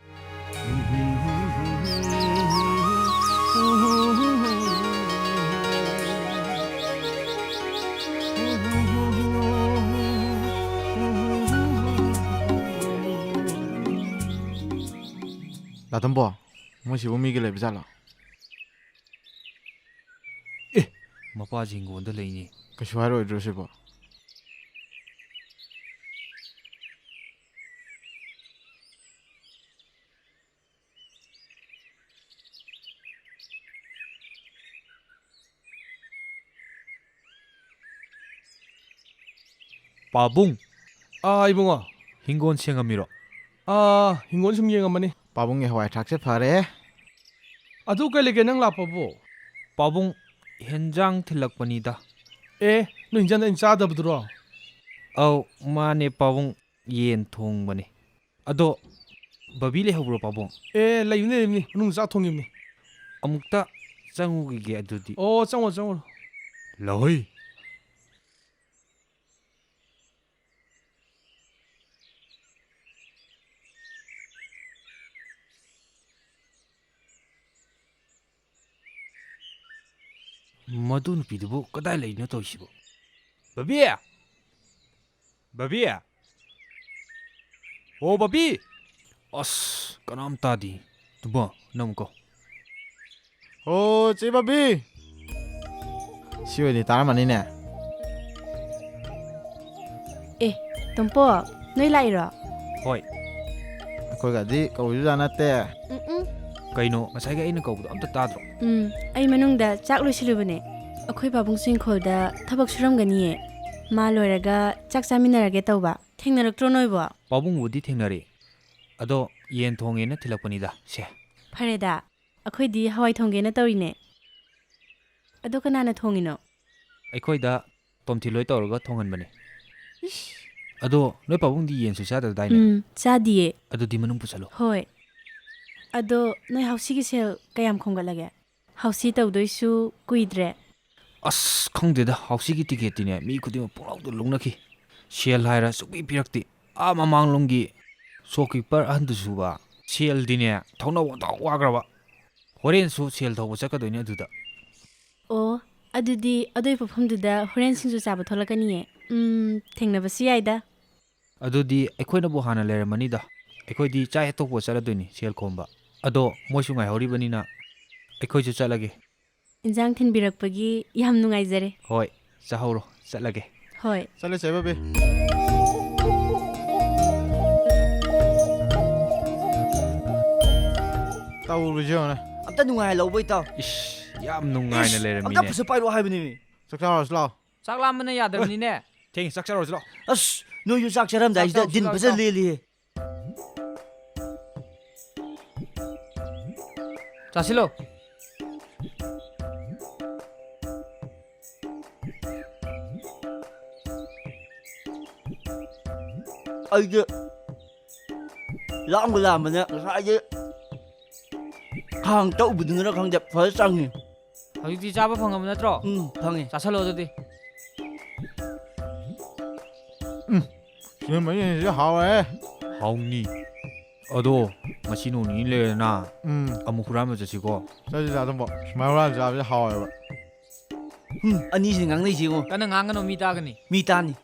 ꯗꯥ ꯇꯣꯝꯕꯣ, ꯃꯣꯏꯁꯤꯕꯨ ꯃꯤꯒ ꯂꯩꯕ ꯖꯥꯠꯂꯣ? ꯑꯦ, ꯃꯄꯥꯁꯤ ꯍꯤꯡꯒꯣꯜꯗ ꯂꯩꯅꯦ꯫ ꯀꯩꯁꯨ ꯍꯥꯏꯔꯛꯑꯣꯏꯗ꯭ꯔꯣ ꯁꯤꯕꯣ? ꯄꯥꯕꯨꯡ, ꯑꯥ, ꯏꯕꯨꯡꯉꯣ꯫ ꯍꯤꯡꯒꯣꯜ ꯁꯦꯡꯉꯝꯃꯤꯔꯣ? ꯑꯥ, ꯍꯤꯡꯒꯣꯜ ꯁꯨꯝ ꯌꯦꯡꯉꯝꯕꯅꯤ꯫ ꯄꯥꯕꯨꯡꯒꯤ ꯍꯋꯥꯏ ꯊ꯭ꯔꯥꯛꯁꯦ ꯐꯔꯦ꯫ ꯑꯗꯨ ꯀꯩ ꯂꯩꯒꯦ ꯅꯪ ꯂꯥꯛꯄꯕꯨ? ꯄꯥꯕꯨꯡ, ꯍꯦꯟꯖꯥꯡ ꯊꯤꯜꯂꯛꯄꯅꯤꯗ꯫ ꯑꯦ, ꯅꯣꯏ ꯍꯤꯟꯖꯥꯡꯗ ꯑꯩꯅ ꯆꯥꯗꯕꯗꯨꯔꯣ? ꯑꯧ, ꯃꯥꯅꯦ ꯄꯥꯕꯨꯡ, ꯌꯦꯟ ꯊꯣꯡꯕꯅꯦ꯫ ꯑꯗꯣ ꯕꯕꯤ ꯂꯩꯍꯧꯕ꯭ꯔꯣ ꯄꯥꯕꯨꯡ? ꯑꯦ, ꯂꯩꯕꯅꯤ, ꯂꯩꯕꯅꯤ, ꯃꯅꯨꯡ ꯆꯥꯛ ꯊꯣꯡꯉꯤꯕꯅꯤ꯫ ꯑꯃꯨꯛꯇ ꯆꯪꯉꯨꯈꯤꯒꯦ ꯑꯗꯨꯗꯤ꯫ ꯑꯣ, ꯆꯪꯉꯣ, ꯆꯪꯉꯣ꯫ ꯂꯥꯛꯑꯣꯏ꯫ ꯃꯗꯨ ꯅꯨꯄꯤꯗꯨꯕꯨ ꯀꯗꯥꯏ ꯂꯩꯔꯤꯅꯣ ꯇꯧꯔꯤꯁꯤꯕꯨ? ꯕꯕꯤ! ꯕꯕꯤ! ꯑꯣ, ꯕꯕꯤ! ꯑꯁ, ꯀꯅꯥꯝ ꯇꯥꯗꯦ꯫ ꯇꯨꯝꯕ, ꯅꯪ ꯑꯃꯨꯛ ꯀꯧ꯫ ꯑꯣ, ꯆꯦ ꯕꯕꯤ! ꯁꯤ ꯑꯣꯏꯗꯤ ꯇꯥꯔꯝꯃꯅꯤꯅꯦ꯫ ꯑꯦ, ꯇꯣꯝꯄꯣ, ꯅꯣꯏ ꯂꯥꯛꯏꯔꯣ? ꯍꯣꯏ꯫ ꯑꯩꯈꯣꯏꯒꯗꯤ ꯀꯧꯕꯤꯕꯖꯥꯠ ꯅꯠꯇꯦ꯫ ꯎꯝ, ꯎꯝ꯫ ꯀꯩꯅꯣ, ꯉꯁꯥꯏꯒꯤ ꯑꯩꯅ ꯀꯧꯕꯗꯣ ꯑꯝꯇ ꯇꯥꯗ꯭ꯔꯣ? ꯎꯝ, ꯑꯩ ꯃꯅꯨꯡꯗ ꯆꯥꯛ ꯂꯣꯏꯁꯤꯜꯂꯨꯕꯅꯦ꯫ ꯑꯩꯈꯣꯏ ꯄꯥꯕꯨꯡꯁꯨ ꯏꯪꯈꯣꯜꯗ ꯊꯕꯛ ꯁꯨꯔꯝꯒꯅꯤꯌꯦ꯫ ꯃꯥ ꯂꯣꯏꯔꯒ ꯆꯥꯛ ꯆꯥꯃꯤꯟꯅꯔꯒꯦ ꯇꯧꯕ꯫ ꯊꯦꯡꯅꯔꯛꯇ꯭ꯔꯣ ꯅꯣꯏꯕꯣ? ꯄꯥꯕꯨꯡꯕꯨꯗꯤ ꯊꯦꯡꯅꯔꯦ꯫ ꯑꯗꯣ ꯌꯦꯟ ꯊꯣꯡꯉꯦꯅ ꯊꯤꯜꯂꯛꯄꯅꯤꯗ꯫ ꯁꯦ꯫ ꯐꯔꯦꯗ, ꯑꯩꯈꯣꯏꯗꯤ ꯍꯋꯥꯏ ꯊꯣꯡꯒꯦꯅ ꯇꯧꯔꯤꯅꯦ꯫ ꯑꯗꯣ ꯀꯅꯥꯅ ꯊꯣꯡꯉꯤꯅꯣ? ꯑꯩꯈꯣꯏꯗ ꯇꯣꯝꯊꯤꯜ ꯍꯣꯏ ꯇꯧꯔꯒ ꯊꯣꯡꯍꯟꯕꯅꯦ꯫ ꯏꯁ꯫ ꯑꯗꯣ ꯅꯣꯏ ꯄꯥꯕꯨꯡꯗꯤ ꯌꯦꯟꯁꯨ ꯆꯥꯗꯗꯥꯏꯅꯦ? ꯎꯝ, ꯆꯥꯗꯤꯌꯦ꯫ ꯑꯗꯨꯗꯤ ꯃꯅꯨꯡ ꯄꯨꯁꯜꯂꯣ꯫ ꯍꯣꯏ꯫ ꯑꯗꯣ ꯅꯣꯏ ꯍꯥꯎꯁꯤꯒꯤ ꯁꯦꯜ ꯀꯌꯥꯝ ꯈꯣꯝꯒꯠꯂꯒꯦ? ꯍꯥꯎꯁꯤ ꯇꯧꯗꯣꯏꯁꯨ ꯀꯨꯏꯗ꯭ꯔꯦ꯫ ꯑꯁ, ꯈꯪꯗꯦꯗ, ꯍꯥꯎꯁꯤꯒꯤ ꯇꯤꯀꯦꯠꯇꯤꯅꯦ ꯃꯤ ꯈꯨꯗꯤꯡꯃꯛ ꯄꯨꯡꯂꯧꯗ ꯂꯧꯅꯈꯤ꯫ ꯁꯦꯜ ꯍꯥꯏꯔ ꯁꯨꯛꯄꯤ ꯄꯤꯔꯛꯇꯦ꯫ ꯑꯥ ꯃꯃꯥꯡꯂꯣꯝꯒꯤ ꯁꯣꯞꯀꯤꯄꯔ ꯑꯍꯟꯗꯨꯁꯨꯕ ꯁꯦꯜꯗꯤꯅꯦ ꯊꯧꯅ ꯋꯥꯗꯥꯎ ꯋꯥꯈ꯭ꯔꯕ꯫ ꯍꯣꯔꯦꯟꯁꯨ ꯁꯦꯜ ꯊꯧꯕ ꯆꯠꯀꯗꯣꯏꯅꯦ ꯑꯗꯨꯗ꯫ ꯑꯣ, ꯑꯗꯨꯗꯤ ꯑꯗꯨꯏ ꯄꯣꯠꯐꯝꯗꯨꯗ ꯍꯣꯔꯦꯟ ꯁꯤꯡꯖꯨ ꯆꯥꯕ ꯊꯣꯛꯂꯛꯀꯅꯤꯌꯦ꯫ ꯎꯝ, ꯊꯦꯡꯅꯕꯁꯨ ꯌꯥꯏꯗ꯫ ꯑꯗꯨꯗꯤ ꯑꯩꯈꯣꯏꯅꯕꯨ ꯍꯥꯟꯅ ꯂꯩꯔꯝꯃꯅꯤꯗ꯫ ꯑꯩꯈꯣꯏꯗꯤ ꯆꯥꯛ ꯍꯦꯛ ꯇꯣꯛꯄ ꯆꯠꯂꯗꯣꯏꯅꯤ ꯁꯦꯜ ꯈꯣꯝꯕ꯫ ꯑꯗꯣ ꯃꯣꯏꯁꯨ ꯉꯥꯏꯍꯧꯔꯤꯕꯅꯤꯅ ꯑꯩꯈꯣꯏꯁꯨ ꯆꯠꯂꯒꯦ꯫ ꯏꯟꯖꯥꯡ ꯊꯤꯟꯕꯤꯔꯛꯄꯒꯤ ꯌꯥꯝ ꯅꯨꯡꯉꯥꯏꯖꯔꯦ꯫ ꯍꯣꯏ, ꯆꯥꯍꯧꯔꯣ, ꯆꯠꯂꯒꯦ꯫ ꯍꯣꯏ꯫ ꯆꯠꯂꯁꯦ, ꯕꯦꯕꯤ꯫ ꯇꯧꯔꯤꯁꯦ ꯌꯦꯡꯉꯨꯅꯦ꯫ ꯑꯝꯇ ꯅꯨꯡꯉꯥꯏꯍꯜꯂꯧꯕ, ꯏꯇꯥꯎ꯫ ꯏꯁ, ꯌꯥꯝ ꯅꯨꯡꯉꯥꯏꯅ ꯏꯁ, ꯂꯩꯔꯝꯃꯤꯅꯦ꯫ ꯑꯝꯇ ꯐꯖ ꯄꯥꯏꯔꯛꯑꯣ ꯍꯥꯏꯕꯅꯤꯅꯦ꯫ ꯆꯥꯛ ꯆꯥꯔꯨꯔꯁꯤ ꯂꯥꯛꯑꯣ꯫ ꯆꯥꯛ ꯂꯥꯝꯕꯅ ꯌꯥꯗ꯭ꯔꯕꯅꯤꯅꯦ꯫ ꯊꯦꯡꯉꯦ, ꯆꯥꯛ ꯆꯥꯔꯨꯔꯁꯤ ꯂꯥꯛꯑꯣ꯫ ꯑꯁ, ꯅꯣꯏꯁꯨ ꯆꯥꯛ ꯆꯥꯔꯝꯗꯥꯏꯁꯤꯗ ꯆꯥꯛ ꯆꯥꯎꯁꯤ, ꯗꯤꯟ ꯆꯥꯛ ꯐꯖꯅ ꯆꯥꯎ꯫ ꯂꯦꯜꯂꯤꯍꯦ꯫ ꯆꯥꯁꯤꯜꯂꯣ꯫ ꯑꯩꯗꯤ ꯂꯥꯝꯕꯨ ꯂꯥꯝꯕꯅꯦ, ꯉꯁꯥꯏꯗꯤ ꯈꯥꯡ ꯇꯧꯕꯗꯨꯅꯔ ꯈꯪꯗꯦ, ꯐꯖ ꯆꯪꯉꯤ꯫ ꯍꯧꯖꯤꯛꯇꯤ ꯆꯥꯕ ꯐꯪꯉꯕ ꯅꯠꯇ꯭ꯔꯣ? ꯎꯝ, ꯐꯪꯉꯦ꯫ ꯆꯥꯁꯜꯂꯣ ꯑꯗꯨꯗꯤ꯫ ꯎꯝ, ꯁꯤ ꯃꯔꯤꯁꯤꯗꯤ ꯍꯥꯎꯔꯦ꯫ ꯍꯥꯎꯅꯤ꯫ ꯑꯗꯣ ꯉꯁꯤ ꯅꯣꯡ ꯅꯤꯅꯤ ꯂꯩꯔꯦꯅ ꯎꯝ꯫ ꯑꯃꯨꯛ ꯍꯨꯔꯥꯟꯕ ꯆꯠꯁꯤꯀꯣ꯫ ꯆꯠꯁꯤ, ꯆꯥ ꯑꯗꯨꯝꯕ꯫ ꯁꯨꯃꯥꯏꯅ ꯍꯨꯔꯥꯟ ꯆꯥꯕꯁꯦ ꯍꯥꯎꯋꯦꯕ꯫ ꯍꯨꯝ, ꯑꯅꯤꯁꯤꯅ ꯉꯥꯡꯅꯩꯁꯤ ꯌꯦꯡꯉꯣ꯫ ꯀꯟꯅ ꯉꯥꯡꯒꯅꯨ, ꯃꯤ ꯇꯥꯒꯅꯤ꯫ ꯃꯤ ꯇꯥꯅꯤ꯫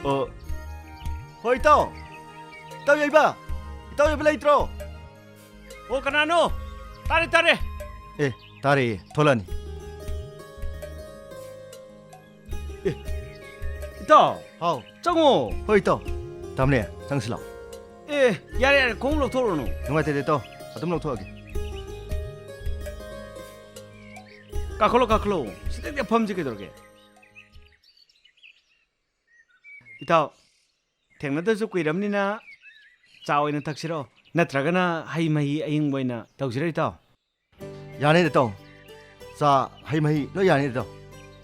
ꯑꯣ꯫ ꯍꯣꯏ, ꯏꯇꯥꯎ꯫ ꯏꯇꯥꯎ ꯌꯥꯏꯕ꯫ ꯏꯇꯥꯎ ꯌꯥꯏꯕ ꯂꯩꯇ꯭ꯔꯣ? ꯑꯣ, ꯀꯅꯥꯅꯣ? ꯇꯥꯔꯦ, ꯇꯥꯔꯦ꯫ ꯑꯦ, ꯇꯥꯔꯦ, ꯊꯣꯛꯂꯛꯑꯅꯤ꯫ ꯑꯦ, ꯏꯇꯥꯎ꯫ ꯍꯥꯎ꯫ ꯆꯪꯉꯣ꯫ ꯍꯣꯏ, ꯏꯇꯥꯎ꯫ ꯇꯥꯃꯅꯦ, ꯆꯪꯁꯤ ꯂꯥꯎ꯫ ꯑꯦ, ꯌꯥꯔꯦ, ꯌꯥꯔꯦ, ꯈꯣꯡꯎꯞ ꯂꯧꯊꯣꯛꯎꯔꯅꯨ꯫ ꯅꯨꯡꯉꯥꯏꯇꯦꯗ, ꯏꯇꯥꯎ꯫ ꯑꯗꯨꯝ ꯂꯧꯊꯣꯛꯑꯒꯦ꯫ ꯀꯥꯈꯠꯂꯣ, ꯀꯥꯈꯠꯂꯣ꯫ ꯁꯤꯗꯩꯗ ꯐꯝꯁꯤ ꯀꯩꯗꯧꯔꯒꯦ? ꯏꯇꯥꯎ, ꯊꯦꯡꯅꯗꯕꯁꯨ ꯀꯨꯏꯔꯕꯅꯤꯅ ꯆꯥ ꯑꯣꯏꯅ ꯊꯛꯁꯤꯔꯣ? ꯅꯠꯇ꯭ꯔꯒꯅ ꯍꯩ ꯃꯍꯤ ꯑꯏꯪꯕ ꯑꯣꯏꯅ ꯇꯧꯁꯤꯔꯣ, ꯏꯇꯥꯎ? ꯌꯥꯅꯤꯗ, ꯏꯇꯥꯎ꯫ ꯆꯥ, ꯍꯩ ꯃꯍꯤ ꯂꯣꯏ ꯌꯥꯅꯤꯗ, ꯏꯇꯥꯎ꯫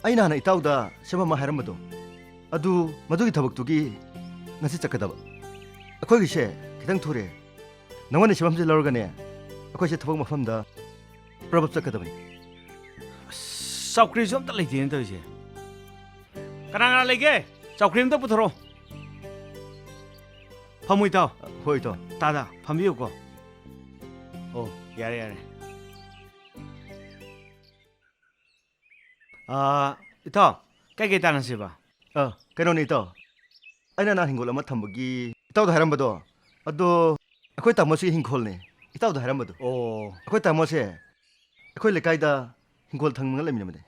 ꯑꯩꯅ ꯍꯥꯟꯅ ꯏꯇꯥꯎꯗ ꯁꯦꯝꯐꯝ ꯑꯃ ꯍꯥꯏꯔꯝꯕꯗꯣ, ꯑꯗꯨ, ꯃꯗꯨꯒꯤ ꯊꯕꯛꯇꯨꯒꯤ ꯉꯁꯤ ꯆꯠꯀꯗꯕ꯫ ꯑꯩꯈꯣꯏꯒꯤꯁꯦ ꯈꯤꯇꯪ ꯊꯨꯔꯦ꯫ ꯅꯉꯣꯟꯗ ꯁꯦꯝꯐꯝꯁꯦ ꯂꯧꯔꯒꯅꯦ, ꯑꯩꯈꯣꯏꯁꯦ ꯊꯕꯛ ꯃꯐꯝꯗ ꯄ꯭ꯔꯕꯞ ꯆꯠꯀꯗꯕꯅꯤ꯫ ꯑꯁ, ꯆꯧꯀ꯭ꯔꯤꯁꯨ ꯑꯝꯇ ꯂꯩꯇꯦꯅ ꯇꯧꯔꯤꯁꯦ꯫ ꯀꯅꯥ ꯀꯅꯥ ꯂꯩꯒꯦ? ꯆꯧꯀ꯭ꯔꯤ ꯑꯝꯇ ꯄꯨꯊꯣꯔꯛꯑꯣ꯫ ꯐꯝꯃꯨ, ꯏꯇꯥꯎ꯫ ꯍꯣꯏ, ꯏꯇꯥꯎ꯫ ꯇꯥꯗ, ꯐꯝꯕꯤꯌꯨꯀꯣ꯫ ꯑꯣ, ꯌꯥꯔꯦ, ꯌꯥꯔꯦ꯫ ꯑꯥ, ꯏꯇꯥꯎ, ꯀꯩꯀꯩ ꯇꯥꯟꯅꯁꯦꯕ? ꯑ, ꯀꯩꯅꯣꯅꯦ, ꯏꯇꯥꯎ꯫ ꯑꯩꯅ ꯅꯍꯥꯟ ꯍꯤꯡꯒꯣꯜ ꯑꯃ ꯊꯝꯕꯒꯤ ꯏꯇꯥꯎꯗ ꯍꯥꯏꯔꯝꯕꯗꯣ, ꯑꯗꯣ ꯑꯩꯈꯣꯏ ꯇꯥꯃꯣꯁꯤꯒꯤ ꯍꯤꯡꯈꯣꯜꯅꯦ꯫ ꯏꯇꯥꯎꯗ ꯍꯥꯏꯔꯝꯕꯗꯣ꯫ ꯑꯣ꯫ ꯑꯩꯈꯣꯏ ꯇꯥꯃꯣꯁꯦ ꯑꯩꯈꯣꯏ ꯂꯩꯀꯥꯏꯗ ꯍꯤꯡꯒꯣꯜ ꯊꯪꯅꯅ ꯂꯩꯃꯤꯟꯅꯕꯅꯦ꯫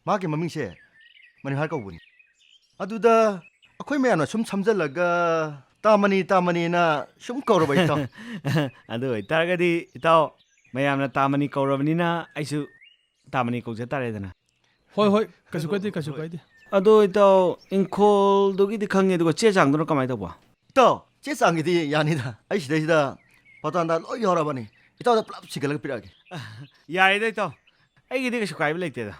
ꯃꯍꯥꯛꯀꯤ ꯃꯃꯤꯡꯁꯦ ꯃꯅꯤꯍꯥꯔ ꯀꯧꯕꯅꯤ꯫ ꯑꯗꯨꯗ ꯑꯩꯈꯣꯏ ꯃꯌꯥꯝꯅ ꯁꯨꯝ ꯁꯝꯖꯜꯂꯒ ꯇꯥꯃꯅꯤ, ꯇꯥꯃꯅꯤꯅ ꯁꯨꯝ ꯀꯧꯔꯕ, ꯏꯇꯥꯎ꯫ ꯑꯗꯨ ꯑꯣꯏꯇꯥꯔꯒꯗꯤ, ꯏꯇꯥꯎ, ꯃꯌꯥꯝꯅ ꯇꯥꯃꯅꯤ ꯀꯧꯔꯕꯅꯤꯅ, ꯑꯩꯁꯨ ꯇꯥꯃꯅꯤ ꯀꯧꯖ ꯇꯥꯔꯦꯗꯅ꯫ ꯍꯣꯏ, ꯍꯣꯏ, ꯀꯩꯁꯨ ꯀꯥꯏꯗꯦ, ꯀꯩꯁꯨ ꯀꯥꯏꯗꯦ꯫ ꯑꯗꯣ, ꯏꯇꯥꯎ, ꯏꯪꯈꯣꯜꯗꯨꯒꯤꯗꯤ ꯈꯪꯉꯦ, ꯑꯗꯨꯒ ꯆꯦ ꯆꯥꯡꯗꯨꯅ ꯀꯃꯥꯏꯅ ꯇꯧꯕ? ꯏꯇꯥꯎ, ꯆꯦ ꯆꯥꯡꯒꯤꯗꯤ ꯌꯥꯅꯤꯗ꯫ ꯑꯩ ꯁꯤꯗꯩꯁꯤꯗ ꯄꯇꯥꯟꯗ ꯂꯣꯏ ꯌꯥꯎꯔꯕꯅꯤ꯫ ꯏꯇꯥꯎꯗ ꯄꯨꯂꯞ ꯁꯤꯒꯠꯂꯒ ꯄꯤꯔꯛꯑꯒꯦ꯫ ꯌꯥꯔꯦꯗ, ꯏꯇꯥꯎ꯫ ꯑꯩꯒꯤꯗꯤ ꯀꯩꯁꯨ ꯀꯥꯏꯕ ꯂꯩꯇꯦꯗ꯫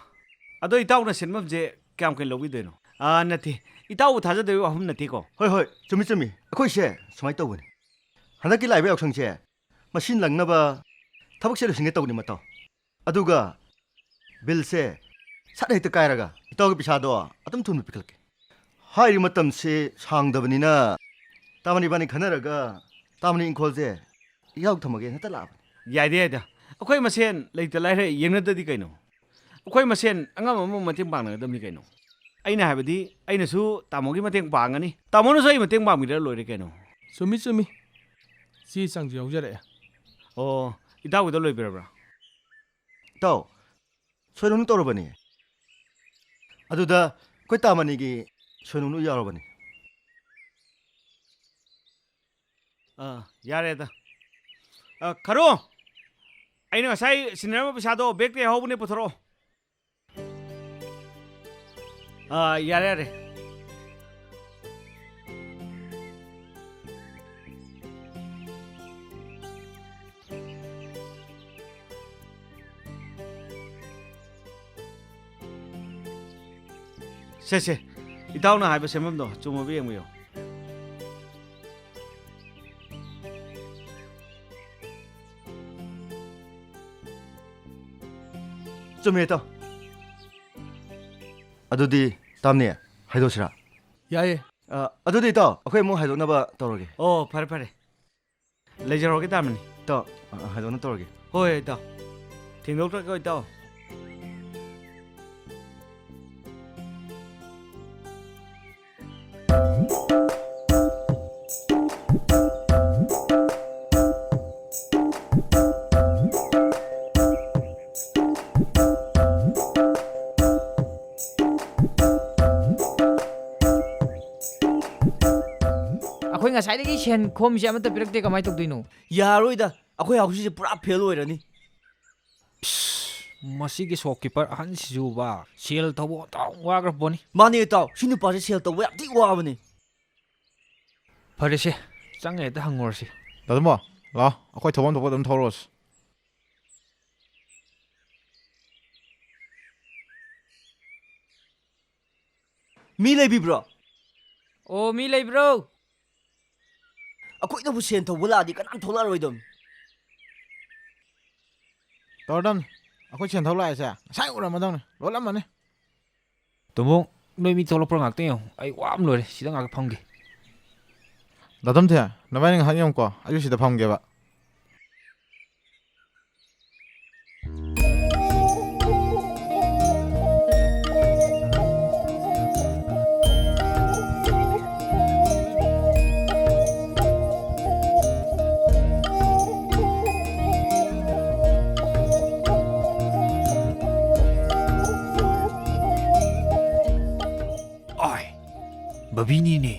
ꯑꯗꯣ ꯏꯇꯥꯎꯅ ꯁꯦꯟꯐꯝꯁꯦ ꯀꯌꯥꯝ ꯀꯨꯏꯅ ꯂꯧꯕꯤꯗꯣꯏꯅꯣ? ꯑꯥ, ꯅꯠꯇꯦ꯫ ꯏꯇꯥꯎꯕꯨ ꯊꯥꯖꯗꯣꯏꯕ ꯋꯥꯐꯝ ꯅꯠꯇꯦꯀꯣ꯫ ꯍꯣꯏ, ꯍꯣꯏ, ꯆꯨꯝꯃꯤ, ꯆꯨꯝꯃꯤ꯫ ꯑꯩꯈꯣꯏꯁꯦ ꯁꯨꯃꯥꯏꯅ ꯇꯧꯕꯅꯤ꯫ ꯍꯟꯗꯛꯀꯤ ꯂꯥꯛꯏꯕ ꯌꯥꯎꯁꯪꯁꯦ ꯃꯁꯤ ꯅꯪꯅꯕ ꯊꯕꯛꯁꯦ ꯂꯣꯏꯁꯤꯟꯒꯦ ꯇꯧꯕꯅꯤ, ꯃꯇꯥꯎ꯫ ꯑꯗꯨꯒ ꯕꯤꯜꯁꯦ ꯁꯠ ꯍꯦꯛꯇ ꯀꯥꯏꯔꯒ ꯏꯇꯥꯎꯒꯤ ꯄꯩꯁꯥꯗꯣ ꯑꯗꯨꯝ ꯊꯨꯅ ꯄꯤꯈꯠꯂꯛꯀꯦ꯫ ꯍꯥꯏꯔꯤꯕ ꯃꯇꯝꯁꯦ ꯁꯥꯡꯗꯕꯅꯤꯅ ꯇꯥꯃꯅꯤ ꯏꯕꯥꯅꯤ ꯈꯟꯅꯔꯒ ꯇꯥꯃꯅꯤ ꯏꯪꯈꯣꯜꯁꯦ ꯏꯌꯥꯎ ꯊꯝꯃꯒꯦ ꯍꯦꯛꯇ ꯂꯥꯛꯑꯕꯅꯤ꯫ ꯌꯥꯏꯗ, ꯌꯥꯏꯗ꯫ ꯑꯩꯈꯣꯏ ꯃꯁꯦꯟ ꯂꯩꯇ ꯂꯥꯏꯔ ꯌꯦꯡꯅꯗꯗꯤ ꯀꯩꯅꯣ? ꯑꯩꯈꯣꯏ ꯃꯁꯦꯟ ꯑꯉꯝ ꯑꯉꯝꯕ ꯃꯇꯦꯡ ꯄꯥꯡꯅꯒꯗꯕꯅꯤ ꯀꯩꯅꯣ? ꯑꯩꯅ ꯍꯥꯏꯕꯗꯤ, ꯑꯩꯅꯁꯨ ꯇꯥꯃꯣꯒꯤ ꯃꯇꯦꯡ ꯄꯥꯡꯒꯅꯤ, ꯇꯥꯃꯣꯅꯁꯨ ꯑꯩ ꯃꯇꯦꯡ ꯄꯥꯡꯕꯤꯔ ꯂꯣꯏꯔꯦ ꯀꯩꯅꯣ꯫ ꯆꯨꯝꯃꯤ, ꯆꯨꯝꯃꯤ꯫ ꯆꯦ ꯆꯥꯡꯁꯨ ꯌꯥꯎꯖꯔꯛꯑꯦ꯫ ꯑꯣ, ꯏꯇꯥꯎꯒꯤꯗꯣ ꯂꯣꯏꯕꯤꯔꯕ꯭ꯔꯥ? ꯏꯇꯥꯎ, ꯁꯣꯏꯅꯨꯡ ꯇꯧꯔꯕꯅꯤ꯫ ꯑꯗꯨꯗ ꯑꯩꯈꯣꯏ ꯇꯥꯃꯅꯤꯒꯤ ꯁꯣꯏꯅꯨꯡꯗꯨ ꯌꯥꯎꯔꯕꯅꯤ꯫ ꯑꯥ, ꯌꯥꯔꯦꯗ꯫ ꯑꯥ, ꯈꯔꯨ, ꯑꯩꯅ ꯉꯁꯥꯏ ꯁꯤꯟꯅꯔꯝꯕ ꯄꯩꯁꯥꯗꯣ ꯕꯦꯛꯇ ꯌꯥꯎꯍꯧꯕꯅꯦ, ꯄꯨꯊꯣꯔꯛꯑꯣ꯫ ꯑꯥ, ꯌꯥꯔꯦ, ꯌꯥꯔꯦ꯫ ꯁꯦ, ꯁꯦ, ꯏꯇꯥꯎꯅ ꯍꯥꯏꯕ ꯁꯦꯝꯐꯝꯗꯣ ꯆꯨꯝꯃꯕ ꯌꯦꯡꯕꯤꯌꯨ꯫ ꯆꯨꯝꯃꯦ, ꯏꯇꯥꯎ꯫ ꯑꯗꯨꯗꯤ, ꯇꯥꯝꯅꯤ, ꯍꯥꯏꯗꯣꯛꯁꯤꯔꯥ? ꯌꯥꯏꯌꯦ꯫ ꯑ, ꯑꯗꯨꯗꯤ, ꯏꯇꯥꯎ, ꯑꯩꯈꯣꯏ ꯑꯃꯨꯛ ꯍꯥꯏꯗꯣꯛꯅꯕ ꯇꯧꯔꯒꯦ꯫ ꯑꯣ, ꯐꯔꯦ, ꯐꯔꯦ꯫ ꯂꯩꯖꯍꯧꯔꯒꯦ, ꯇꯥꯃꯅꯤ꯫ ꯏꯇꯥꯎ, ꯑ, ꯍꯥꯏꯗꯣꯛꯅ ꯇꯧꯔꯒꯦ꯫ ꯍꯣꯏ, ꯏꯇꯥꯎ꯫ ꯊꯦꯡꯗꯣꯛꯇ꯭ꯔꯒ, ꯏꯇꯥꯎ꯫ ꯉꯁꯥꯏꯗꯒꯤ ꯁꯦꯟ ꯈꯣꯝꯃꯤꯁꯦ ꯑꯃꯠꯇ ꯄꯤꯔꯛꯇꯦ, ꯀꯃꯥꯏꯅ ꯇꯧꯗꯣꯏꯅꯣ? ꯌꯥꯔꯣꯏꯗ, ꯑꯩꯈꯣꯏ ꯍꯥꯎꯁꯤꯁꯦ ꯄꯨꯔꯥ ꯐꯦꯜ ꯑꯣꯏꯔꯅꯤ꯫ ꯃꯁꯤꯒꯤ ꯁꯣꯞꯀꯤꯄꯔ ꯑꯍꯟꯁꯤꯁꯨꯕ ꯁꯦꯜ ꯊꯧꯕ ꯑꯣꯟꯊꯣꯛ ꯋꯥꯈ꯭ꯔ ꯄꯣꯠꯅꯤ꯫ ꯃꯥꯅꯦ ꯏꯇꯥꯎ, ꯁꯤ ꯅꯨꯄꯥꯁꯦ ꯁꯦꯜ ꯇꯧꯕ ꯌꯥꯝ ꯊꯤ ꯋꯥꯕꯅꯦ꯫ ꯐꯔꯦꯁꯦ, ꯆꯪꯉ ꯍꯦꯛꯇ ꯍꯪꯉꯨꯔꯁꯤ꯫ ꯗꯥ ꯇꯣꯝꯕꯣ, ꯂꯥꯛꯑꯣ, ꯑꯩꯈꯣꯏ ꯊꯣꯛꯐꯝ ꯊꯣꯛꯄ ꯑꯗꯨꯝ ꯊꯧꯔꯛꯑꯣꯁꯦ꯫ ꯃꯤ ꯂꯩꯕꯤꯕ꯭ꯔꯣ? ꯑꯣ, ꯃꯤ ꯂꯩꯕ꯭ꯔꯣ? ꯑꯩꯈꯣꯏꯅꯕꯨ ꯁꯦꯟ ꯊꯧꯕ ꯂꯥꯛꯑꯗꯤ ꯀꯅꯥꯝ ꯊꯣꯛꯂꯛꯑꯔꯣꯏꯗꯕꯅꯤ꯫ ꯇꯧꯔꯗꯝꯅꯤ꯫ ꯑꯩꯈꯣꯏ ꯁꯦꯟ ꯊꯧ ꯂꯥꯛꯏꯁꯦ ꯉꯁꯥꯏ ꯎꯔꯝꯃꯗꯧꯅꯤ, ꯂꯣꯜꯂꯝꯃꯅꯤ꯫ ꯇꯥꯃꯣ, ꯅꯣꯏ ꯃꯤ ꯊꯣꯛꯂꯛꯄ꯭ꯔꯥ ꯉꯥꯛꯇ ꯌꯦꯡꯉꯨ, ꯑꯩ ꯋꯥꯕꯅ ꯂꯣꯏꯔꯦ, ꯁꯤꯗ ꯉꯥꯛꯇ ꯐꯝꯒꯦ꯫ ꯗꯥ ꯇꯣꯝꯊꯤꯟ, ꯅꯕꯥꯅꯤ ꯉꯥꯏꯍꯥꯛ ꯌꯦꯡꯉꯨꯀꯣ, ꯑꯩꯁꯨ ꯁꯤꯗ ꯐꯝꯒꯦꯕ꯫ ꯑꯥꯏ, ꯕꯕꯤꯅꯤꯅꯦ꯫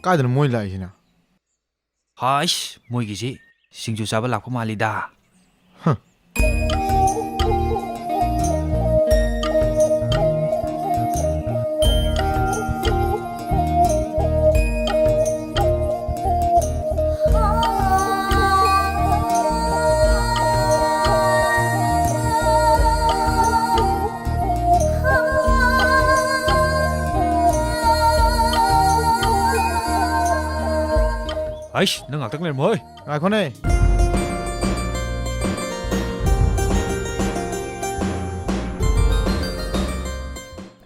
ꯀꯥꯏꯗꯅꯣ ꯃꯣꯏ ꯂꯥꯛꯏꯁꯤꯅ? ꯍꯥꯏꯁ, ꯃꯣꯏꯒꯤꯁꯤ ꯁꯤꯡꯖꯨ ꯆꯥꯕ ꯂꯥꯛꯄ ꯃꯥꯜꯂꯤꯗ꯫ ꯍ꯫ ꯍꯥꯏꯁ, ꯅꯪ ꯉꯥꯛꯇꯪ ꯂꯩꯔꯝꯃꯣ ꯍꯣꯏ꯫ ꯉꯥꯏꯈꯣꯅꯦ꯫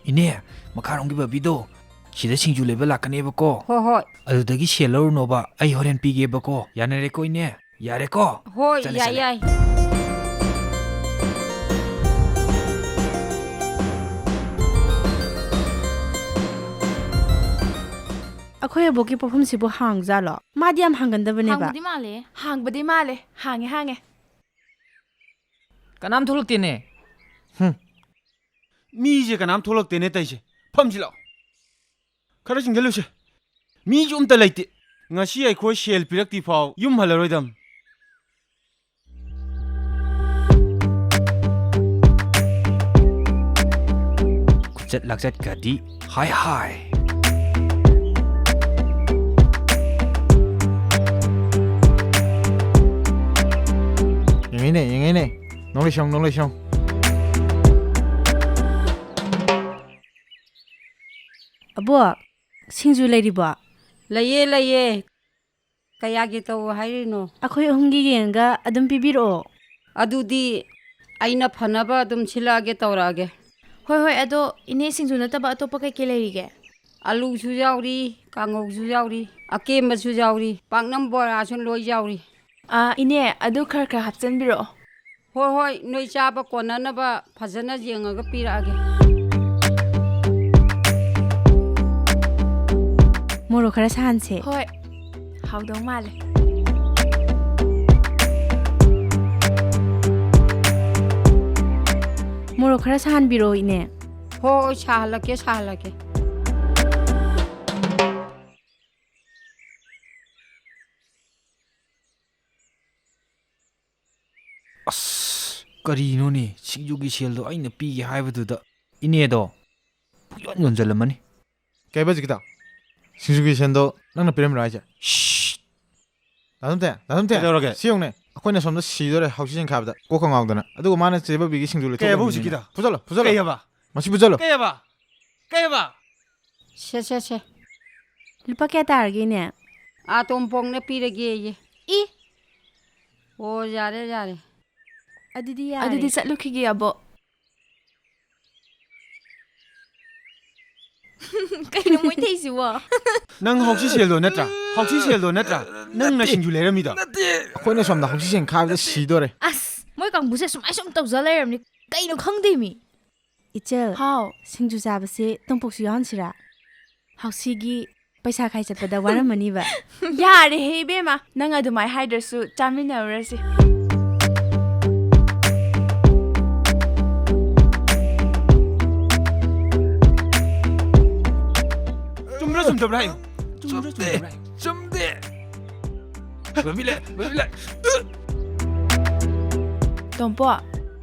ꯏꯅꯦ, ꯃꯈꯥꯔꯣꯝꯒꯤ ꯕꯕꯤꯗꯣ ꯁꯤꯗ ꯁꯤꯡꯖꯨ ꯂꯩꯕ ꯂꯥꯛꯀꯅꯦꯕꯀꯣ꯫ ꯍꯣꯏ, ꯍꯣꯏ꯫ ꯑꯗꯨꯗꯒꯤ ꯁꯦꯜ ꯂꯧꯔꯨꯅꯣꯕ, ꯑꯩ ꯍꯣꯔꯦꯟ ꯄꯤꯒꯦꯕꯀꯣ꯫ ꯌꯥꯅꯔꯦꯀꯣ ꯏꯅꯦ? ꯌꯥꯔꯦꯀꯣ? ꯍꯣꯏ, ꯆꯠꯂꯦ, ꯌꯥꯏ, ꯆꯠꯂꯦ꯫ ꯌꯥꯏ꯫ ꯑꯩꯈꯣꯏ ꯑꯕꯣꯛꯀꯤ ꯄꯣꯠꯐꯝꯁꯤꯕꯨ ꯍꯥꯡꯖꯥꯠꯂꯣ? ꯃꯥꯗꯤ ꯌꯥꯝ ꯍꯥꯡꯒꯟꯗꯕꯅꯦꯕ꯫ ꯍꯥꯡꯕꯗꯤ ꯃꯥꯜꯂꯦ꯫ ꯍꯥꯡꯕꯗꯤ ꯃꯥꯜꯂꯦ꯫ ꯍꯥꯡꯉꯦ, ꯍꯥꯡꯉꯦ꯫ ꯀꯅꯥꯝ ꯊꯣꯛꯂꯛꯇꯦꯅꯦ꯫ ꯍꯨꯝ꯫ ꯃꯤꯁꯦ ꯀꯅꯥꯝ ꯊꯣꯛꯂꯛꯇꯦꯅꯦ ꯇꯩꯁꯦ꯫ ꯐꯝꯁꯤ ꯂꯥꯛꯑꯣ꯫ ꯈꯔ ꯆꯤꯡꯁꯤꯜꯂꯨꯁꯦ꯫ ꯃꯤꯁꯨ ꯑꯝꯇ ꯂꯩꯇꯦ꯫ ꯉꯁꯤ ꯑꯩꯈꯣꯏ ꯁꯦꯜ ꯄꯤꯔꯛꯇ꯭ꯔꯤ ꯐꯥꯎ ꯌꯨꯝ ꯍꯜꯂꯔꯣꯏꯗꯝ꯫ ꯈꯨꯆꯠ ꯂꯥꯛꯆꯠꯀꯗꯤ ꯍꯥꯏ ꯍꯥꯏ꯫ ꯌꯦꯡꯉꯤꯅꯦ, ꯌꯦꯡꯉꯤꯅꯦ꯫ ꯅꯣꯡꯂꯩ ꯁꯣꯡ, ꯅꯣꯡꯂꯩ ꯁꯣꯡ꯫ ꯑꯕꯣꯛ, ꯁꯤꯡꯖꯨ ꯂꯩꯔꯤꯕꯣ? ꯂꯩꯌꯦ, ꯂꯩꯌꯦ꯫ ꯀꯌꯥꯒꯤ ꯇꯧ ꯍꯥꯏꯔꯤꯅꯣ? ꯑꯩꯈꯣꯏ ꯑꯍꯨꯝꯒꯤ ꯌꯦꯡꯉꯒ ꯑꯗꯨꯝ ꯄꯤꯕꯤꯔꯛꯑꯣ꯫ ꯑꯗꯨꯗꯤ ꯑꯩꯅ ꯐꯅꯕ ꯑꯗꯨꯝ ꯁꯤꯜꯂꯛꯑꯒꯦ, ꯇꯧꯔꯛꯑꯒꯦ꯫ ꯍꯣꯏ, ꯍꯣꯏ, ꯑꯗꯣ ꯏꯅꯦ, ꯁꯤꯡꯖꯨ ꯅꯠꯇꯕ ꯑꯇꯣꯞꯄ ꯀꯩꯀꯩ ꯂꯩꯔꯤꯒꯦ? ꯑꯂꯨꯁꯨ ꯌꯥꯎꯔꯤ, ꯀꯥꯡꯉꯧꯁꯨ ꯌꯥꯎꯔꯤ, ꯑꯀꯦꯝꯕꯁꯨ ꯌꯥꯎꯔꯤ, ꯄꯥꯛꯅꯝ ꯕꯣꯔꯥꯁꯨ ꯂꯣꯏ ꯌꯥꯎꯔꯤ꯫ ꯑꯥ, ꯏꯅꯦ, ꯑꯗꯨ ꯈꯔ ꯈꯔ ꯍꯥꯞꯆꯤꯟꯕꯤꯔꯛꯑꯣ꯫ ꯍꯣꯏ, ꯍꯣꯏ, ꯅꯣꯏ ꯆꯥꯕ ꯀꯣꯟꯅꯅꯕ ꯐꯖꯅ ꯌꯦꯡꯉꯒ ꯄꯤꯔꯛꯑꯒꯦ꯫ ꯃꯣꯔꯣꯛ ꯈꯔ ꯁꯥꯍꯟꯁꯦ꯫ ꯍꯣꯏ, ꯍꯥꯎꯗꯧ ꯃꯥꯜꯂꯦ꯫ ꯃꯣꯔꯣꯛ ꯈꯔ ꯁꯥꯍꯟꯕꯤꯔꯛꯑꯣ, ꯏꯅꯦ꯫ ꯍꯣꯏ, ꯍꯣꯏ, ꯁꯥꯍꯜꯂꯛꯀꯦ, ꯁꯥꯍꯜꯂꯛꯀꯦ꯫ ꯑꯁ, ꯀꯔꯤꯅꯣꯅꯦ? ꯁꯤꯡꯖꯨꯒꯤ ꯁꯦꯜꯗꯣ ꯑꯩꯅ ꯄꯤꯒꯦ ꯍꯥꯏꯕꯗꯨꯗ ꯏꯅꯦꯗꯣ ꯄꯨꯡꯌꯣꯟ ꯌꯣꯟꯖꯜꯂꯝꯃꯅꯤ꯫ ꯀꯩꯕ ꯍꯧꯖꯤꯛꯀꯤꯗꯣ? ꯁꯤꯡꯖꯨꯒꯤ ꯁꯦꯜꯗꯣ ꯅꯪꯅ ꯄꯤꯔꯝꯃꯤꯔꯣ ꯍꯥꯏꯁꯦ? ꯁꯤꯠ! ꯗꯥ ꯊꯝꯇꯦ, ꯗꯥ ꯊꯝꯇꯦ! ꯀꯩꯗꯧꯔꯒꯦ? ꯁꯤ ꯌꯦꯡꯉꯨꯅꯦ, ꯑꯩꯈꯣꯏꯅ ꯁꯣꯝꯗ ꯁꯤꯗꯣꯔꯦ ꯍꯧꯁꯤ ꯆꯦꯟ ꯈꯥꯕꯗ, ꯀꯣꯛꯀ ꯉꯥꯎꯗꯅ꯫ ꯑꯗꯨꯒ ꯃꯥꯅ ꯆꯦ ꯕꯕꯤꯒꯤ ꯁꯤꯡꯖꯨ ꯂꯩꯊꯣꯛ ꯀꯩ ꯍꯥꯏꯕ ꯂꯩꯔꯝꯃꯤꯅꯦ꯫ ꯍꯧꯖꯤꯛꯀꯤꯗꯣ? ꯐꯨꯖꯜꯂꯣ, ꯐꯨꯖꯜꯂꯣ꯫ ꯀꯩ ꯍꯥꯏꯕ? ꯃꯁꯤ ꯐꯨꯖꯜꯂꯣ꯫ ꯀꯩ ꯍꯥꯏꯕ? ꯀꯩ ꯍꯥꯏꯕ? ꯁꯦ, ꯁꯦ, ꯁꯦ꯫ ꯂꯨꯄꯥ ꯀꯌꯥ ꯇꯥꯔꯒꯦ, ꯏꯅꯦ? ꯑꯥ, ꯇꯣꯝꯄꯣꯛꯅ ꯄꯤꯔꯒꯦꯌꯦ꯫ ꯏ! ꯑꯣ, ꯌꯥꯔꯦ, ꯌꯥꯔꯦ꯫ ꯑꯗꯨꯗꯤ ꯌꯥꯔꯦ꯫ ꯑꯗꯨꯗꯤ ꯆꯠꯂꯨꯈꯤꯒꯦ, ꯑꯕꯣꯛ꯫ ꯀꯩꯅꯣ ꯃꯣꯏ ꯇꯧꯏꯁꯤꯕꯣ? ꯅꯪ ꯍꯥꯎꯁꯤ ꯁꯦꯜꯗꯣ ꯅꯠꯇ꯭ꯔꯥ? ꯍꯥꯎꯁꯤ ꯁꯦꯜꯗꯣ ꯅꯠꯇ꯭ꯔꯥ? ꯅꯪꯅ ꯅꯠꯇꯦ꯫ ꯁꯤꯡꯖꯨ ꯂꯩꯔꯝꯃꯤꯗꯣ? ꯅꯠꯇꯦ꯫ ꯑꯩꯈꯣꯏꯅ ꯁꯣꯝꯗ ꯍꯥꯎꯁꯤ ꯁꯦꯜ ꯈꯥꯕꯗ ꯁꯤꯗꯣꯔꯦ꯫ ꯑꯁ, ꯃꯣꯏ ꯀꯥꯡꯕꯨꯁꯦ ꯁꯨꯃꯥꯏ ꯁꯨꯝ ꯇꯧꯖ ꯂꯩꯔꯝꯅꯤ꯫ ꯀꯩꯅꯣ ꯈꯪꯗꯦꯃꯤ꯫ ꯏꯆꯜ, ꯍꯥꯎ꯫ ꯁꯤꯡꯖꯨ ꯆꯥꯕꯁꯦ ꯇꯣꯝꯄꯣꯛꯁꯨ ꯌꯥꯎꯍꯟꯁꯤꯔꯥ? ꯍꯥꯎꯁꯤꯒꯤ ꯄꯩꯁꯥ ꯈꯥꯏ ꯆꯠꯄꯗ ꯋꯥꯔꯝꯃꯅꯤꯕ꯫ ꯌꯥꯔꯦꯍꯦ ꯏꯕꯦꯝꯃ, ꯅꯪ ꯑꯗꯨꯃꯥꯏ ꯍꯥꯏꯗ꯭ꯔꯁꯨ ꯆꯥꯃꯤꯟꯅꯔꯨꯔꯁꯤ꯫ ꯆꯨꯝꯕ꯭ꯔꯥ ꯆꯨꯝꯗꯕ꯭ꯔꯥ ꯍꯥꯏꯌꯨ꯫ ꯆꯨꯝꯗꯦ, ꯆꯨꯝꯗꯦ꯫ ꯕꯕꯤꯂꯦ, ꯕꯕꯤꯂꯦ꯫ ꯇꯣꯝꯄꯣ,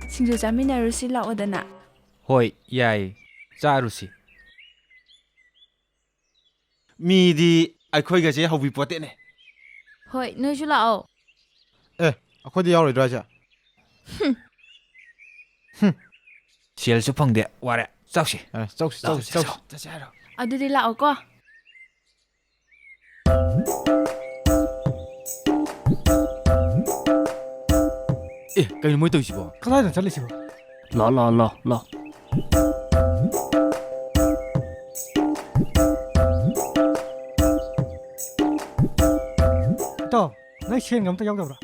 ꯁꯤꯡꯖꯨ ꯆꯥꯃꯤꯟꯅꯔꯨꯁꯤ ꯂꯥꯛꯑꯣꯗꯅ꯫ ꯍꯣꯏ, ꯌꯥꯏ꯫ ꯆꯥꯔꯨꯁꯤ꯫ ꯃꯤꯗꯤ ꯑꯩꯈꯣꯏꯒꯁꯦ ꯍꯧꯕꯤ ꯄꯣꯠꯇꯦꯅꯦ꯫ ꯍꯣꯏ, ꯅꯣꯏꯁꯨ ꯂꯥꯛꯑꯣ꯫ ꯑꯦ, ꯑꯩꯈꯣꯏꯗꯤ ꯌꯥꯎꯔꯣꯏꯗ꯭ꯔꯣ ꯍꯥꯏꯁꯦ? ꯍꯨꯝ꯫ ꯍꯨꯝ꯫ ꯁꯦꯜꯁꯨ ꯐꯪꯗꯦ, ꯋꯥꯔꯦ꯫ ꯆꯧꯁꯤ꯫ ꯑꯦ, ꯆꯧꯁꯤ, ꯆꯧꯁꯤ, ꯆꯧꯁꯤ꯫ ꯆꯠꯁꯤ ꯍꯥꯏꯔꯣ? ꯑꯗꯨꯗꯤ ꯂꯥꯛꯑꯣꯀꯣ꯫ ꯑꯦ, ꯀꯩꯅꯣ ꯃꯣꯏ ꯇꯧꯔꯤꯁꯤꯕꯣ? ꯀꯗꯥꯏꯗ ꯆꯠꯂꯤꯁꯤꯕꯣ? ꯂꯥꯛꯑꯣ, ꯂꯥꯛꯑꯣ, ꯂꯥꯛꯑꯣ, ꯂꯥꯛꯑꯣ꯫ ꯏꯇꯥꯎ, ꯅꯪ ꯁꯦꯟꯒ ꯑꯝꯇ ꯌꯥꯎꯗꯕ꯭ꯔꯥ?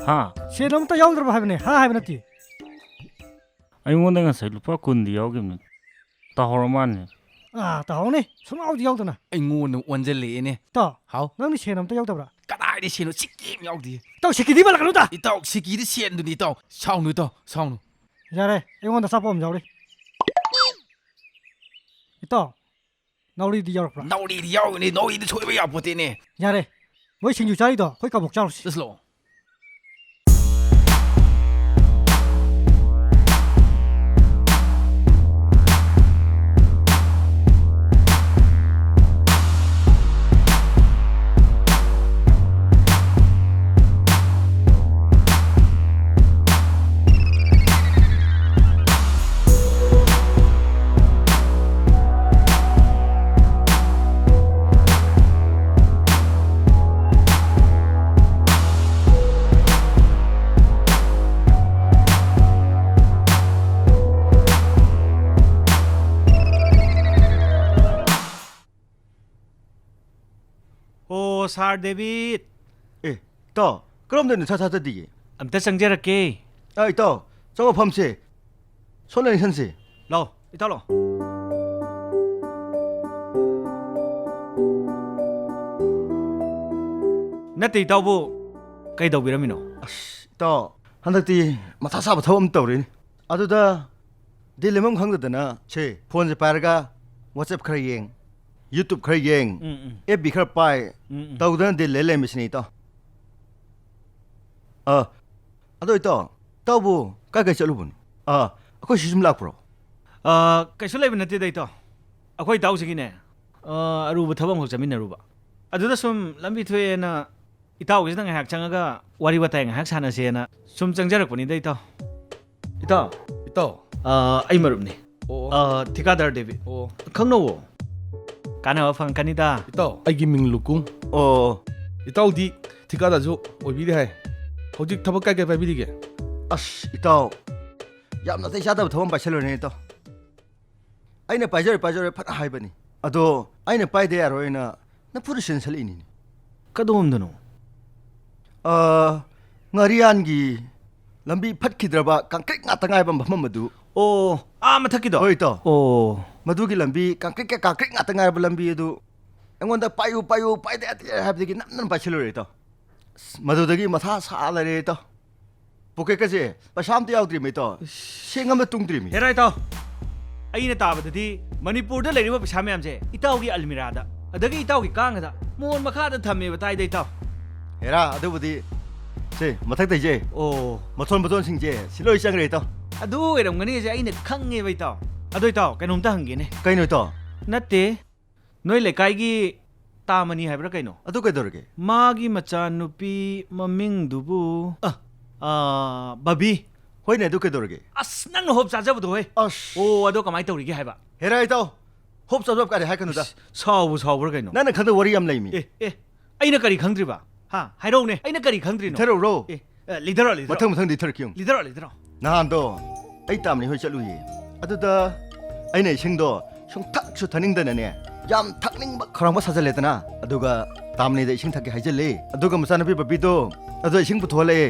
ꯍꯥ? ꯁꯦꯟ ꯑꯝꯇ ꯌꯥꯎꯗ꯭ꯔꯕ ꯍꯥꯏꯕꯅꯦ, ꯍꯥ ꯍꯥꯏꯕ ꯅꯠꯇꯦ꯫ ꯑꯩꯉꯣꯟꯗ ꯉꯁꯥꯏ ꯂꯨꯄꯥ ꯀꯨꯟꯗꯤ ꯌꯥꯎꯈꯤꯕꯅꯤ꯫ ꯇꯥꯍꯧꯔ ꯃꯥꯜꯂꯦ꯫ ꯑꯥ, ꯇꯥꯍꯧꯅꯤ꯫ ꯁꯨꯡꯌꯥꯎꯗꯤ ꯌꯥꯎꯗꯅ꯫ ꯑꯩꯉꯣꯟꯗ ꯑꯣꯟꯁꯤꯜꯂꯛꯑꯦꯅꯦ꯫ ꯏꯇꯥꯎ, ꯍꯥꯎ? ꯅꯪꯗꯤ ꯁꯦꯟ ꯑꯝꯇ ꯌꯥꯎꯗꯕ꯭ꯔꯥ? ꯀꯗꯥꯏꯗ ꯁꯦꯟꯅꯣ? ꯁꯤꯀꯤ ꯑꯃ ꯌꯥꯎꯗꯦ꯫ ꯏꯇꯥꯎ, ꯁꯤꯀꯤꯗꯤ ꯃꯥꯜꯂꯛꯀꯅꯨꯗ꯫ ꯏꯇꯥꯎ, ꯁꯤꯀꯤꯗꯤ ꯁꯦꯟꯗꯨꯅꯤ, ꯏꯇꯥꯎ꯫ ꯁꯥꯎꯅꯨ, ꯏꯇꯥꯎ, ꯁꯥꯎꯅꯨ꯫ ꯌꯥꯔꯦ, ꯑꯩꯉꯣꯟꯗ ꯑꯆꯥꯄꯣꯠ ꯑꯃ ꯌꯥꯎꯔꯤ꯫ ꯏꯇꯥꯎ, ꯅꯥꯎꯔꯤꯗꯤ ꯌꯥꯎꯔꯛꯄ꯭ꯔꯥ? ꯅꯥꯎꯔꯤꯗꯤ ꯌꯥꯎꯒꯅꯤ, ꯅꯥꯎꯔꯤꯗꯤ ꯁꯣꯏꯕ ꯌꯥꯄꯣꯠꯇꯦꯅꯦ꯫ ꯌꯥꯔꯦ, ꯃꯣꯏ ꯁꯤꯡꯖꯨ ꯆꯥꯔꯤꯗꯣ ꯑꯩꯈꯣꯏ ꯀꯕꯣꯛ ꯆꯥꯔꯨꯁꯤ꯫ ꯆꯠꯂꯣ꯫ ꯑꯣ, ꯁꯥꯔ ꯗꯦꯕꯤꯠ꯫ ꯑꯦ, ꯏꯇꯥꯎ, ꯀꯔꯝꯗ ꯅꯊꯥ ꯊꯥꯖꯗꯤꯌꯦ? ꯑꯝꯇ ꯆꯪꯖꯔꯛꯀꯦ꯫ ꯑ, ꯏꯇꯥꯎ, ꯆꯪꯉꯛꯐꯝꯁꯦ ꯁꯣꯝꯗ ꯅꯤꯡꯁꯟꯁꯦ꯫ ꯂꯥꯛꯑꯣ, ꯏꯇꯥꯎ, ꯂꯥꯛꯑꯣ꯫ ꯅꯠꯇꯦ, ꯏꯇꯥꯎꯕꯨ ꯀꯩꯗꯧꯕꯤꯔꯝꯃꯤꯅꯣ? ꯑꯁ, ꯏꯇꯥꯎ, ꯍꯟꯗꯛꯇꯤ ꯃꯊꯥ ꯁꯥꯕ ꯊꯕꯛ ꯑꯃ ꯇꯧꯔꯤꯅꯤ꯫ ꯑꯗꯨꯗ ꯗꯤꯜ ꯂꯦꯟꯐꯝ ꯈꯪꯗꯗꯅ ꯁꯦ, ꯐꯣꯟꯁꯦ ꯄꯥꯏꯔꯒ WhatsApp ꯈꯔ ꯌꯦꯡ, YouTube ꯈꯔ ꯌꯦꯡ, ꯎꯝ, ꯎꯝ, ꯑꯦꯐ ꯕꯤ ꯈꯔ ꯄꯥꯏ, ꯎꯝ, ꯎꯝ. ꯇꯧꯗꯅ ꯗꯤꯜ ꯂꯩ ꯂꯩꯔꯝꯃꯤꯁꯤꯅꯤ, ꯏꯇꯥꯎ꯫ ꯑꯥ, ꯑꯗꯣ ꯏꯇꯥꯎ, ꯏꯇꯥꯎꯕꯨ ꯀꯥꯏ ꯀꯥꯏ ꯆꯠꯂꯨꯕꯅꯣ? ꯑꯥ, ꯑꯩꯈꯣꯏ ꯁꯤ ꯁꯨꯝ ꯂꯥꯛꯄ꯭ꯔꯣ? ꯑꯥ, ꯀꯩꯁꯨ ꯂꯩꯕ ꯅꯠꯇꯦꯗ, ꯏꯇꯥꯎ꯫ ꯑꯩꯈꯣꯏ ꯏꯇꯥꯎꯁꯤꯒꯤꯅꯦ, ꯑꯥ, ꯑꯔꯨꯕ ꯊꯕꯛ ꯑꯃꯈꯛ ꯆꯠꯃꯤꯟꯅꯔꯨꯕ꯫ ꯑꯗꯨꯗ ꯁꯨꯝ ꯂꯝꯕꯤ ꯊꯣꯛꯑꯦꯅ ꯏꯇꯥꯎꯒꯤꯁꯤꯗ ꯉꯥꯏꯍꯥꯛ ꯆꯪꯉꯒ ꯋꯥꯔꯤ ꯋꯥꯇꯥꯏ ꯉꯥꯏꯍꯥꯛ ꯁꯥꯟꯅꯁꯦꯅ ꯁꯨꯝ ꯆꯪꯖꯔꯛꯄꯅꯤꯗ, ꯏꯇꯥꯎ꯫ ꯏꯇꯥꯎ, ꯏꯇꯥꯎ꯫ ꯑꯥ, ꯑꯩ ꯃꯔꯨꯞꯅꯤ꯫ ꯑꯣ꯫ ꯑꯥ, ꯊꯤꯀꯥꯗꯥꯔ ꯗꯦꯕꯤꯠ꯫ ꯑꯣ꯫ ꯈꯪꯅꯧꯋꯣ꯫ ꯀꯥꯟꯅꯕ ꯐꯪꯉꯛꯀꯅꯤꯗ꯫ ꯏꯇꯥꯎ, ꯑꯩꯒꯤ ꯃꯤꯡ ꯂꯨꯀꯨꯡ꯫ ꯑꯣ, ꯏꯇꯥꯎꯗꯤ ꯊꯤꯀꯥꯗꯥꯔꯁꯨ ꯑꯣꯏꯕꯤꯔꯦ ꯍꯥꯏ꯫ ꯍꯧꯖꯤꯛ ꯊꯕꯛ ꯀꯥꯏ ꯀꯥꯏ ꯄꯥꯏꯕꯤꯔꯤꯒꯦ? ꯑꯁ, ꯏꯇꯥꯎ, ꯌꯥꯝ ꯅꯥꯇꯩ ꯆꯥꯗꯕ ꯊꯕꯛ ꯑꯃ ꯄꯥꯏꯁꯜꯂꯨꯔꯦꯅꯦ, ꯏꯇꯥꯎ꯫ ꯑꯩꯅ ꯄꯥꯏꯖꯔꯣꯏ, ꯄꯥꯏꯖꯔꯣꯏ ꯐꯅ ꯍꯥꯏꯕꯅꯤ, ꯑꯗꯣ ꯑꯩꯅ ꯄꯥꯏꯗ ꯌꯥꯔꯣꯏꯅ ꯅꯝꯐꯨꯗ ꯆꯦꯟꯁꯜꯂꯛꯏꯅꯤꯅꯦ꯫ ꯀꯗꯣꯝꯗꯅꯣ? ꯑ, ꯉꯥꯔꯤꯌꯥꯟꯒꯤ ꯂꯝꯕꯤ ꯐꯠꯈꯤꯗ꯭ꯔꯕ ꯀꯪꯀ꯭ꯔꯤꯠ ꯉꯥꯛꯇ ꯉꯥꯏꯕ ꯃꯐꯝ ꯑꯗꯨ꯫ ꯑꯣ, ꯑꯥ ꯃꯊꯛꯀꯤꯗꯣ? ꯍꯣꯏ, ꯏꯇꯥꯎ꯫ ꯑꯣ, ꯃꯗꯨꯒꯤ ꯂꯝꯕꯤ ꯀꯪꯀ꯭ꯔꯤꯠ ꯀ ꯀꯪꯀ꯭ꯔꯤꯠ ꯉꯥꯛꯇ ꯉꯥꯏꯔꯕ ꯂꯝꯕꯤ ꯑꯗꯨ ꯑꯩꯉꯣꯟꯗ "ꯄꯥꯏꯌꯨ, ꯄꯥꯏꯌꯨ, ꯄꯥꯏꯗ ꯌꯥꯗꯦ" ꯍꯥꯏꯕꯗꯒꯤ ꯅꯝꯗꯅ ꯄꯥꯏꯁꯜꯂꯨꯔꯦ, ꯏꯇꯥꯎ꯫ ꯑꯁ, ꯃꯗꯨꯗꯒꯤ ꯃꯊꯥ ꯁꯥ ꯂꯩꯔꯦ, ꯏꯇꯥꯎ꯫ ꯄꯣꯀꯦꯠꯀꯁꯦ ꯄꯩꯁꯥ ꯑꯝꯇ ꯌꯥꯎꯗ꯭ꯔꯤꯃꯤ, ꯏꯇꯥꯎ꯫ ꯁꯦꯡ ꯑꯃ ꯇꯨꯡꯗ꯭ꯔꯤꯃꯤ꯫ ꯍꯦꯔꯥ ꯏꯇꯥꯎ, ꯑꯩꯅ ꯇꯥꯕꯗꯗꯤ ꯃꯅꯤꯄꯨꯔꯗ ꯂꯩꯔꯤꯕ ꯄꯩꯁꯥ ꯃꯌꯥꯝꯁꯦ ꯏꯇꯥꯎꯒꯤ ꯑꯜꯃꯤꯔꯥꯗ, ꯑꯗꯒꯤ ꯏꯇꯥꯎꯒꯤ ꯀꯥꯡꯒꯗ, ꯃꯣꯟ ꯃꯈꯥꯗ ꯊꯝꯃꯦꯕ ꯇꯥꯏꯗ, ꯏꯇꯥꯎ꯫ ꯍꯦꯔꯥ, ꯑꯗꯨꯕꯨꯗꯤ ꯁꯦ ꯃꯊꯛꯇꯩꯁꯦ, ꯑꯣ, ꯃꯊꯣꯟ ꯃꯊꯣꯟꯁꯤꯡꯁꯦ ꯁꯤ ꯂꯣꯏ ꯆꯪꯈ꯭ꯔꯦ, ꯏꯇꯥꯎ꯫ ꯑꯗꯨ ꯑꯣꯏꯔꯝꯒꯅꯤꯁꯦ ꯑꯩꯅ ꯈꯪꯉꯦꯕ, ꯏꯇꯥꯎ꯫ ꯑꯗꯣ ꯏꯇꯥꯎ, ꯀꯩꯅꯣꯝꯇ ꯍꯪꯒꯦꯅꯦ꯫ ꯀꯩꯅꯣ, ꯏꯇꯥꯎ? ꯅꯠꯇꯦ, ꯅꯣꯏ ꯂꯩꯀꯥꯏꯒꯤ ꯇꯥꯃꯅꯤ ꯍꯥꯏꯕ꯭ꯔꯥ ꯀꯩꯅꯣ? ꯑꯗꯨ ꯀꯩꯗꯧꯔꯒꯦ? ꯃꯥꯒꯤ ꯃꯆꯥꯅꯨꯄꯤ ꯃꯃꯤꯡꯗꯨꯕꯨ, ꯑ, ꯑ, ꯕꯕꯤ꯫ ꯍꯣꯏꯅꯦ, ꯑꯗꯨ ꯀꯩꯗꯧꯔꯒꯦ? ꯑꯁ, ꯅꯪꯅ ꯍꯣꯞ ꯆꯥꯖꯕꯗꯣ ꯍꯣꯏ꯫ ꯑꯁ꯫ ꯑꯣ, ꯑꯗꯣ ꯀꯃꯥꯏꯅ ꯇꯧꯔꯤꯒꯦ ꯍꯥꯏꯕ? ꯍꯦꯔꯥ, ꯏꯇꯥꯎ, ꯍꯣꯞ ꯆꯥꯖꯕ ꯀꯥꯏꯗꯤ ꯍꯥꯏꯒꯅꯨꯗ꯫ ꯏꯁ, ꯁꯥꯎꯕꯨ ꯁꯥꯎꯕ꯭ꯔꯥ ꯀꯩꯅꯣ? ꯅꯪꯅ ꯈꯪꯗꯕ ꯋꯥꯔꯤ ꯌꯥꯝ ꯂꯩꯃꯤ꯫ ꯑꯦ, ꯑꯦ, ꯑꯩꯅ ꯀꯔꯤ ꯈꯪꯗ꯭ꯔꯤꯕ? ꯍꯥ? ꯍꯥꯏꯔꯛꯎꯅꯦ, ꯑꯩꯅ ꯀꯔꯤ ꯈꯪꯗ꯭ꯔꯤꯅꯣ? ꯊꯤꯊꯔꯛꯎꯔꯣ? ꯑꯦ, ꯑꯦ, ꯂꯤꯊꯔꯛꯑꯣ, ꯂꯤꯊꯔꯛꯑꯣ꯫ ꯃꯊꯪ ꯃꯊꯪ ꯂꯤꯊꯔꯛꯀꯦ ꯌꯦꯡꯉꯨ꯫ ꯂꯤꯊꯔꯛꯑꯣ, ꯂꯤꯊꯔꯛꯑꯣ꯫ ꯅꯍꯥꯟꯗꯣ ꯑꯩ ꯇꯥꯃꯅꯤ ꯍꯣꯏ ꯆꯠꯂꯨꯏꯌꯦ꯫ ꯑꯗꯨꯗ ꯑꯩꯅ ꯏꯁꯤꯡꯗꯣ ꯁꯨꯡꯊꯛꯁꯨ ꯊꯛꯅꯤꯡꯗꯅꯅꯦ, ꯌꯥꯝ ꯊꯛꯅꯤꯡꯕ ꯈꯧꯔꯥꯡꯕ ꯁꯥꯖꯜꯂꯦꯗꯅ꯫ ꯑꯗꯨꯒ ꯇꯥꯃꯅꯤꯗ ꯏꯁꯤꯡ ꯊꯛꯀꯦ ꯍꯥꯏꯖꯜꯂꯦ꯫ ꯑꯗꯨꯒ ꯃꯆꯥꯅꯨꯄꯤ ꯕꯕꯤꯗꯣ ꯑꯗꯨꯗ ꯏꯁꯤꯡ ꯄꯨꯊꯣꯛꯍꯜꯂꯛꯑꯦ꯫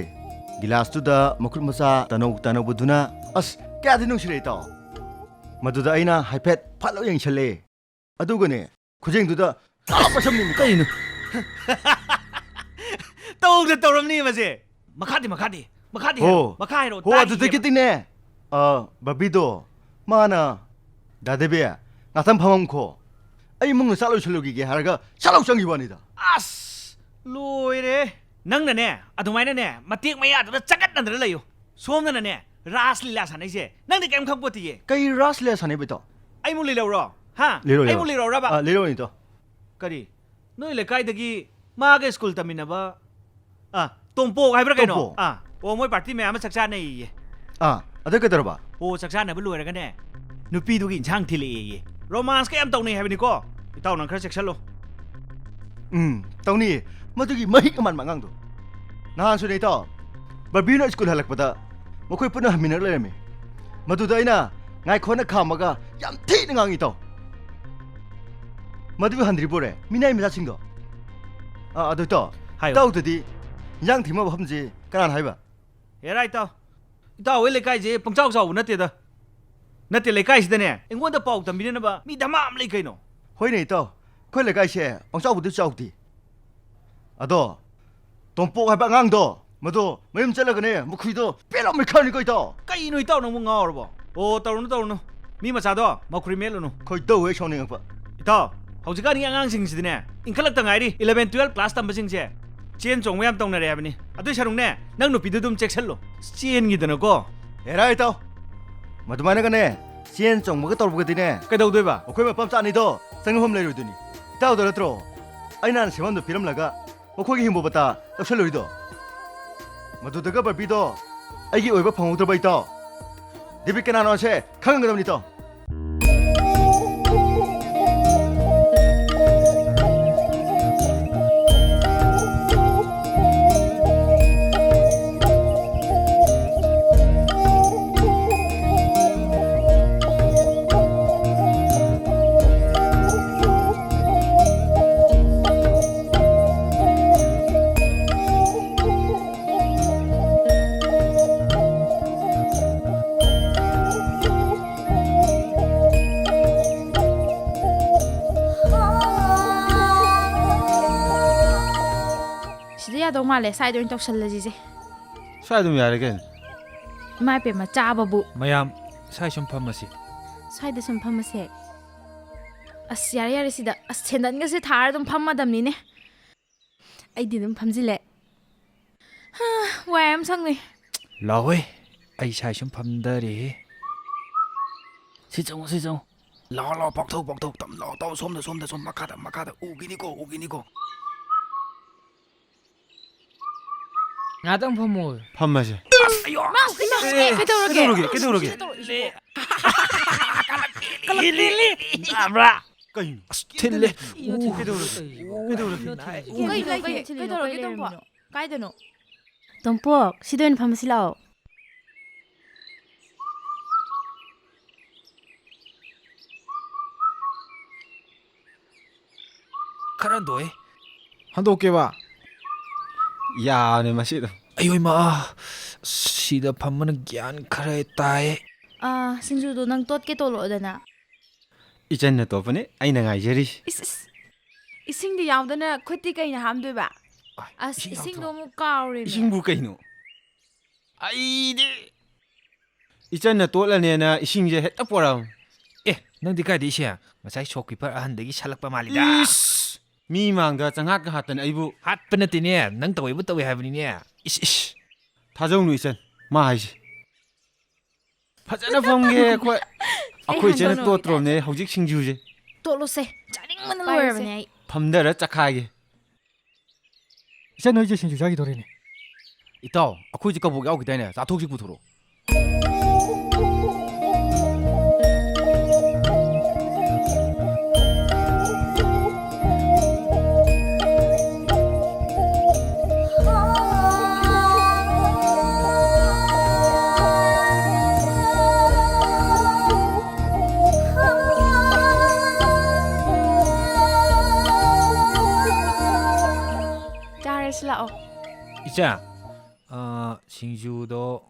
ꯒꯤꯂꯥꯁꯇꯨꯗ ꯃꯈꯨꯠ ꯃꯁꯥ ꯇꯅꯧ ꯇꯅꯧꯕꯗꯨꯅ, ꯑꯁ, ꯀꯌꯥꯗꯤ ꯅꯨꯡꯁꯤꯔꯦ, ꯏꯇꯥꯎ꯫ ꯃꯗꯨꯗ ꯑꯩꯅ ꯍꯥꯏꯐꯦꯠ ꯐꯠ ꯂꯥꯎ ꯌꯦꯡꯁꯜꯂꯦ꯫ ꯑꯗꯨꯒꯅꯦ, ꯈꯨꯖꯦꯡꯗꯨꯗ ꯇꯥꯞ ꯄꯥꯏꯁꯟꯕꯤꯅꯤ꯫ ꯀꯩꯅꯣ? ꯇꯧꯗ ꯇꯧꯔꯝꯅꯤ ꯃꯁꯦ꯫ ꯃꯈꯥꯗꯤ, ꯃꯈꯥꯗꯤ, ꯃꯈꯥꯗꯤ ꯍꯥꯏꯔꯣ, ꯍꯣ꯫ ꯃꯈꯥ ꯍꯥꯏꯔꯣ, ꯍꯣ, ꯇꯥꯈꯤꯒꯦꯕ꯫ ꯑꯗꯨꯗꯒꯤꯗꯤꯅꯦ, ꯑ, ꯕꯕꯤꯗꯣ, ꯃꯥꯅ, "ꯗꯥ ꯗꯦꯕꯤ, ꯉꯥꯛꯇꯪ ꯐꯝꯃꯝꯈꯣ꯫ ꯑꯩ ꯏꯃꯨꯡꯗ ꯆꯥꯛ ꯂꯣꯏꯁꯜꯂꯨꯈꯤꯒꯦ ꯍꯥꯏꯔꯒ ꯆꯥꯛ ꯂꯧ ꯆꯪꯈꯤꯕ ꯋꯥꯅꯤꯗ꯫ ꯑꯁ, ꯂꯣꯏꯔꯦ꯫ ꯅꯪꯅꯅꯦ ꯑꯗꯨꯃꯥꯏꯅꯅꯦ ꯃꯇꯦꯛ ꯃꯌꯥꯗꯨꯗ ꯆꯒꯠꯅꯗꯅ ꯂꯩꯌꯨ꯫ ꯁꯣꯝꯗꯅꯅꯦ ꯔꯥꯁ ꯂꯤꯂꯥ ꯁꯥꯟꯅꯩꯁꯦ ꯅꯪꯗꯤ ꯀꯩꯝ ꯈꯪꯄꯣꯠꯇꯤꯌꯦ꯫ ꯀꯩ ꯔꯥꯁ ꯂꯤꯂꯥ ꯁꯥꯟꯅꯩꯕ ꯏꯇꯥꯎ? ꯑꯩꯃꯨꯛ ꯂꯤꯔꯧꯔꯣ? ꯍꯥ? ꯂꯤꯔꯣ, ꯂꯤꯔꯣ꯫ ꯑꯩꯃꯨꯛ ꯂꯤꯔꯧꯔꯕ? ꯑꯥ, ꯂꯤꯔꯣ ꯏꯇꯥꯎ꯫ ꯀꯔꯤ? ꯅꯣꯏ ꯂꯩꯀꯥꯏꯗꯒꯤ ꯃꯥꯒ ꯁ꯭ꯀꯨꯜ ꯇꯝꯃꯤꯟꯅꯕ, ꯑꯥ, ꯇꯣꯝꯄꯣꯛ ꯍꯥꯏꯕ꯭ꯔꯥ ꯀꯩꯅꯣ? ꯇꯣꯝꯄꯣꯛ꯫ ꯑꯥ, ꯑꯣ, ꯃꯣꯏ ꯄꯥꯔꯇꯤ ꯃꯌꯥꯝ ꯑꯃ ꯆꯥꯛ ꯆꯥꯅꯩꯌꯦ꯫ ꯑꯥ, ꯑꯗ ꯀꯩꯗꯧꯔꯕ? ꯑꯣ, ꯆꯥꯛ ꯆꯥꯅꯕ ꯂꯣꯏꯔꯒꯅꯦ ꯅꯨꯄꯤꯗꯨꯒꯤ ꯏꯟꯁꯥꯡ ꯊꯤꯜꯂꯛꯑꯦꯌꯦ꯫ ꯔꯣꯃꯥꯟꯁꯀ ꯌꯥꯝ ꯇꯧꯅꯩ ꯍꯥꯏꯕꯅꯤꯀꯣ꯫ ꯏꯇꯥꯎ, ꯅꯪ ꯈꯔ ꯆꯦꯛꯁꯜꯂꯣ꯫ ꯎꯝ, ꯇꯧꯅꯤꯌꯦ꯫ ꯃꯗꯨꯒꯤ ꯃꯍꯤꯛ ꯑꯃꯥꯟꯕ ꯑꯉꯥꯡꯗꯣ꯫ ꯅꯍꯥꯟꯁꯨꯅꯦ ꯏꯇꯥꯎ, ꯕꯔꯕꯤꯅ ꯁ꯭ꯀꯨꯜ ꯍꯜꯂꯛꯄꯗ ꯃꯈꯣꯏ ꯄꯨꯟꯅ ꯍꯟꯃꯤꯟꯅꯔ ꯂꯩꯔꯝꯃꯤ꯫ ꯃꯗꯨꯗ ꯑꯩꯅ ꯉꯥꯏꯈꯣꯅ ꯈꯥꯝꯃꯒ ꯌꯥꯝ ꯊꯤꯅ ꯉꯥꯡꯉꯤ ꯏꯇꯥꯎ꯫ ꯃꯗꯨꯕꯨ ꯍꯟꯗ꯭ꯔꯤꯕꯣꯔꯦ, ꯃꯤꯅꯥꯏ ꯃꯆꯥꯁꯤꯡꯗꯣ? ꯑꯥ, ꯑꯗꯨ ꯏꯇꯥꯎ, ꯍꯥꯏꯌꯨ꯫ ꯏꯇꯥꯎꯗꯗꯤ ꯏꯟꯖꯥꯡ ꯊꯤꯃ ꯃꯐꯝꯁꯤ ꯀꯅꯥꯅ ꯍꯥꯏꯕ? ꯍꯦꯔꯥ ꯏꯇꯥꯎ, ꯏꯇꯥꯎ ꯍꯣꯏ ꯂꯩꯀꯥꯏꯁꯦ ꯄꯪꯆꯥꯎ ꯆꯥꯎꯕ ꯅꯠꯇꯦꯗ꯫ ꯅꯠꯇꯦ, ꯂꯩꯀꯥꯏꯁꯤꯗꯅꯦ ꯑꯩꯉꯣꯟꯗ ꯄꯥꯎ ꯇꯝꯕꯤꯅꯅꯕ ꯃꯤ ꯙꯃꯥ ꯑꯃ ꯂꯩ ꯀꯩꯅꯣ꯫ ꯍꯣꯏꯅꯦ ꯏꯇꯥꯎ, ꯑꯩꯈꯣꯏ ꯂꯩꯀꯥꯏꯁꯦ ꯄꯪꯆꯥꯎꯕꯨꯗꯤ ꯆꯥꯎꯗꯦ꯫ ꯑꯗꯣ ꯇꯣꯝꯄꯣꯛ ꯍꯥꯏꯕ ꯑꯉꯥꯡꯗꯣ, ꯃꯗꯣ ꯃꯌꯨꯝ ꯆꯠꯂꯒꯅꯦ ꯃꯈꯨꯏꯗꯣ ꯄꯦꯠ ꯂꯥꯎ ꯃꯩꯈꯥꯅꯤꯀꯣ ꯏꯇꯥꯎ꯫ ꯀꯩꯅꯣ ꯏꯇꯥꯎ ꯅꯪꯕꯨ ꯉꯥꯎꯔꯕꯣ? ꯑꯣ, ꯇꯧꯔꯨꯅꯨ ꯇꯧꯔꯨꯅꯨ, ꯃꯤ ꯃꯆꯥꯗꯣ ꯃꯈꯨꯔꯤ ꯃꯦꯠꯂꯨꯅꯨ꯫ ꯈꯣꯏꯗꯧ ꯍꯦꯛ ꯁꯥꯎꯅꯤꯡꯉꯛꯄ꯫ ꯏꯇꯥꯎ, ꯍꯧꯖꯤꯛꯀꯥꯟꯒꯤ ꯑꯉꯥꯡꯁꯤꯡꯁꯤꯗꯤꯅꯦ ꯏꯟꯈꯠꯂꯛꯇ ꯉꯥꯏꯔꯤ꯫ Eleven twelve class ꯇꯝꯕꯁꯤꯡꯁꯦ ꯆꯦꯟ ꯆꯣꯡꯕ ꯌꯥꯝ ꯇꯧꯅꯔꯦ ꯍꯥꯏꯕꯅꯤ꯫ ꯑꯗꯨꯏ ꯁꯔꯨꯛꯅꯦ ꯅꯪ ꯅꯨꯄꯤꯗꯨ ꯑꯗꯨꯝ ꯆꯦꯛꯁꯤꯜꯂꯨ, ꯆꯦꯟꯈꯤꯗꯅꯀꯣ꯫ ꯍꯦꯔꯥ ꯏꯇꯥꯎ, ꯃꯗꯨꯃꯥꯏꯅꯒꯅꯦ ꯆꯦꯟ ꯆꯣꯡꯕꯒ ꯇꯧꯔꯒꯗꯤꯅꯦ ꯀꯩꯗꯧꯗꯣꯏꯕ? ꯑꯩꯈꯣꯏ ꯃꯄꯥ ꯃꯆꯥ ꯑꯅꯤꯗꯣ ꯆꯪꯐꯝ ꯂꯩꯔꯣꯏꯗꯣꯏꯅꯤ꯫ ꯏꯇꯥꯎꯗ ꯅꯠꯇ꯭ꯔꯣ ꯑꯩ ꯅꯍꯥꯟ ꯁꯦꯝꯐꯝꯗꯣ ꯄꯤꯔꯝꯂꯒ ꯃꯈꯣꯏꯒꯤ ꯍꯤꯡꯕꯣ ꯄꯇꯥ ꯂꯧꯁꯜꯂꯨꯔꯤꯗꯣ? ꯃꯗꯨꯗꯒ ꯕꯔꯕꯤꯗꯣ ꯑꯩꯒꯤ ꯑꯣꯏꯕ ꯐꯪꯍꯧꯗ꯭ꯔꯕ ꯏꯇꯥꯎ꯫ ꯗꯦꯕꯤꯠ ꯀꯅꯥꯅꯣꯁꯦ ꯈꯪꯒꯗꯕꯅꯤ ꯏꯇꯥꯎ꯫ ꯁꯤꯗ ꯌꯥꯗꯧ ꯃꯥꯜꯂꯦ, ꯁ꯭ꯋꯥꯏꯗ ꯑꯣꯏꯅ ꯇꯧꯁꯜꯂꯁꯤꯁꯦ꯫ ꯁ꯭ꯋꯥꯏ ꯑꯗꯨꯝ ꯌꯥꯔꯦ ꯀꯩꯅꯣ꯫ ꯏꯃꯥ ꯏꯄꯦꯝꯃ, ꯆꯥꯕꯕꯨ꯫ ꯃꯌꯥꯝ ꯁ꯭ꯋꯥꯏ ꯁꯨꯝ ꯐꯝꯃꯁꯤ꯫ ꯁ꯭ꯋꯥꯏꯗ ꯁꯨꯝ ꯐꯝꯃꯁꯦ꯫ ꯑꯁ, ꯌꯥꯔꯦ, ꯌꯥꯔꯦ, ꯁꯤꯗ꯫ ꯑꯁ, ꯁꯦꯟꯗꯟꯒꯁꯦ ꯊꯥꯔ ꯑꯗꯨꯝ ꯐꯝꯃꯗꯝꯅꯤꯅꯦ꯫ ꯑꯩꯗꯤ ꯑꯗꯨꯝ ꯐꯝꯖꯤꯜꯂꯦ꯫ ꯍꯥ, ꯋꯥꯏ ꯌꯥꯝ ꯁꯪꯅꯤ꯫ ꯂꯥꯛꯑꯣꯍꯦ, ꯑꯩ ꯏꯁꯥ ꯁꯨꯝ ꯐꯝꯗꯔꯦꯍꯦ꯫ ꯁꯤ ꯆꯪꯉꯣ, ꯁꯤ ꯆꯪꯉꯣ꯫ ꯂꯥꯛꯑꯣ, ꯂꯥꯛꯑꯣ, ꯄꯥꯛꯊꯧ, ꯄꯥꯛꯊꯧ꯫ ꯇꯝ ꯂꯥꯛꯑꯣ, ꯇꯥꯎ, ꯁꯣꯝꯗ, ꯁꯣꯝꯗ, ꯁꯣꯝ ꯃꯈꯥꯗ, ꯃꯈꯥꯗ꯫ ꯎꯈꯤꯅꯤꯀꯣ, ꯎꯈꯤꯅꯤꯀꯣ꯫ ꯉꯥꯛꯇꯪ ꯐꯝꯃꯣ꯫ ꯐꯝꯃꯁꯦ꯫ ꯑꯁ, ꯑꯌꯣ! ꯃꯥ, ꯀꯩꯅꯣ, ꯑꯦ, ꯀꯩꯗꯧꯔꯒꯦ? ꯀꯩꯗꯧꯔꯒꯦ? ꯀꯩꯗꯧꯔꯒꯦ? ꯁꯤꯗ ꯇꯧꯔꯛꯏꯁꯤꯕꯣ? ꯅꯥꯕ꯭ꯔꯥ? ꯀꯩꯅꯣ? ꯑꯁ, ꯊꯤꯜꯂꯦ꯫ ꯀꯩꯅꯣ ꯊꯤꯜꯂꯤꯁꯤꯕꯣ? ꯀꯩꯗꯧꯔꯒꯦ? ꯀꯩꯅꯣ ꯊꯤꯜꯂꯤꯁꯤꯕꯣ? ꯀꯩꯗꯧꯔꯒꯦ? ꯀꯩꯅꯣ ꯊꯤꯜꯂꯤꯁꯤꯕꯣ? ꯀꯩꯗꯧꯔꯒꯦ, ꯀꯩ ꯂꯩꯔꯝꯃꯤꯅꯣ? ꯇꯣꯝꯄꯣꯛ? ꯀꯥꯏꯗꯅꯣ? ꯇꯣꯝꯄꯣꯛ, ꯁꯤꯗ ꯑꯣꯏꯅ ꯐꯝꯃꯁꯤ ꯂꯥꯛꯑꯣ꯫ ꯈꯔ ꯍꯟꯗꯣꯛꯑꯦ꯫ ꯍꯟꯗꯣꯛꯀꯦꯕ? ꯌꯥꯕꯅꯦ ꯃꯁꯤ ꯑꯗꯨꯝ꯫ ꯑꯌꯣ ꯏꯃꯥ, ꯁꯤꯗ ꯐꯝꯕꯅ ꯒ꯭ꯌꯥꯟ ꯈꯔ ꯇꯥꯏ꯫ ꯑꯥ, ꯁꯤꯡꯖꯨꯗꯣ ꯅꯪ ꯇꯣꯠꯀꯦ ꯇꯣꯠꯂꯛꯑꯣꯗꯅ꯫ ꯏꯆꯟꯅ ꯇꯣꯠꯄꯅꯦ ꯑꯩꯅ ꯉꯥꯏꯖꯔꯤꯁꯤ꯫ ꯏꯁ, ꯏꯁ꯫ ꯏꯁꯤꯡꯗꯤ ꯌꯥꯎꯗꯅ ꯈꯨꯠꯇꯤ ꯀꯩꯅ ꯍꯥꯝꯗꯣꯏꯕ? ꯑꯥꯏ, ꯑꯁ, ꯏꯁꯤꯡ ꯏꯁꯤꯡꯗꯣ ꯌꯥꯎꯗ꯭ꯔꯣ? ꯑꯃꯨꯛ ꯀꯥꯎꯔꯦꯃꯤ꯫ ꯏꯁꯤꯡꯕꯨ ꯀꯩꯅꯣ? ꯑꯩꯗꯤ ꯏꯆꯟꯅ ꯇꯣꯠꯂꯅꯦꯅ ꯏꯁꯤꯡꯁꯦ ꯍꯦꯛꯇ ꯄꯣꯔꯛꯑꯕ꯫ ꯑꯦ, ꯅꯪꯗꯤ ꯀꯥꯏꯗ ꯏꯁꯤꯡ? ꯉꯁꯥꯏ shopkeeper ꯑꯍꯟꯗꯒꯤ ꯁꯠꯂꯛꯄ ꯃꯥꯜꯂꯤꯗ꯫ ꯏꯁ! ꯃꯤ ꯃꯥꯡꯗ ꯆꯪꯍꯥꯠꯀ ꯍꯥꯠꯇꯅ ꯑꯩꯕꯨ꯫ ꯍꯥꯠꯄ ꯅꯠꯇꯦꯅꯦ, ꯅꯪ ꯇꯧꯋꯦꯕꯨ ꯇꯧꯋꯦ ꯍꯥꯏꯕꯅꯤꯅꯦ꯫ ꯏꯁ, ꯏꯁ! ꯊꯥꯖꯧꯅꯨ ꯏꯆꯟ, ꯃꯥ ꯍꯥꯏꯁꯦ꯫ ꯐꯖꯅ ꯐꯝꯒꯦ ꯑꯩꯈꯣꯏ꯫ ꯑꯩꯈꯣꯏ ꯏꯆꯟꯅ ꯍꯥꯟꯅ ꯇꯣꯠꯇ꯭ꯔꯣꯝꯅꯦ ꯍꯧꯖꯤꯛ ꯁꯤꯡꯖꯨꯁꯦ꯫ ꯇꯣꯠꯂꯣꯁꯦ, ꯆꯥꯅꯤꯡꯕꯅ ꯄꯥꯏꯔꯁꯦ꯫ ꯂꯣꯏꯔꯕꯅꯦ ꯑꯩ꯫ ꯐꯝꯗꯔ ꯆꯈꯥꯏꯒꯦ꯫ ꯏꯆꯟ ꯅꯣꯏꯁꯦ ꯁꯤꯡꯖꯨ ꯆꯥꯈꯤꯗꯣꯔꯦꯅꯦ꯫ ꯏꯇꯥꯎ, ꯑꯩꯈꯣꯏꯁꯦ ꯀꯕꯣꯛ ꯌꯥꯎꯈꯤꯗꯥꯏꯅꯦ? ꯆꯥꯊꯣꯛꯁꯤ ꯄꯨꯊꯣꯔꯛꯑꯣ꯫ ꯆꯥꯔꯁꯤ ꯂꯥꯛꯑꯣ꯫ ꯏꯆꯥ, ꯑ, ꯁꯤꯡꯖꯨꯗꯣ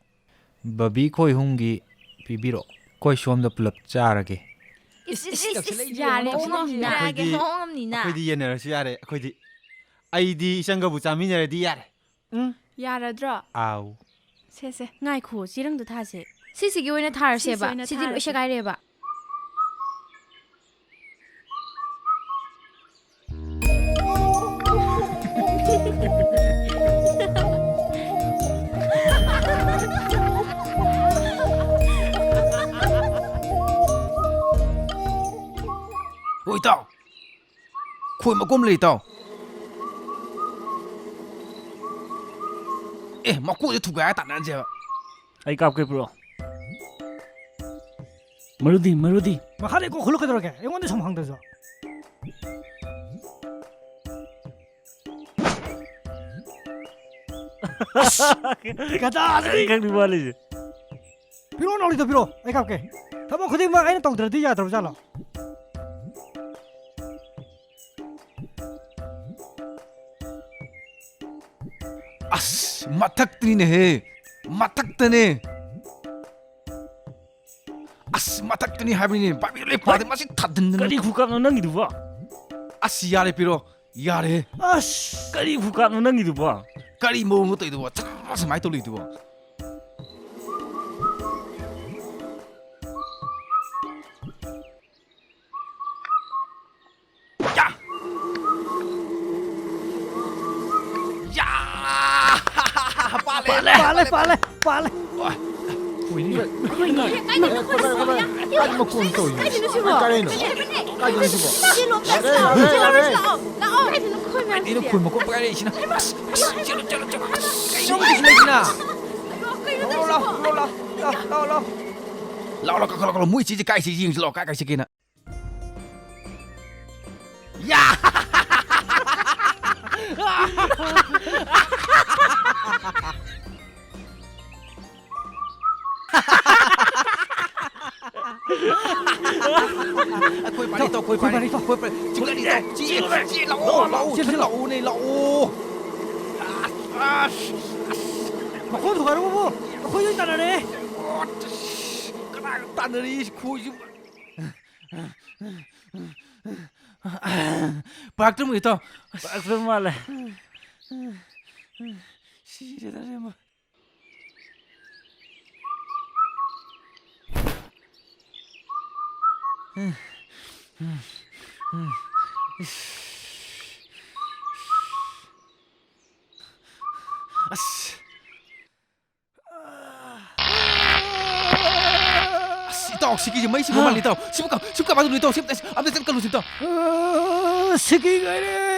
ꯕꯕꯤ ꯈꯣꯏ ꯑꯍꯨꯝꯒꯤ ꯄꯤꯕꯤꯔꯛꯑꯣ꯫ ꯑꯩꯈꯣꯏ ꯁꯣꯝꯗ ꯄꯨꯂꯞ ꯆꯥꯔꯒꯦ꯫ ꯏꯁ, ꯏꯁ, ꯏꯁ, ꯏꯁ, ꯌꯥꯔꯦ, ꯃꯑꯣꯡ ꯑꯃꯅꯤꯅꯦ, ꯑꯩꯈꯣꯏꯗꯤ, ꯃꯑꯣꯡ ꯑꯃꯅꯤꯅꯦ꯫ ꯑꯩꯈꯣꯏꯗꯤ ꯌꯦꯟꯅꯔꯁꯨ ꯌꯥꯔꯦ꯫ ꯑꯩꯈꯣꯏꯗꯤ, ꯑꯩꯗꯤ ꯏꯆꯟꯒꯕꯨ ꯆꯥꯃꯤꯟꯅꯔꯗꯤ ꯌꯥꯔꯦ꯫ ꯎꯝ꯫ ꯌꯥꯔꯗ꯭ꯔꯣ? ꯑꯥꯎ꯫ ꯁꯦ, ꯁꯦ꯫ ꯉꯥꯏꯈꯣ, ꯆꯦꯔꯪꯗꯣ ꯊꯥꯁꯦ꯫ ꯁꯤꯁꯤꯒꯤ ꯑꯣꯏꯅ ꯊꯥꯔꯁꯦꯕ꯫ ꯁꯤꯁꯦ ꯑꯣꯏꯅ ꯁꯤꯗꯤ ꯂꯣꯏ ꯊꯥꯔꯁꯦ꯫ ꯁꯦꯒꯥꯏꯔꯦꯕ꯫ ꯍꯣꯏ, ꯏꯇꯥꯎ꯫ ꯈꯣꯏ ꯃꯀꯣꯛ ꯑꯃ ꯂꯩ, ꯏꯇꯥꯎ꯫ ꯑꯦ, ꯃꯀꯣꯛꯁꯦ ꯊꯨꯒꯥꯏꯔ ꯇꯥꯟꯅꯔꯁꯦꯕ꯫ ꯑꯩ ꯀꯥꯞꯀꯦ, ꯄꯨꯔꯛꯑꯣ꯫ ꯃꯔꯨꯗꯤ, ꯃꯔꯨꯗꯤ꯫ ꯃꯈꯥꯗꯩ ꯀꯣꯛ ꯈꯨꯠꯂꯨ ꯀꯩꯗꯧꯔꯒꯦ? ꯑꯩꯉꯣꯟꯗ ꯁꯨꯝ ꯍꯪꯗ꯭ꯔꯁꯨ꯫ ꯑꯁ! ꯒꯗꯥꯁꯤꯗꯤ! ꯑꯩ ꯈꯪꯗꯦ ꯃꯥ ꯂꯩꯁꯦ꯫ ꯄꯤꯔꯛꯑꯣ, ꯅꯥꯎꯔꯤꯗꯣ ꯄꯤꯔꯛꯑꯣ, ꯑꯩ ꯀꯥꯞꯀꯦ꯫ ꯊꯕꯛ ꯈꯨꯗꯤꯡꯃꯛ ꯑꯩꯅ ꯇꯧꯗ꯭ꯔꯗꯤ ꯌꯥꯗ꯭ꯔꯕ ꯖꯥꯠꯂꯣ? ꯑꯁ, ꯃꯊꯛꯇꯅꯤꯅꯦꯍꯦ, ꯃꯊꯛꯇꯅꯦ꯫ ꯑꯁ, ꯃꯊꯛꯇꯅꯤ ꯍꯥꯏꯕꯅꯤꯅꯦ, ꯄꯥꯝꯕꯤ ꯂꯣꯏ ꯄꯥꯗꯦ, ꯃꯁꯤ ꯊꯥꯗꯟꯗꯅ꯫ ꯀꯔꯤ ꯈꯨꯀꯥꯛꯅꯣ ꯅꯪꯒꯤꯗꯨꯕꯣ? ꯑꯁ, ꯌꯥꯔꯦ, ꯄꯤꯔꯛꯑꯣ, ꯌꯥꯔꯦ꯫ ꯑꯁ! ꯀꯔꯤ ꯈꯨꯀꯥꯛꯅꯣ ꯅꯪꯒꯤꯗꯨꯕꯣ? ꯀꯔꯤ ꯃꯑꯣꯡꯅꯣ ꯇꯧꯔꯤꯗꯨꯕꯣ? ꯆꯠ, ꯁꯨꯃꯥꯏꯅ ꯇꯧꯔꯤꯗꯨꯕꯣ? ꯌꯥ! ꯌꯥ! ꯄꯥꯜꯂꯦ, ꯄꯥꯜꯂꯦ, ꯄꯥꯜꯂꯦ, ꯄꯥꯜꯂꯦ, ꯄꯥꯜꯂꯦ꯫ ꯄꯥꯜꯂꯦ꯫ ꯋꯥ! ꯍꯨꯏꯅꯤ꯫ ꯀꯩꯅꯣ ꯅꯈꯣꯏꯅ ꯁꯤꯕꯣ? ꯀꯥꯏꯗ ꯃꯈꯣꯟ ꯇꯧꯔꯤꯅꯣ? ꯀꯥꯏꯗꯅꯣ ꯁꯤꯕꯣ? ꯀꯥꯏꯗꯅꯣ ꯁꯤꯕꯣ? ꯁꯤ ꯂꯣꯝꯗ ꯌꯥꯔꯦ, ꯂꯥꯛꯑꯣ꯫ ꯌꯥꯔꯦ, ꯁꯤ ꯂꯣꯝꯗ ꯌꯥꯔꯦ꯫ ꯂꯥꯛꯑꯣ꯫ ꯂꯥꯛꯑꯣ꯫ ꯀꯩꯅꯣ ꯅꯈꯣꯏ ꯀꯩꯅꯣ ꯃꯌꯥꯝꯁꯤꯗꯤ? ꯈꯣꯏ ꯃꯀꯣꯛ ꯄꯥꯏꯔꯛꯏꯁꯤꯅ? ꯑꯁ, ꯑꯁ, ꯆꯦꯜꯂꯣ, ꯆꯦꯜꯂꯣ, ꯆꯦꯜꯂꯣ꯫ ꯑꯁ, ꯀꯩꯅꯣ ꯀꯩꯅꯣ ꯁꯤ ꯂꯩꯁꯤꯅ? ꯑꯗꯣ ꯀꯩꯅꯣ ꯂꯥꯛꯑꯣ, ꯂꯥꯛꯑꯣ, ꯇꯧꯔꯤꯁꯤꯕꯣ? ꯂꯥꯛꯑꯣ, ꯂꯥꯛꯑꯣ, ꯂꯥꯛꯑꯣ, ꯂꯥꯛꯑꯣ, ꯂꯥꯛꯑꯣ, ꯂꯥꯛꯑꯣ, ꯂꯥꯛꯑꯣ, ꯂꯥꯛꯑꯣ꯫ ꯂꯥꯛꯑꯣ, ꯂꯥꯛꯑꯣ, ꯀꯥꯈꯠꯂꯣ, ꯀꯥꯈꯠꯂꯣ, ꯃꯣꯏ ꯆꯦꯁꯦ ꯀꯥꯏ ꯆꯦ ꯌꯦꯡꯁꯤ ꯂꯥꯛꯑꯣ, ꯀꯥꯏ, ꯀꯥꯏ ꯆꯦ ꯀꯦꯅ꯫ ꯌꯥ! ꯑꯩꯈꯣꯏ ꯄꯥꯔꯤ ꯇꯧ, ꯑꯩꯈꯣꯏ ꯄꯥꯔꯤ, ꯑꯩꯈꯣꯏ ꯄꯥꯔꯤ꯫ ꯆꯤꯡꯂꯛꯏ ꯇꯧ, ꯆꯤ-, ꯆꯤ-, ꯂꯥꯛꯑꯣ, ꯂꯥꯛꯑꯣ, ꯆꯦꯜꯂꯨ, ꯆꯦꯜꯂꯨ꯫ ꯂꯥꯛꯑꯣꯅꯦ, ꯂꯥꯛꯑꯣ꯫ ꯑꯁ, ꯑꯁ, ꯑꯁ꯫ ꯃꯈꯣꯟ ꯊꯨꯒꯥꯏꯔꯛꯎꯕꯨ, ꯑꯩꯈꯣꯏ ꯂꯣꯏ ꯇꯥꯟꯅꯔꯦ꯫ ꯑꯣ, ꯑꯁ, ꯀꯅꯥꯒ ꯇꯥꯟꯅꯔꯤ ꯈꯣꯏꯁꯤꯕꯨ? ꯄꯥꯔꯛꯇ꯭ꯔꯃꯨꯛ ꯏꯇꯥꯎ꯫ ꯄꯥꯔꯛꯇ꯭ꯔ ꯃꯥꯜꯂꯦ꯫ ꯁꯤꯔꯦꯗ ꯑꯁꯦꯡꯕ꯫ ꯑꯁ꯫ ꯑꯁ, ꯇꯥꯎ, ꯁꯤꯀꯤꯁꯦ ꯃꯩꯁꯤ ꯃꯃꯥꯡ ꯂꯩꯇꯥꯎ꯫ ꯁꯤꯕꯨ ꯀ-, ꯁꯤꯕꯨ ꯀꯃꯥꯏꯅ ꯇꯧꯗꯣꯏꯅꯣ? ꯁꯤꯕꯨ ꯑꯝꯇ, ꯑꯝꯇ ꯆꯠꯀꯅꯨ, ꯁꯤꯕꯨ ꯇꯥꯎ꯫ ꯑ, ꯁꯤꯀꯤ ꯉꯥꯏꯔꯦ꯫